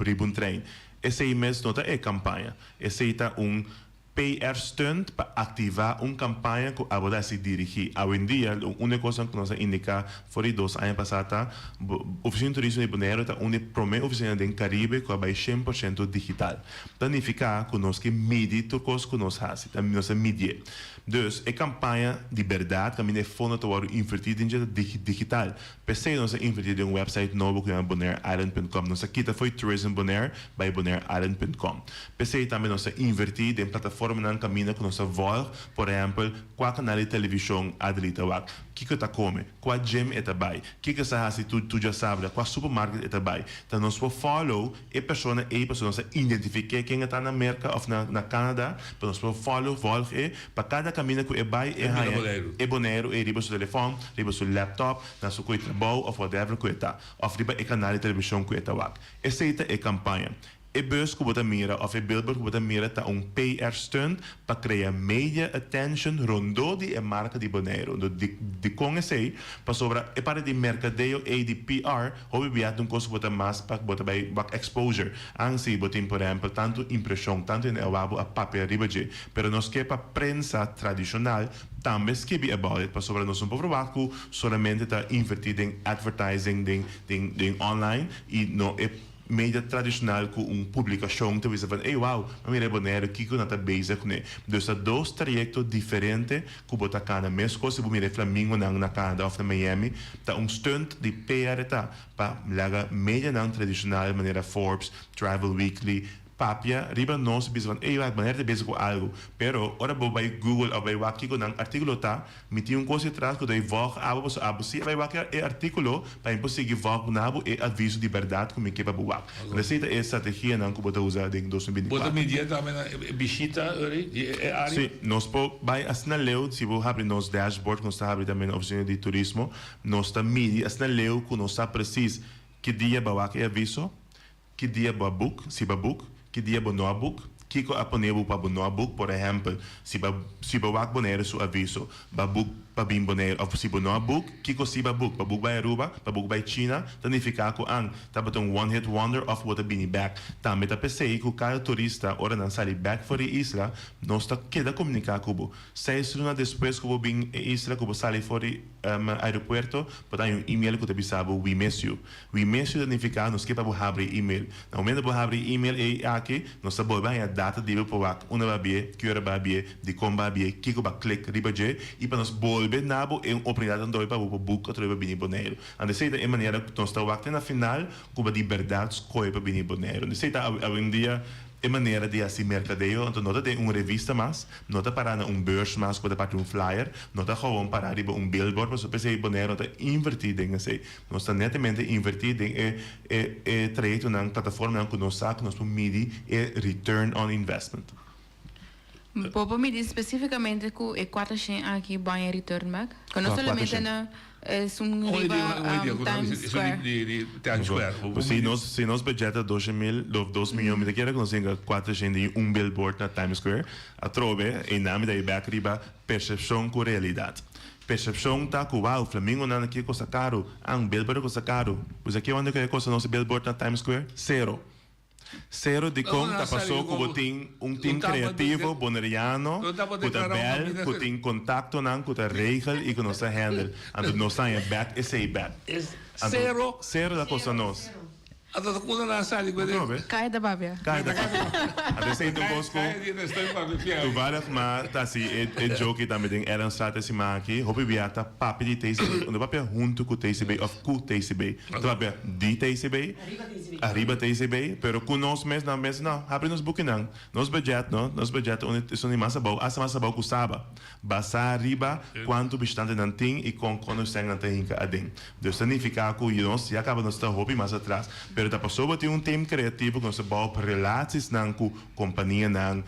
riba un trein. Esei mes no ta e kampaña. Esei ta un PR stunt pa aktivá un kampaña ku abo ta hasi dirigí. Awendia un di e kosnan ku nos a indiká For di dos aña pasá ta Ofisina di Turismo di Boneiru ta un di e promé ofisina den Karibe ku a bai 100% digital. Ta nifiká ku nos ke midi tur kos ku nos hasi, ta nos ta midié. Dus e kampaña di bèrdat kaminda e fondo ta wòrdu invertí den dje ta digital. P'esei nos a invertí den un wèpsait nobo ku yama bonaireisland punt com. Nos a kita fo'i Tourism Bonaire bai bonaireisland punt com. P'esei tambe nos a invertí den plataforma. plataformanan kaminda ku nos ta vòlg, por ehèmpel, kua kanal di televishon Adely ta wak, kiko e ta kome, kua gym e ta bai, kiko e sa hasi tur tur djasabra, kua supermarket e ta bai. Ta nos por follow e persona ei pasobra nos a identifiké ken e ta na Merka òf na na Canada, pa nos por follow, vòlg e, pa kada kaminda ku e bai e haña e Boneiru ei riba su telefòn, riba su laptop, na su koe trabou òf whatever ku e ta, òf riba e kanal di televishon ku e ta wak. Esei ta e kampaña. E bus ku bo ta mira òf e billboard ku bo ta mira ta un PR stunt pa krea media attention rondó di e marka di Boneiru. Anto di dikon esei? Pasobra e parti di merkadeo ei di PR hopi bia ta un kos ku bo ta mas pa bo ta bai wak exposure. Ansi bo tin por ehèmpel tantu impreshon, tantu hende a wak bo a papia riba dje. Pero nos ke pa prensa tradishonal tambe skibi about it pasobra nos no por verwagt ku solamente ta invertí den advertising den den den online i no e Media tradishonal ku un publikashon ta bisa van ey wow, mi mira e Boneiru kiko nan ta bezig kuné. Dus ta dos trayekto diferente ku bo ta kana. Meskos si bo mira e flamingonan na Canada òf na Miami, ta un stunt di PR ta pa laga medianan tradishonal manera Forbes, Travel Weekly papia riba nos bisa van ey wak Boneiru ta bezig ku algu. Pero ora bo bai Google òf bai wak kiko nan artíkulo ta, Mi tin un kos etras ku ta e vòg abo pasobra abo si a bai wak e artíkulo pa mi por sigui vòg na bo e aviso di bèrdat ku mi ke pa bo wak. Esei ta e strategianan ku bo ta usa den Bo ta 2024. midié tambe na e bishita ori di e área? Sí, nos por bai asina leu, si bo habri nos dashboard ku nos ta habri tambe na ofisina di turismo, nos ta midi asina leu ku nos sa presis ki dia bo a wak e aviso, Ki dia bo a boek, si bo a boek, ki dia bo no a boek, kiko a pone bo pa bo no a boek, por ehèmpel, si bo si bo wak Boneiru su aviso, bo a boek pa bin Boneiru òf si bo no a boek, kiko si bo a boek, bo a boek bai Aruba, bo a boek bai China, ta nifiká ku an tabata un one hit wonder òf bo ta bini bèk. Tambe ta p'esei ku kada turista ora nan sali bèk for di e isla, nos ta keda komuniká ku bo. Seis luna despues ku bo bin e isla ku bo sali for di aeropuerto, bo ta haña un email ku ta bisa bo we miss you. We miss you ta nifiká nos ke pa bo habri e email. Na momento bo habri e email ei aki, nos ta bolbe haña data di bo pa wak unda bo a bié, ki ora bo a bié, dikon bo a bié, kiko bo a klik riba dje i pa nos bolbe na bo e un oportunidat anto pa bo por boek atrobe pa bini Boneiru. Anto esei ta e manera ku nos ta wak te na final ku bo di bèrdat skohe pa bini Boneiru. Anto esei ta awendia E manera di hasi merkadeo anto no ta den un revista mas, no ta pará na un beurs mas ku bo ta parti un flyer, no ta gewoon pará riba un billboard pasobra p'esei Bonaire no ta invertí den esei. Nos ta netamente invertí den e e e trayektonan, plataformanan ku nos sa ku nos por midi e return on investment. Bo por midi spesífikamente ku e kuater shen aki bo haña return bek? Ku no solamente na esun riba Times Square. Times Square. Si nos si nos budget ta doshe mil of dos miyon mi ta kere ku nos tin kuater shen den un billboard na Times Square. Atrobe einan mi ta bai bek riba persepshon ku realidat. Persepshon ta ku wow flamingonan aki a kosta karu, ah un billboard a kosta karu. Bo sa kiwando ku a kosta nos e billboard na Times Square? Sero. Sero dikon ta pasó ku bo tin un tim kreativo boneriano ku ta bèl, ku tin kontaktonan ku ta regel i ku nos ta handle. Anto nos ta haña bèk esei bèk. Anto sero ta kosta nos. Anto ta kuna nan sali ku e. Kai ta papia. Kai ta papia. Anto esei ta un kos ku toevallig ma ta hasi e joke tambe den Ehrenstraat e siman aki. Hopi bia ta papia di TCB. No ta papia huntu ku TCB òf ku TCB. Ta papia di TCB. Ariba TCB, pero cu nos mes nan mes no habri nos bukinan. Nos budget no, nos budget ta uni esun di mas abou, hasta mas abou cu Saba. Basa riba cuanto bishitante nan tin y con conoscen nan ta hinca aden. Dus ta nifica cu nos ya caba nos ta hopi mas atras. Pero ta pasobra tin un team creativo cu nos ta bou pa relaciesnan cu companianan,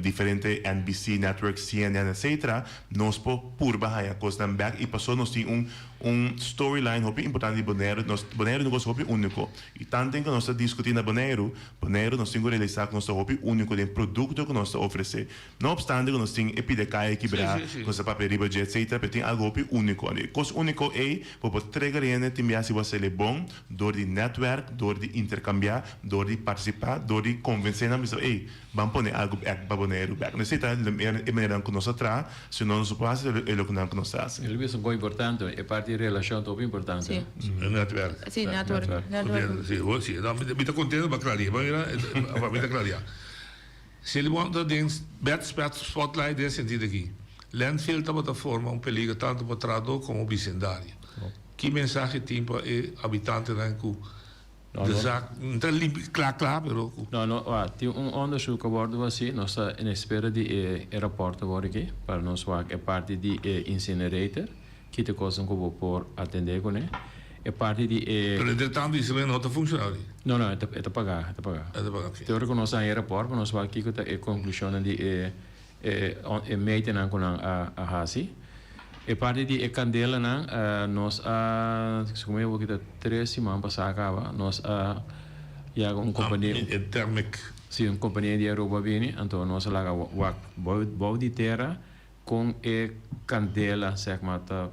diferente NBC network, CNN etc. Nos por purba haña cosnan bek y pasobra nos tin un Un storyline hopi importante di Boneiru, nos Boneiru ta un kos hopi úniko. I tanten ku nos ta diskutí na Boneiru, Boneiru nos tin ku realisá ku nos ta hopi úniko den produkto ku nos ta ofresé. No opstante ku nos tin e pida kaya kibrá, ku nos ta papia riba dje etsetera, pero tin algu hopi úniko. Anto e kos úniko ei bo por trega hende tin biaha si bo a sele bon dor di nètwèrk, dor di interkambiá, dor di partisipá, dor di konvensé nan bisa, ey, Ban pone algu bek pa Boneiru bek. Esei ta e maneranan ku nos ta traha, si no nos no por hasi e lokenan ku nos ta hasi. El bisa un kos importante, e parti di relashon ta hopi importante. Si. E netwerk. Si, netwerk. Netwerk. Si, ho si. No, mi ta kontento pa klaria. Bo mira, pa mi ta klaria. Selibon ta den bad spotlight den sentido aki. Landfill tabata forma un peligro tantu pa trahadó komo bisendario. Ki mensahe tin pa e habitantenan ku. De zaak no ta limpi kla kla pero. No no wak tin un onderzoek a wordo haci nos ta en espera di e e rapport awor aki pa nos wak e parti di e incinerator kita cosnan cu bo por atende cune e parti di e. Pero entre tanto incinerator no ta funciona di. No no e ta e ta paga e ta paga. E ta paga oke. Te ora cu nos haña e rapport pa nos wak kico ta e conclusionnan di e E e metenan ku nan a a hasi. E parti di e kandelanan nos a segun mi awor ta tres siman pasá kaba nos a yaga un kompania. E thermic. Si un kompania di Aruba a bini anto nos a laga wak bou di tera kon e kandela sèg ma ta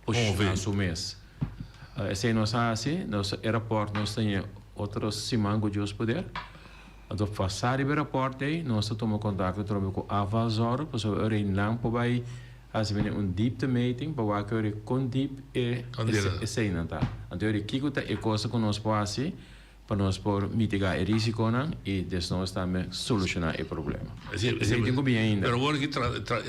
posishoná su mes. Esei nos a hasi nos e rapòrt nos tene otro siman ku Dios poder. Anto pasá riba e rapòrt ei, nos ta tuma kontakto atrobe ku Afvalzorg pasobra ora ei nan por bai hasi bini un dieptemeting pa wak ora kon diep e eseinan ta. Anto ora kiko ta e cosa ku nos por hasi pa nos por mitigá e risikonan i desnos tambe solushoná e problema. Esei tin ku bini ainda. Pero awor aki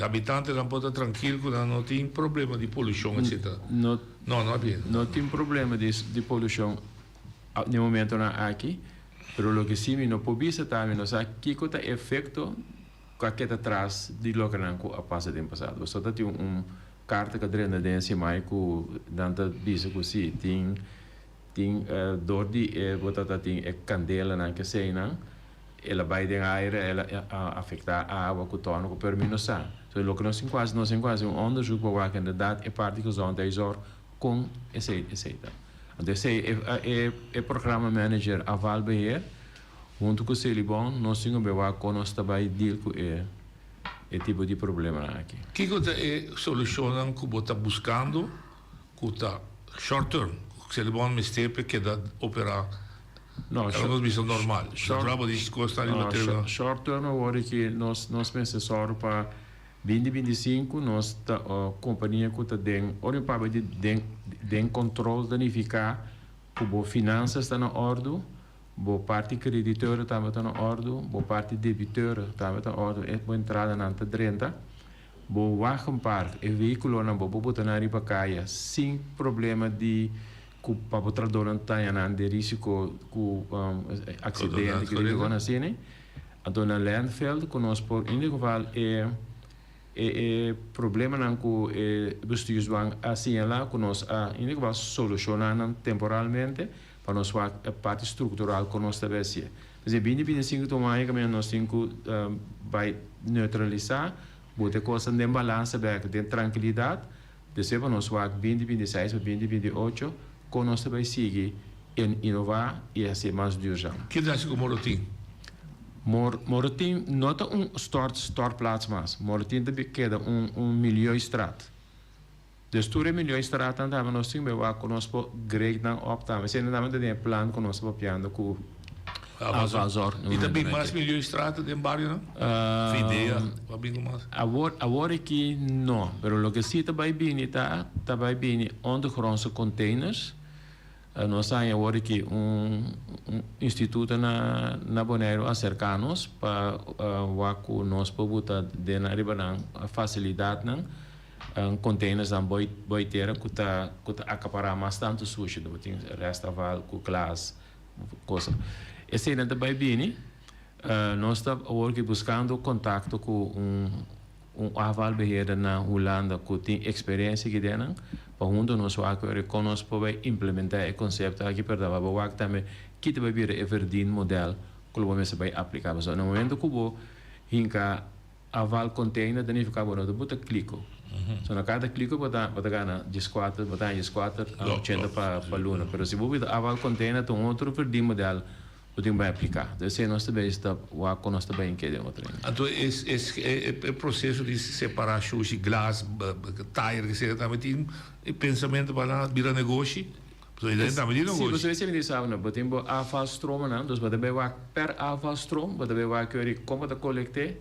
habitantenan por ta trankil ku nan no tin problema di polushon etcetera. No no tin. No tin problema di polushon. Den momentonan aki, pero loke si mi no por bisa ta mi no sa kiko ta e efecto cu a keda tras di lokenan cu a pasa den pasado. Pasobra ta tin un carta cu a drenta den SIMAI cu nan ta bisa cu si tin tin door di e bo ta ta tin e candelanan keseynan el a bay den aire el a afecta awa cu tono cu pero mi no sa. So loke nos tin cu haci nos tin cu haci un onderzoek pa wak inderdaad e parti gezondheidszorg con esey esey ta. Anto esei e e programa manager Afvalbeheer hunto ku Selibon nos tin ku be wak kon nos ta bai deal ku e e tipo di problemanan aki. Kiko ta e solushonnan ku bo ta buskando ku ta short term ku Selibon mester pa e keda operá No, Ora nos bisa normal. Short, Zodra bo di kos ta riba tereno. Short term awor ki nos nos mester sòru pa Binti 25 nos ta compania cu ta den ora mi papia di den den control ta nifica cu bo finanzas ta na ordo, bo parti crediteuren tambe ta na ordo, bo parti debiteuren tambe ta na ordo, e bo entradanan ta drenta, bo wagenpark, e vehiculonan bo por bota nan riba caya sin problema di cu pa bo trahadornan ta haña nan den risico cu accidente, cu asina. Anto na landfill ku nos por in ieder geval e e e problemanan ku e bestuursbank a señalá ku nos a in ieder geval solushoná nan temporalmente pa nos wak e parti struktural ku nos ta bai hasié. P'esei binti 25 ta un aña kaminda nos tin ku bai neutralisá, buta e kosnan den balansa bèk den trankilidat, despues pa nos wak binti 26 pa binti 28 kon nos ta bai sigui en inová i hasié mas duurzaam. Ke ta hasi ku Morotin? Mor, Morotin no ta un stort, stortplaats mas. Morotin ta keda un, un milieustraat. Dus tur e milieustraatnan tambe nos tin bai wak ku nos por grade nan op tambe. Esei tambe ta den e plan ku nos ta papiando ku Afvalzorg. I ta bin mas milieustraten den barionan? Of idea pa bin ku mas? Awor, awor aki no. Pero loke si ta bai bini ta, ta bai bini ondergrondse containers. Nos a haña awor aki un instituto na na Boneiru aserká nos pa wak ku nos por buta den ariba nan fasilidatnan containers-nan boi boi tera ku ta ku ta akapará mas tantu sushi. Bo tin restafval ku glas kosa. Eseinan ta bai bini. Nos ta awor aki buskando kontakto ku un. Un afvalbeheerder na Hulanda ku tin eksperensia aki den nan, pa huntu nos wak wak kon nos por bai implementá e konsepto aki, pero ta bo wak tambe ki ta bai bira e verdienmodel ku lo bo mester bai apliká. Pasobra na momento ku bo hinka afvalcontainer ta nifiká bo no ta buta kliko. So na kada kliko bo ta bo ta gana dieskuater, bo ta haña dieskuater a ochenta pa luna. Pero si bo buta afvalcontainer ta un otro verdienmodel. Bo tin bai apliká. Entonces esei nos ta bay sta wak kon nos ta bay ink'e den otro hende. Anto es es e proceso di separa shushi, glas, tayer ke sera tambe tin e pensamentu pa nan bira negoshi? Pasobra e tambe tin negoshi. Si, pasobra esei mi tin sa no. Bo tin bo afvalstromennan, dus bo ta bay wak per afvalstroom, bo ta bay wak yori kon bo ta kolekt'é,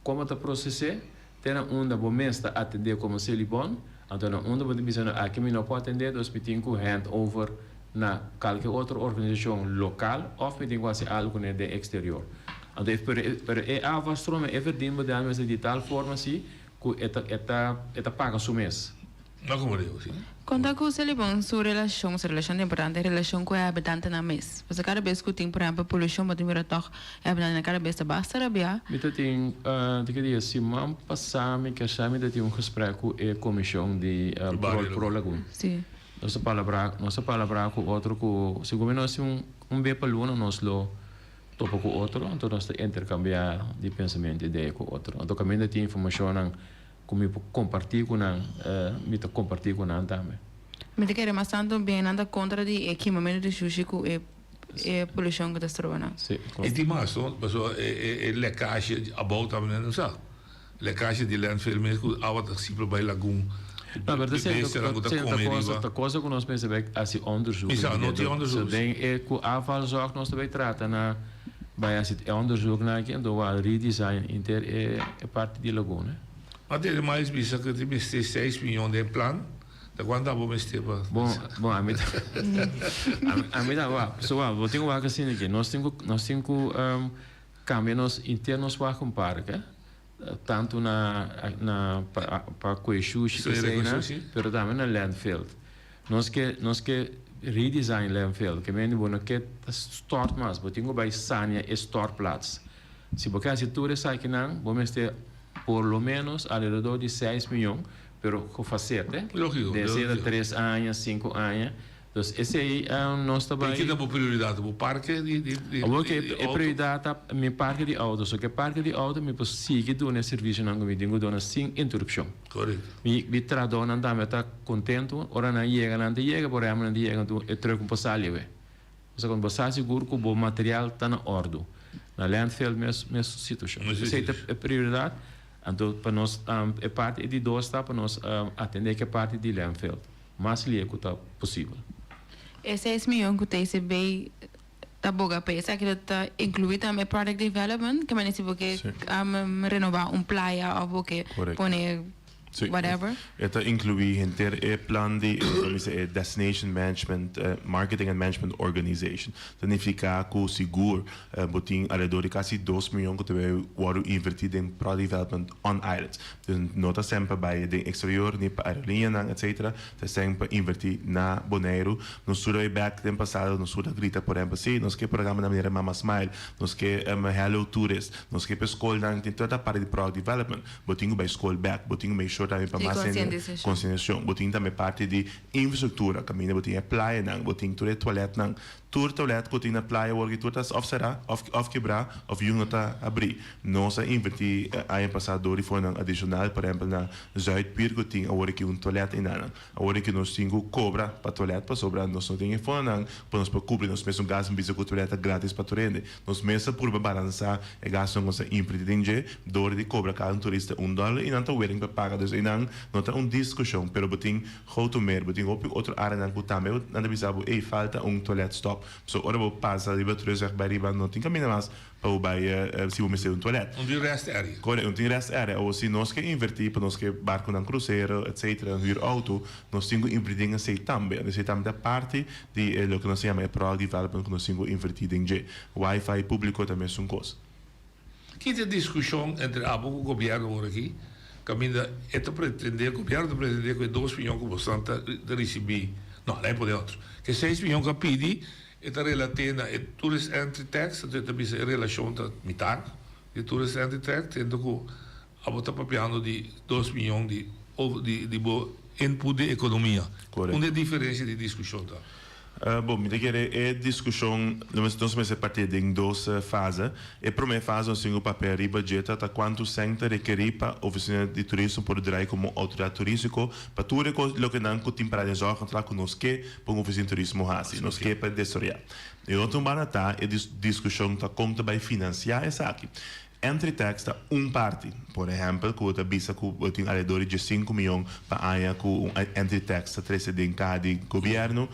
kon bo ta proses'é, te na unda bo mes ta atendé komo Selibon, anto na unda bo ta bisa no aki mi no por atendé, dus mi tin ku hand over na kalke otro organisashon lokal òf mi tin ku hasi algu kuné den eksterior. Anto e pero pero e afvalstroom e verdienmodel mester di tal forma si ku e ta e ta e ta paga su mes. No komo digo si. Kon ta ku Selibon su relashon, su relashon ta importante, relashon ku e habitantenan mes? Pasobra kada bes ku tin, por ehèmpel, polushon, bo ta mira tòg e habitantenan kada bes ta basta rabiá. Mi ta tin, di ki dia? Siman pasá mi kèrsè mi ta tin un gesprek ku e komishon di Pro Lagun. Sí. Nos ta palabrá, nos ta palabrá ku otro ku segun mi nos tin un un be pa luna nos lo topa ku otro, anto nos ta interkambiá di pensamentu, idea ku otro. Anto kaminda tin informashonnan. Ku mi por kompartí ku nan, mi ta kompartí ku nan tambe. Mi ta kere mas tantu bien nan ta kontra di e kimamentu di shushi ku e e polushon ku ta stroba nan. Sí, E tin mas no, pasobra e e lekasje abou tambe nan no sa. Lekasje di landfill mes ku awa ta simpel bai lagun. No, pero ta Bestianan ku ta kome riba. Ta cosa ku nos mester bai hasi onderzoek. Mi sa, no tin onderzoek. So den e ku afvalzorg nos ta bai trata na Bai hasi e onderzoeknan aki anto wak redesign inter e parti di lagoon. Ma tene mais bisa ku tin mester seis miyon den plan, ta kuantu abo mester pa. Bon, bon ami ta ami ta wak, so wak bo tin ku wak asina aki, nos tin ku nos tin ku kambia nos inter nos wagenpark tantu na na pa pa kue shushi eseinan pero tambe na landfill. Nos ke nos ke redesign landfill ke mende bo no ke ta stort mas bo tin ku bai sania e stortplaats. Si bo ke hasi tur esakinan bo mester por lo menos alrededor di seis miyon pero gefaseerd eh. Lógico, Den sea ta tres aña, sinku aña. Dus esei nos ta bai. Ki ta bo prioridat? Bo parke di di di Awor ke e auto? prioridat ta mi parke di auto. So ke parke di auto mi por sigui duna e servisionan ku mi tin ku duna sin interupshon. Korekto. Mi mi trahadónan tambe ta kontentu ora nan yega nan ta yega por ehèmpel nan ta yega anto e trùk no por sali awe. Pasobra ku bo sa sigur ku bo material ta na òrdu. Na landfill mes mes situashon. Esei ta e prioridat. Anto pa nos e parti e di dos ta pa nos atendé ku e parti di landfill mas lie ku ta posibel. E seis miyon ku TCB ta boga p'e esaki lo ta inkluí tambe e product development? Ke manera si bo ke renobá un playa òf bo ke pone whatever? E ta inkluí henter e plan di e Destination Management, Marketing and Management Organization. Ta nifiká ku sigur bo tin alrededor di kasi dos miyon ku ta bai wòrdu invertí den product development on islands. Dus no ta semper bai den exterior ni pa aerolinianan etcetera, ta semper invertí na Boneiru. Nos tur a bai bèk den pasado, nos tur a grita por ehempel si nos ke programanan manera Mama Smile, nos ke Hello Tourist, nos ke pa e skolnan tin tur ta parti di product development. Bo tin ku bai skol bèk, bo tin ku make sure tambe pa mas hende konsientisashon. Bo tin tambe parti di infrastruktura kaminda bo tin e playanan, bo tin tur e tualètnan. Tur toilet ku tin na playa awor ki tur ta òf será òf kibrá òf yun no ta abrí. Nos a invertí aña pasá dor di fondonan adishonal, por ehèmpel na Zuidpier ku tin awor aki un toilet einanan. Awor aki nos tin ku kobra pa toilet pasobra nos no tin e fondonan pa nos por kubri nos mesun gastu. Mi bisa ku toilet ta gratis pa tur hende. Nos mes ta purba balansá e gastunan ku nos a invertí den dje dor di kobra kada un turista un dòler i nan ta willing pa paga. Dus einan no ta un diskushon pero bo tin Gotomeer, bo tin hopi otro areanan ku tambe nan ta bisa bo, ey, falta un toilet stop. So ora bo pasa riba Terugweg bai riba no tin kaminda mas pa bo bai si bo mester un toilet. Un tin rest area. Korekto, un tin rest area. Awor si nos ke inverti pa nos ke barkunan krusero etcetera, huur auto, nos tin ku inverti den esei tambe. Anto esei tambe ta parti di e loke nos ta yama e product development ku nos tin ku inverti den dje. Wifi publiko ta mesun kos. Ki ta e diskushon entre abo ku gobièrnu ora aki? Kaminda e ta pretendé, gobièrnu ta pretendé ku e dos miyon ku bosnan ta risibí, no, nan e pone otro, ku e seis miyon ku a pidi, e ta relat'é na e tourist entry tax, anto e ta bisa e relashon ta mitar di e tourist entry tax, tendo ku abo ta papiando di dos miyon di di bo input di ekonomia. Unda e diferensia di diskushon ta? Bon, mi ta kere e diskushon nos mester partié den dos fase. E promé fase nos tin ku papia riba dje ta ta kuantu sèn ta rekerí pa ofisina di turismo por drai komo outoridat turístiko pa tur e kos lokenan ku tin pará den zorgcontract ku nos ke pa un ofisina di turismo hasi, nos ke pa desaroyá. E otro banda ta e diskushon ta kon ta bai finansiá esaki. Entry tax ta un parti. Por ehèmpel, ku bo ta bisa ku bo tin alrededor di diesinku mion pa aña ku un entry tax ta trese den kaha di gobièrnu,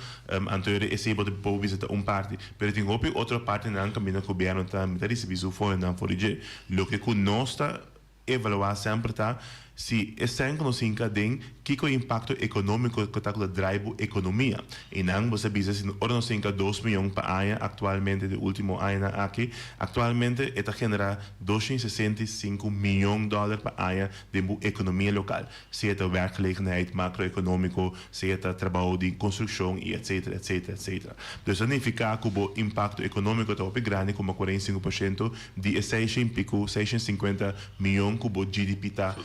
anto esei bo ta por bisa ta un parti. Pero tin hopi otro partinan kaminda gobièrnu ta ta risibí su fondonan for di dje. Loke ku nos ta evaluá semper ta. Si e sèn ku nos hinka aden, kiko e impakto ekonómiko ku ta ku ta drai bo ekonomia? Einan bo sa bisa si ora nos hinka dos mion pa aña aktualmente di último añanan aki, aktualmente e ta generá 265 mion dòler pa aña den bo ekonomia lokal, sea ta werkgelegenheid makroekonómiko, sea ta trabou di konstrukshon i etsetera etsetera etsetera. Dus ta nifiká ku bo impakto ekonómiko ta hopi grandi komo 45% di e seishen piku, 650 mion ku bo GDP ta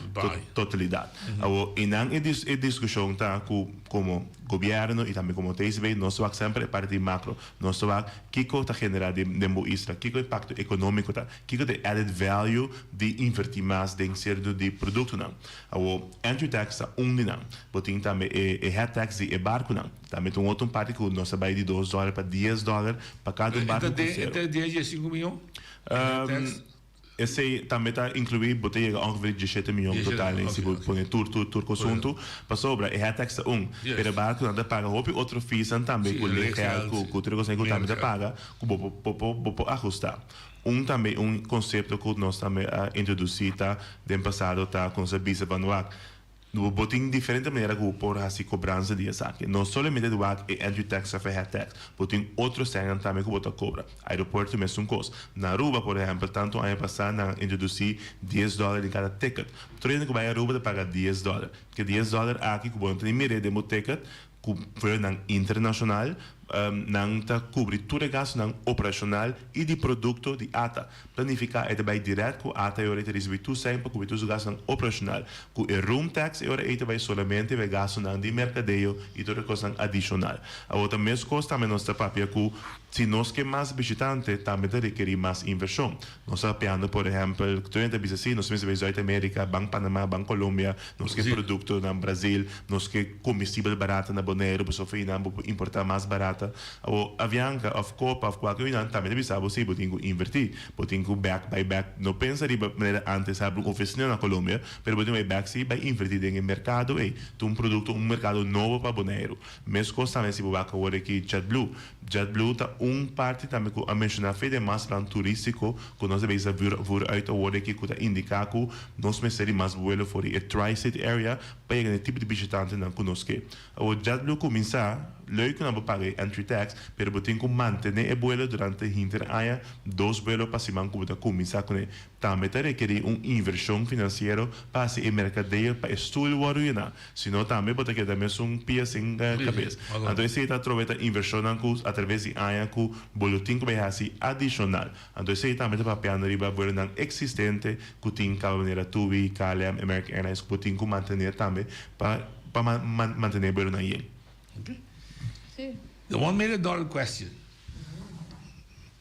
totalidat. Awor, einan e e diskushon ta ku komo gobièrnu i tambe komo TCB nos ta wak semper e parti di makro. Nos ta wak kiko ta generá den den bo isla, kiko e impakto ekonómiko ta, kiko ta e added value di invertí mas den sierto di produktonan. Awor, entry tax ta un di nan. Bo tin tambe e e head tax di e barkunan. Tambe ta un otro parti ku nos ta bai di dos dòler pa dies dòler pa kada un barku krusero. E ta dies di e sinku mion? Head tax? Esei tambe ta inkluí, bo ta yega ongeveer diesshete mion total en si bo pone tur tur tur kos huntu, pasobra e head tax ta un, pero e barkunan ta paga hopi otro feesnan tambe ku leegeld ku ku tur e kosnan ku tambe ta paga ku bo por bo por bo por ahustá. Un tambe un konsepto ku nos tambe a introdusí ta den pasado ta ku nos a bisa ban wak Bo tin diferente manera ku bo por hasi kobransa di esaki. No solamente di wak e entry tax òf e head tax. Bo tin otro sènnan tambe ku bo ta kobra. Aeropuerto mesun kos. Na Aruba, por ehèmpel, tantu aña pasá nan a introdusí dies dòler di kada ticket. Tur hende ku bai Aruba ta paga dies dòler. Ke dies dòler aki ku bo no ta ni mir'é den bo ticket, ku vuelonan internashonal, nan ta kubri tur e gastunan operashonal i di produkto di ata. Ta nifiká e ta bai dirèkt ku ata e ora ei ta risibí tur sèn pa kubri tur su gastunan operashonal. Ku e room tax e ora ei ta bai solamente pa e gastunan di merkadeo i tur e kosnan adishonal. Awor ta meskos tambe nos ta papia ku si nos ke mas bishitante tambe ta rekerí mas invershon. Nos ta papiando por ehèmpel, tur hende ta bisa si nos mester bai Zuid Amerika, ban Panama, ban Colombia, nos ke produktonan Brazil, nos ke komestibel barata na Boneiru pasobra for einan bo por importá mas barata. Awor Avianca òf Copa òf kualke einan tambe ta bisa bo si bo tin ku invertí, bo tin ku bèk bai bèk, no pensa riba manera antes habri un ofisina na Colombia, pero bo tin bai bèk si bai invertí den e merkado ei. Ta un produkto, un merkado nobo pa Boneiru. Meskos tambe si bo wak awor aki JetBlue. JetBlue ta un parti tambe ku a menshoná fe den mas plan turístiko ku nos a bisa vooruit awor aki ku ta indiká ku nos mester di mas buelo for di e tri-state area pa yega na e tipo di bishitantenan ku nos ke. Awor JetBlue kuminsá, leuk ku nan por paga e entry tax, pero bo tin ku mantené e buelo durante hinter aña, dos buelo pa siman ku bo ta kuminsá kuné. Tambe ta rekerí un invershon finansiero pa hasi e merkadeo pa e stoel wòrdu yená. Si no tambe bo ta keda mesun pia sin kabes. Anto esei ta atrobe ta invershonnan ku atraves di aña ku bo lo tin ku bai hasi adishonal. Anto esei tambe ta papiando riba vuelonan eksistente ku tin kaba manera TUI, KLM, American Airlines ku bo tin ku mantené tambe pa pa mantené vuelonan yen. The one million dollar question.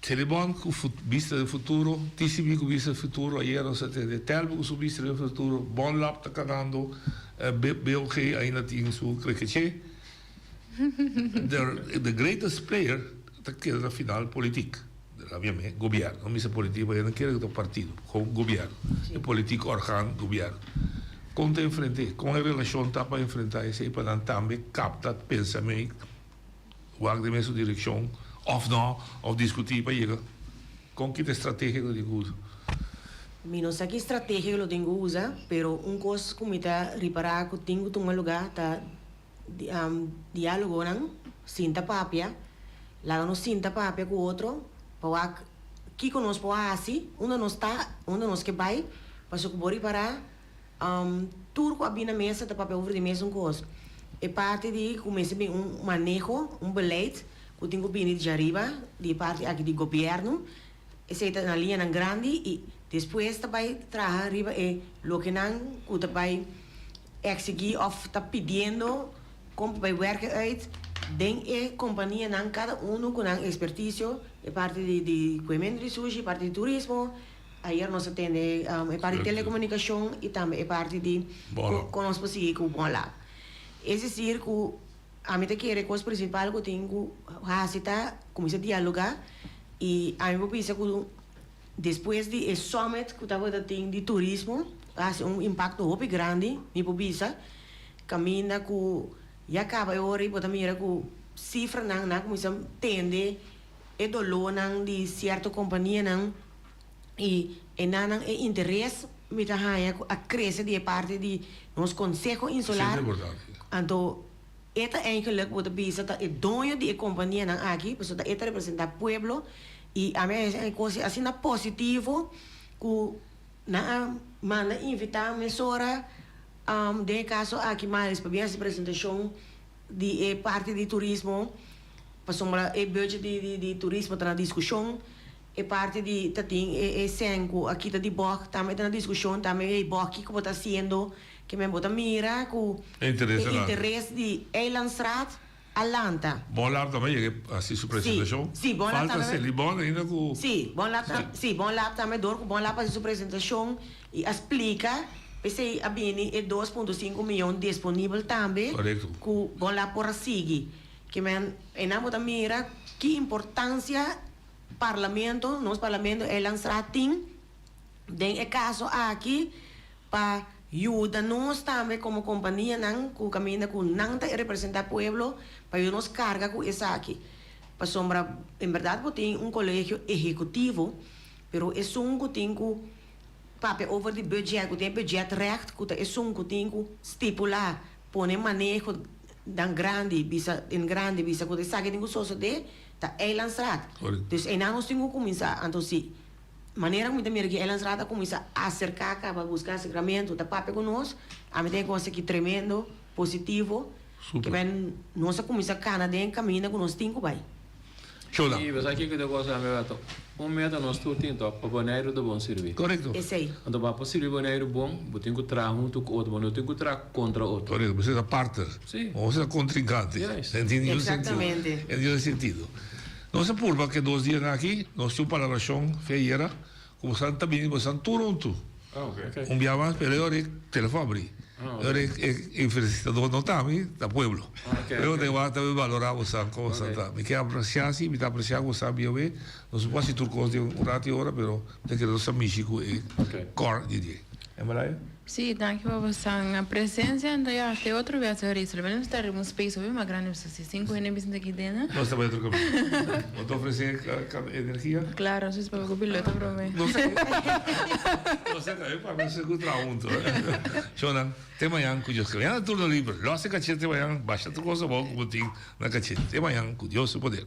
Selibon ku bista den futuro, TCB ku bista den futuro, ayera nos a tende Telbo ku su bista den futuro, Bonlab ta kanando, BOG ainda tin su krekeche. The greatest player ta keda na final politiek, obviamente gobierno, no mester politiek pasobra nan kere ku ta partido, gobierno, e politiek orgaan gobierno. Kon ta enfrent'é? Kon e relashon ta pa enfrentá esei pa nan tambe kapta pensamentu? Wak den mesun direkshon òf no, òf diskutí pa yega kon ki ta e strategia ku lo tin ku usa. Mi no sa ki strategia ku lo tin ku usa, pero un kos ku mi ta ripará ku tin ku tuma lugá ta diálogonan, sinta papia, laga nos sinta papia ku otro pa wak kiko nos por hasi, unda nos ta, unda nos ke bai, pasobra ku bo ripará Tur ku a bin na mesa ta papia over di mesun kos. E parti di ku mester bin un maneho, un beleid ku tin ku bini di djariba, di e parti aki di gobièrnu. Esei ta na liñanan grandi i despues ta bai traha riba e lokenan ku ta bai eksigí òf ta pidiendo kon pa bai wèrk uit den e kompanianan kada unu ku nan ekspertisio, e parti di kuementu di sushi, e parti di turismo. Ayer nos a tende e parti di telecomunicacion y tambe e parti di con nos por sigui cu Bonlab. Es decir cu ami ta kere cos principal cu tin cu haci ta cuminsa dialoga y ami por bisa cu despues di e summit cu tabata tin di turismo a haci un impacto hopi grandi mi por bisa caminda cu ya caba e ora y bo ta mira cu cifranan nan a cuminsa tende e dolornan di cierto companianan y e nanan e interes. mi ta haña ku a krese di e parti di nos Konseho Insular. Anto e ta eigenlijk bo ta bisa ta e doño di e kompanianan aki, pasobra ta e ta representá pueblo i ami a hasi e kos asina positivo ku nan a manda invitá mesora den e kaso aki Miles pa bin hasi presentashon di e parti di turismo pasobra e budget di di turismo ta na diskushon. E parti di ta tin e e sèn ku a kita di bòg tambe ta na diskushon tambe hey bòg kiko bo ta hasiendo ke men bo ta mira ku E interes e interes di Eilandsraad a lanta. Bon Lab tambe yega hasi su presentashon. Si, si, Bon Lab Falta tambe. Selly Bon ainda ku. Si, Bon Lab ta, si, Bon Lab tambe dor ku Bon Lab hasi su presentashon i a splika p'esei a bini e dos punto sinku miyon disponibel tambe Korekto. ku Bon Lab por a sigui. Ke men einan bo ta mira ki importansia Parlamento, nos Parlamento Eilandsraad tin den e caso aki pa yuda nos tambe como companianan cu caminda cu nan ta representa pueblo pa yuda nos carga cu esaki. Pasobra en berdad bo tin un colegio ehecutivo pero esun cu tin cu papia over di budget, cu tin e budgetrecht cu ta esun cu tin cu stipula, pone maneho dan grandi bisa den grandi bisa cu esaki tin cu sosode. Ta Eilandsraad. Dus einan nos tin ku kuminsá. Anto si manera ku mi ta mira ku Eilandsraad a kuminsá aserká kaba buska aserkamentu ta papia ku nos, ami ta e kos aki tremendo, positivo, ke men nos a kuminsá kana den e kaminda ku nos tin ku bai. Chola. I bo sa kiko ta gosa mi rato? Un meta nos tur tin tok, pa Boneiru ta bon sirbi. Korekto. Esei. Anto pa por sirbi Boneiru bon, bo tin ku traha huntu ku otro, bo no tin ku traha kontra otro. Korekto, bo ta partner. Si. Bo ta kontrinkante. Juist. En ningun sentido. Exactamente. En ningun sentido. Nos a purba ke dos dianan aki, nos tin un palabrashon fe ayera, ku bosan ta bini, bosan tur huntu. Ah, ok. Ok. Un bia mas, pero e ora e telefòn abri. Ah, ok. E ora e e felisitador no ta ami, ta pueblo. Ah, ok, Pero ok. te wak ta balorá bosan kon bosan Ok. ta. Mi ke apresiá si, mi ta apresiá ku bosan bia awe. Nos no por hasi tur kos den un ratu i ora, pero mi ta kere nos ta mishi ku e Ok. kòr di dje. Emmalaya? Sí, danki pa bosan presencia. Anto ya, te otro biaha señor Isla. Benen nos ta riba un space hopi mas grandi pasobra si sinku hende bisin ta aki dena. Nos ta bai otro caminda. Bo ta ofrece energia? Claro, nos papia cu piloto prome. No sé. No sé, tambe papia nos cu traha hunto. Shownan, te mañan cu Dios quiere. Mañana turno liber. Los e cachete mañan, basha tur cosa abao cu bo tin na cachete. Te mañan cu Dios su poder.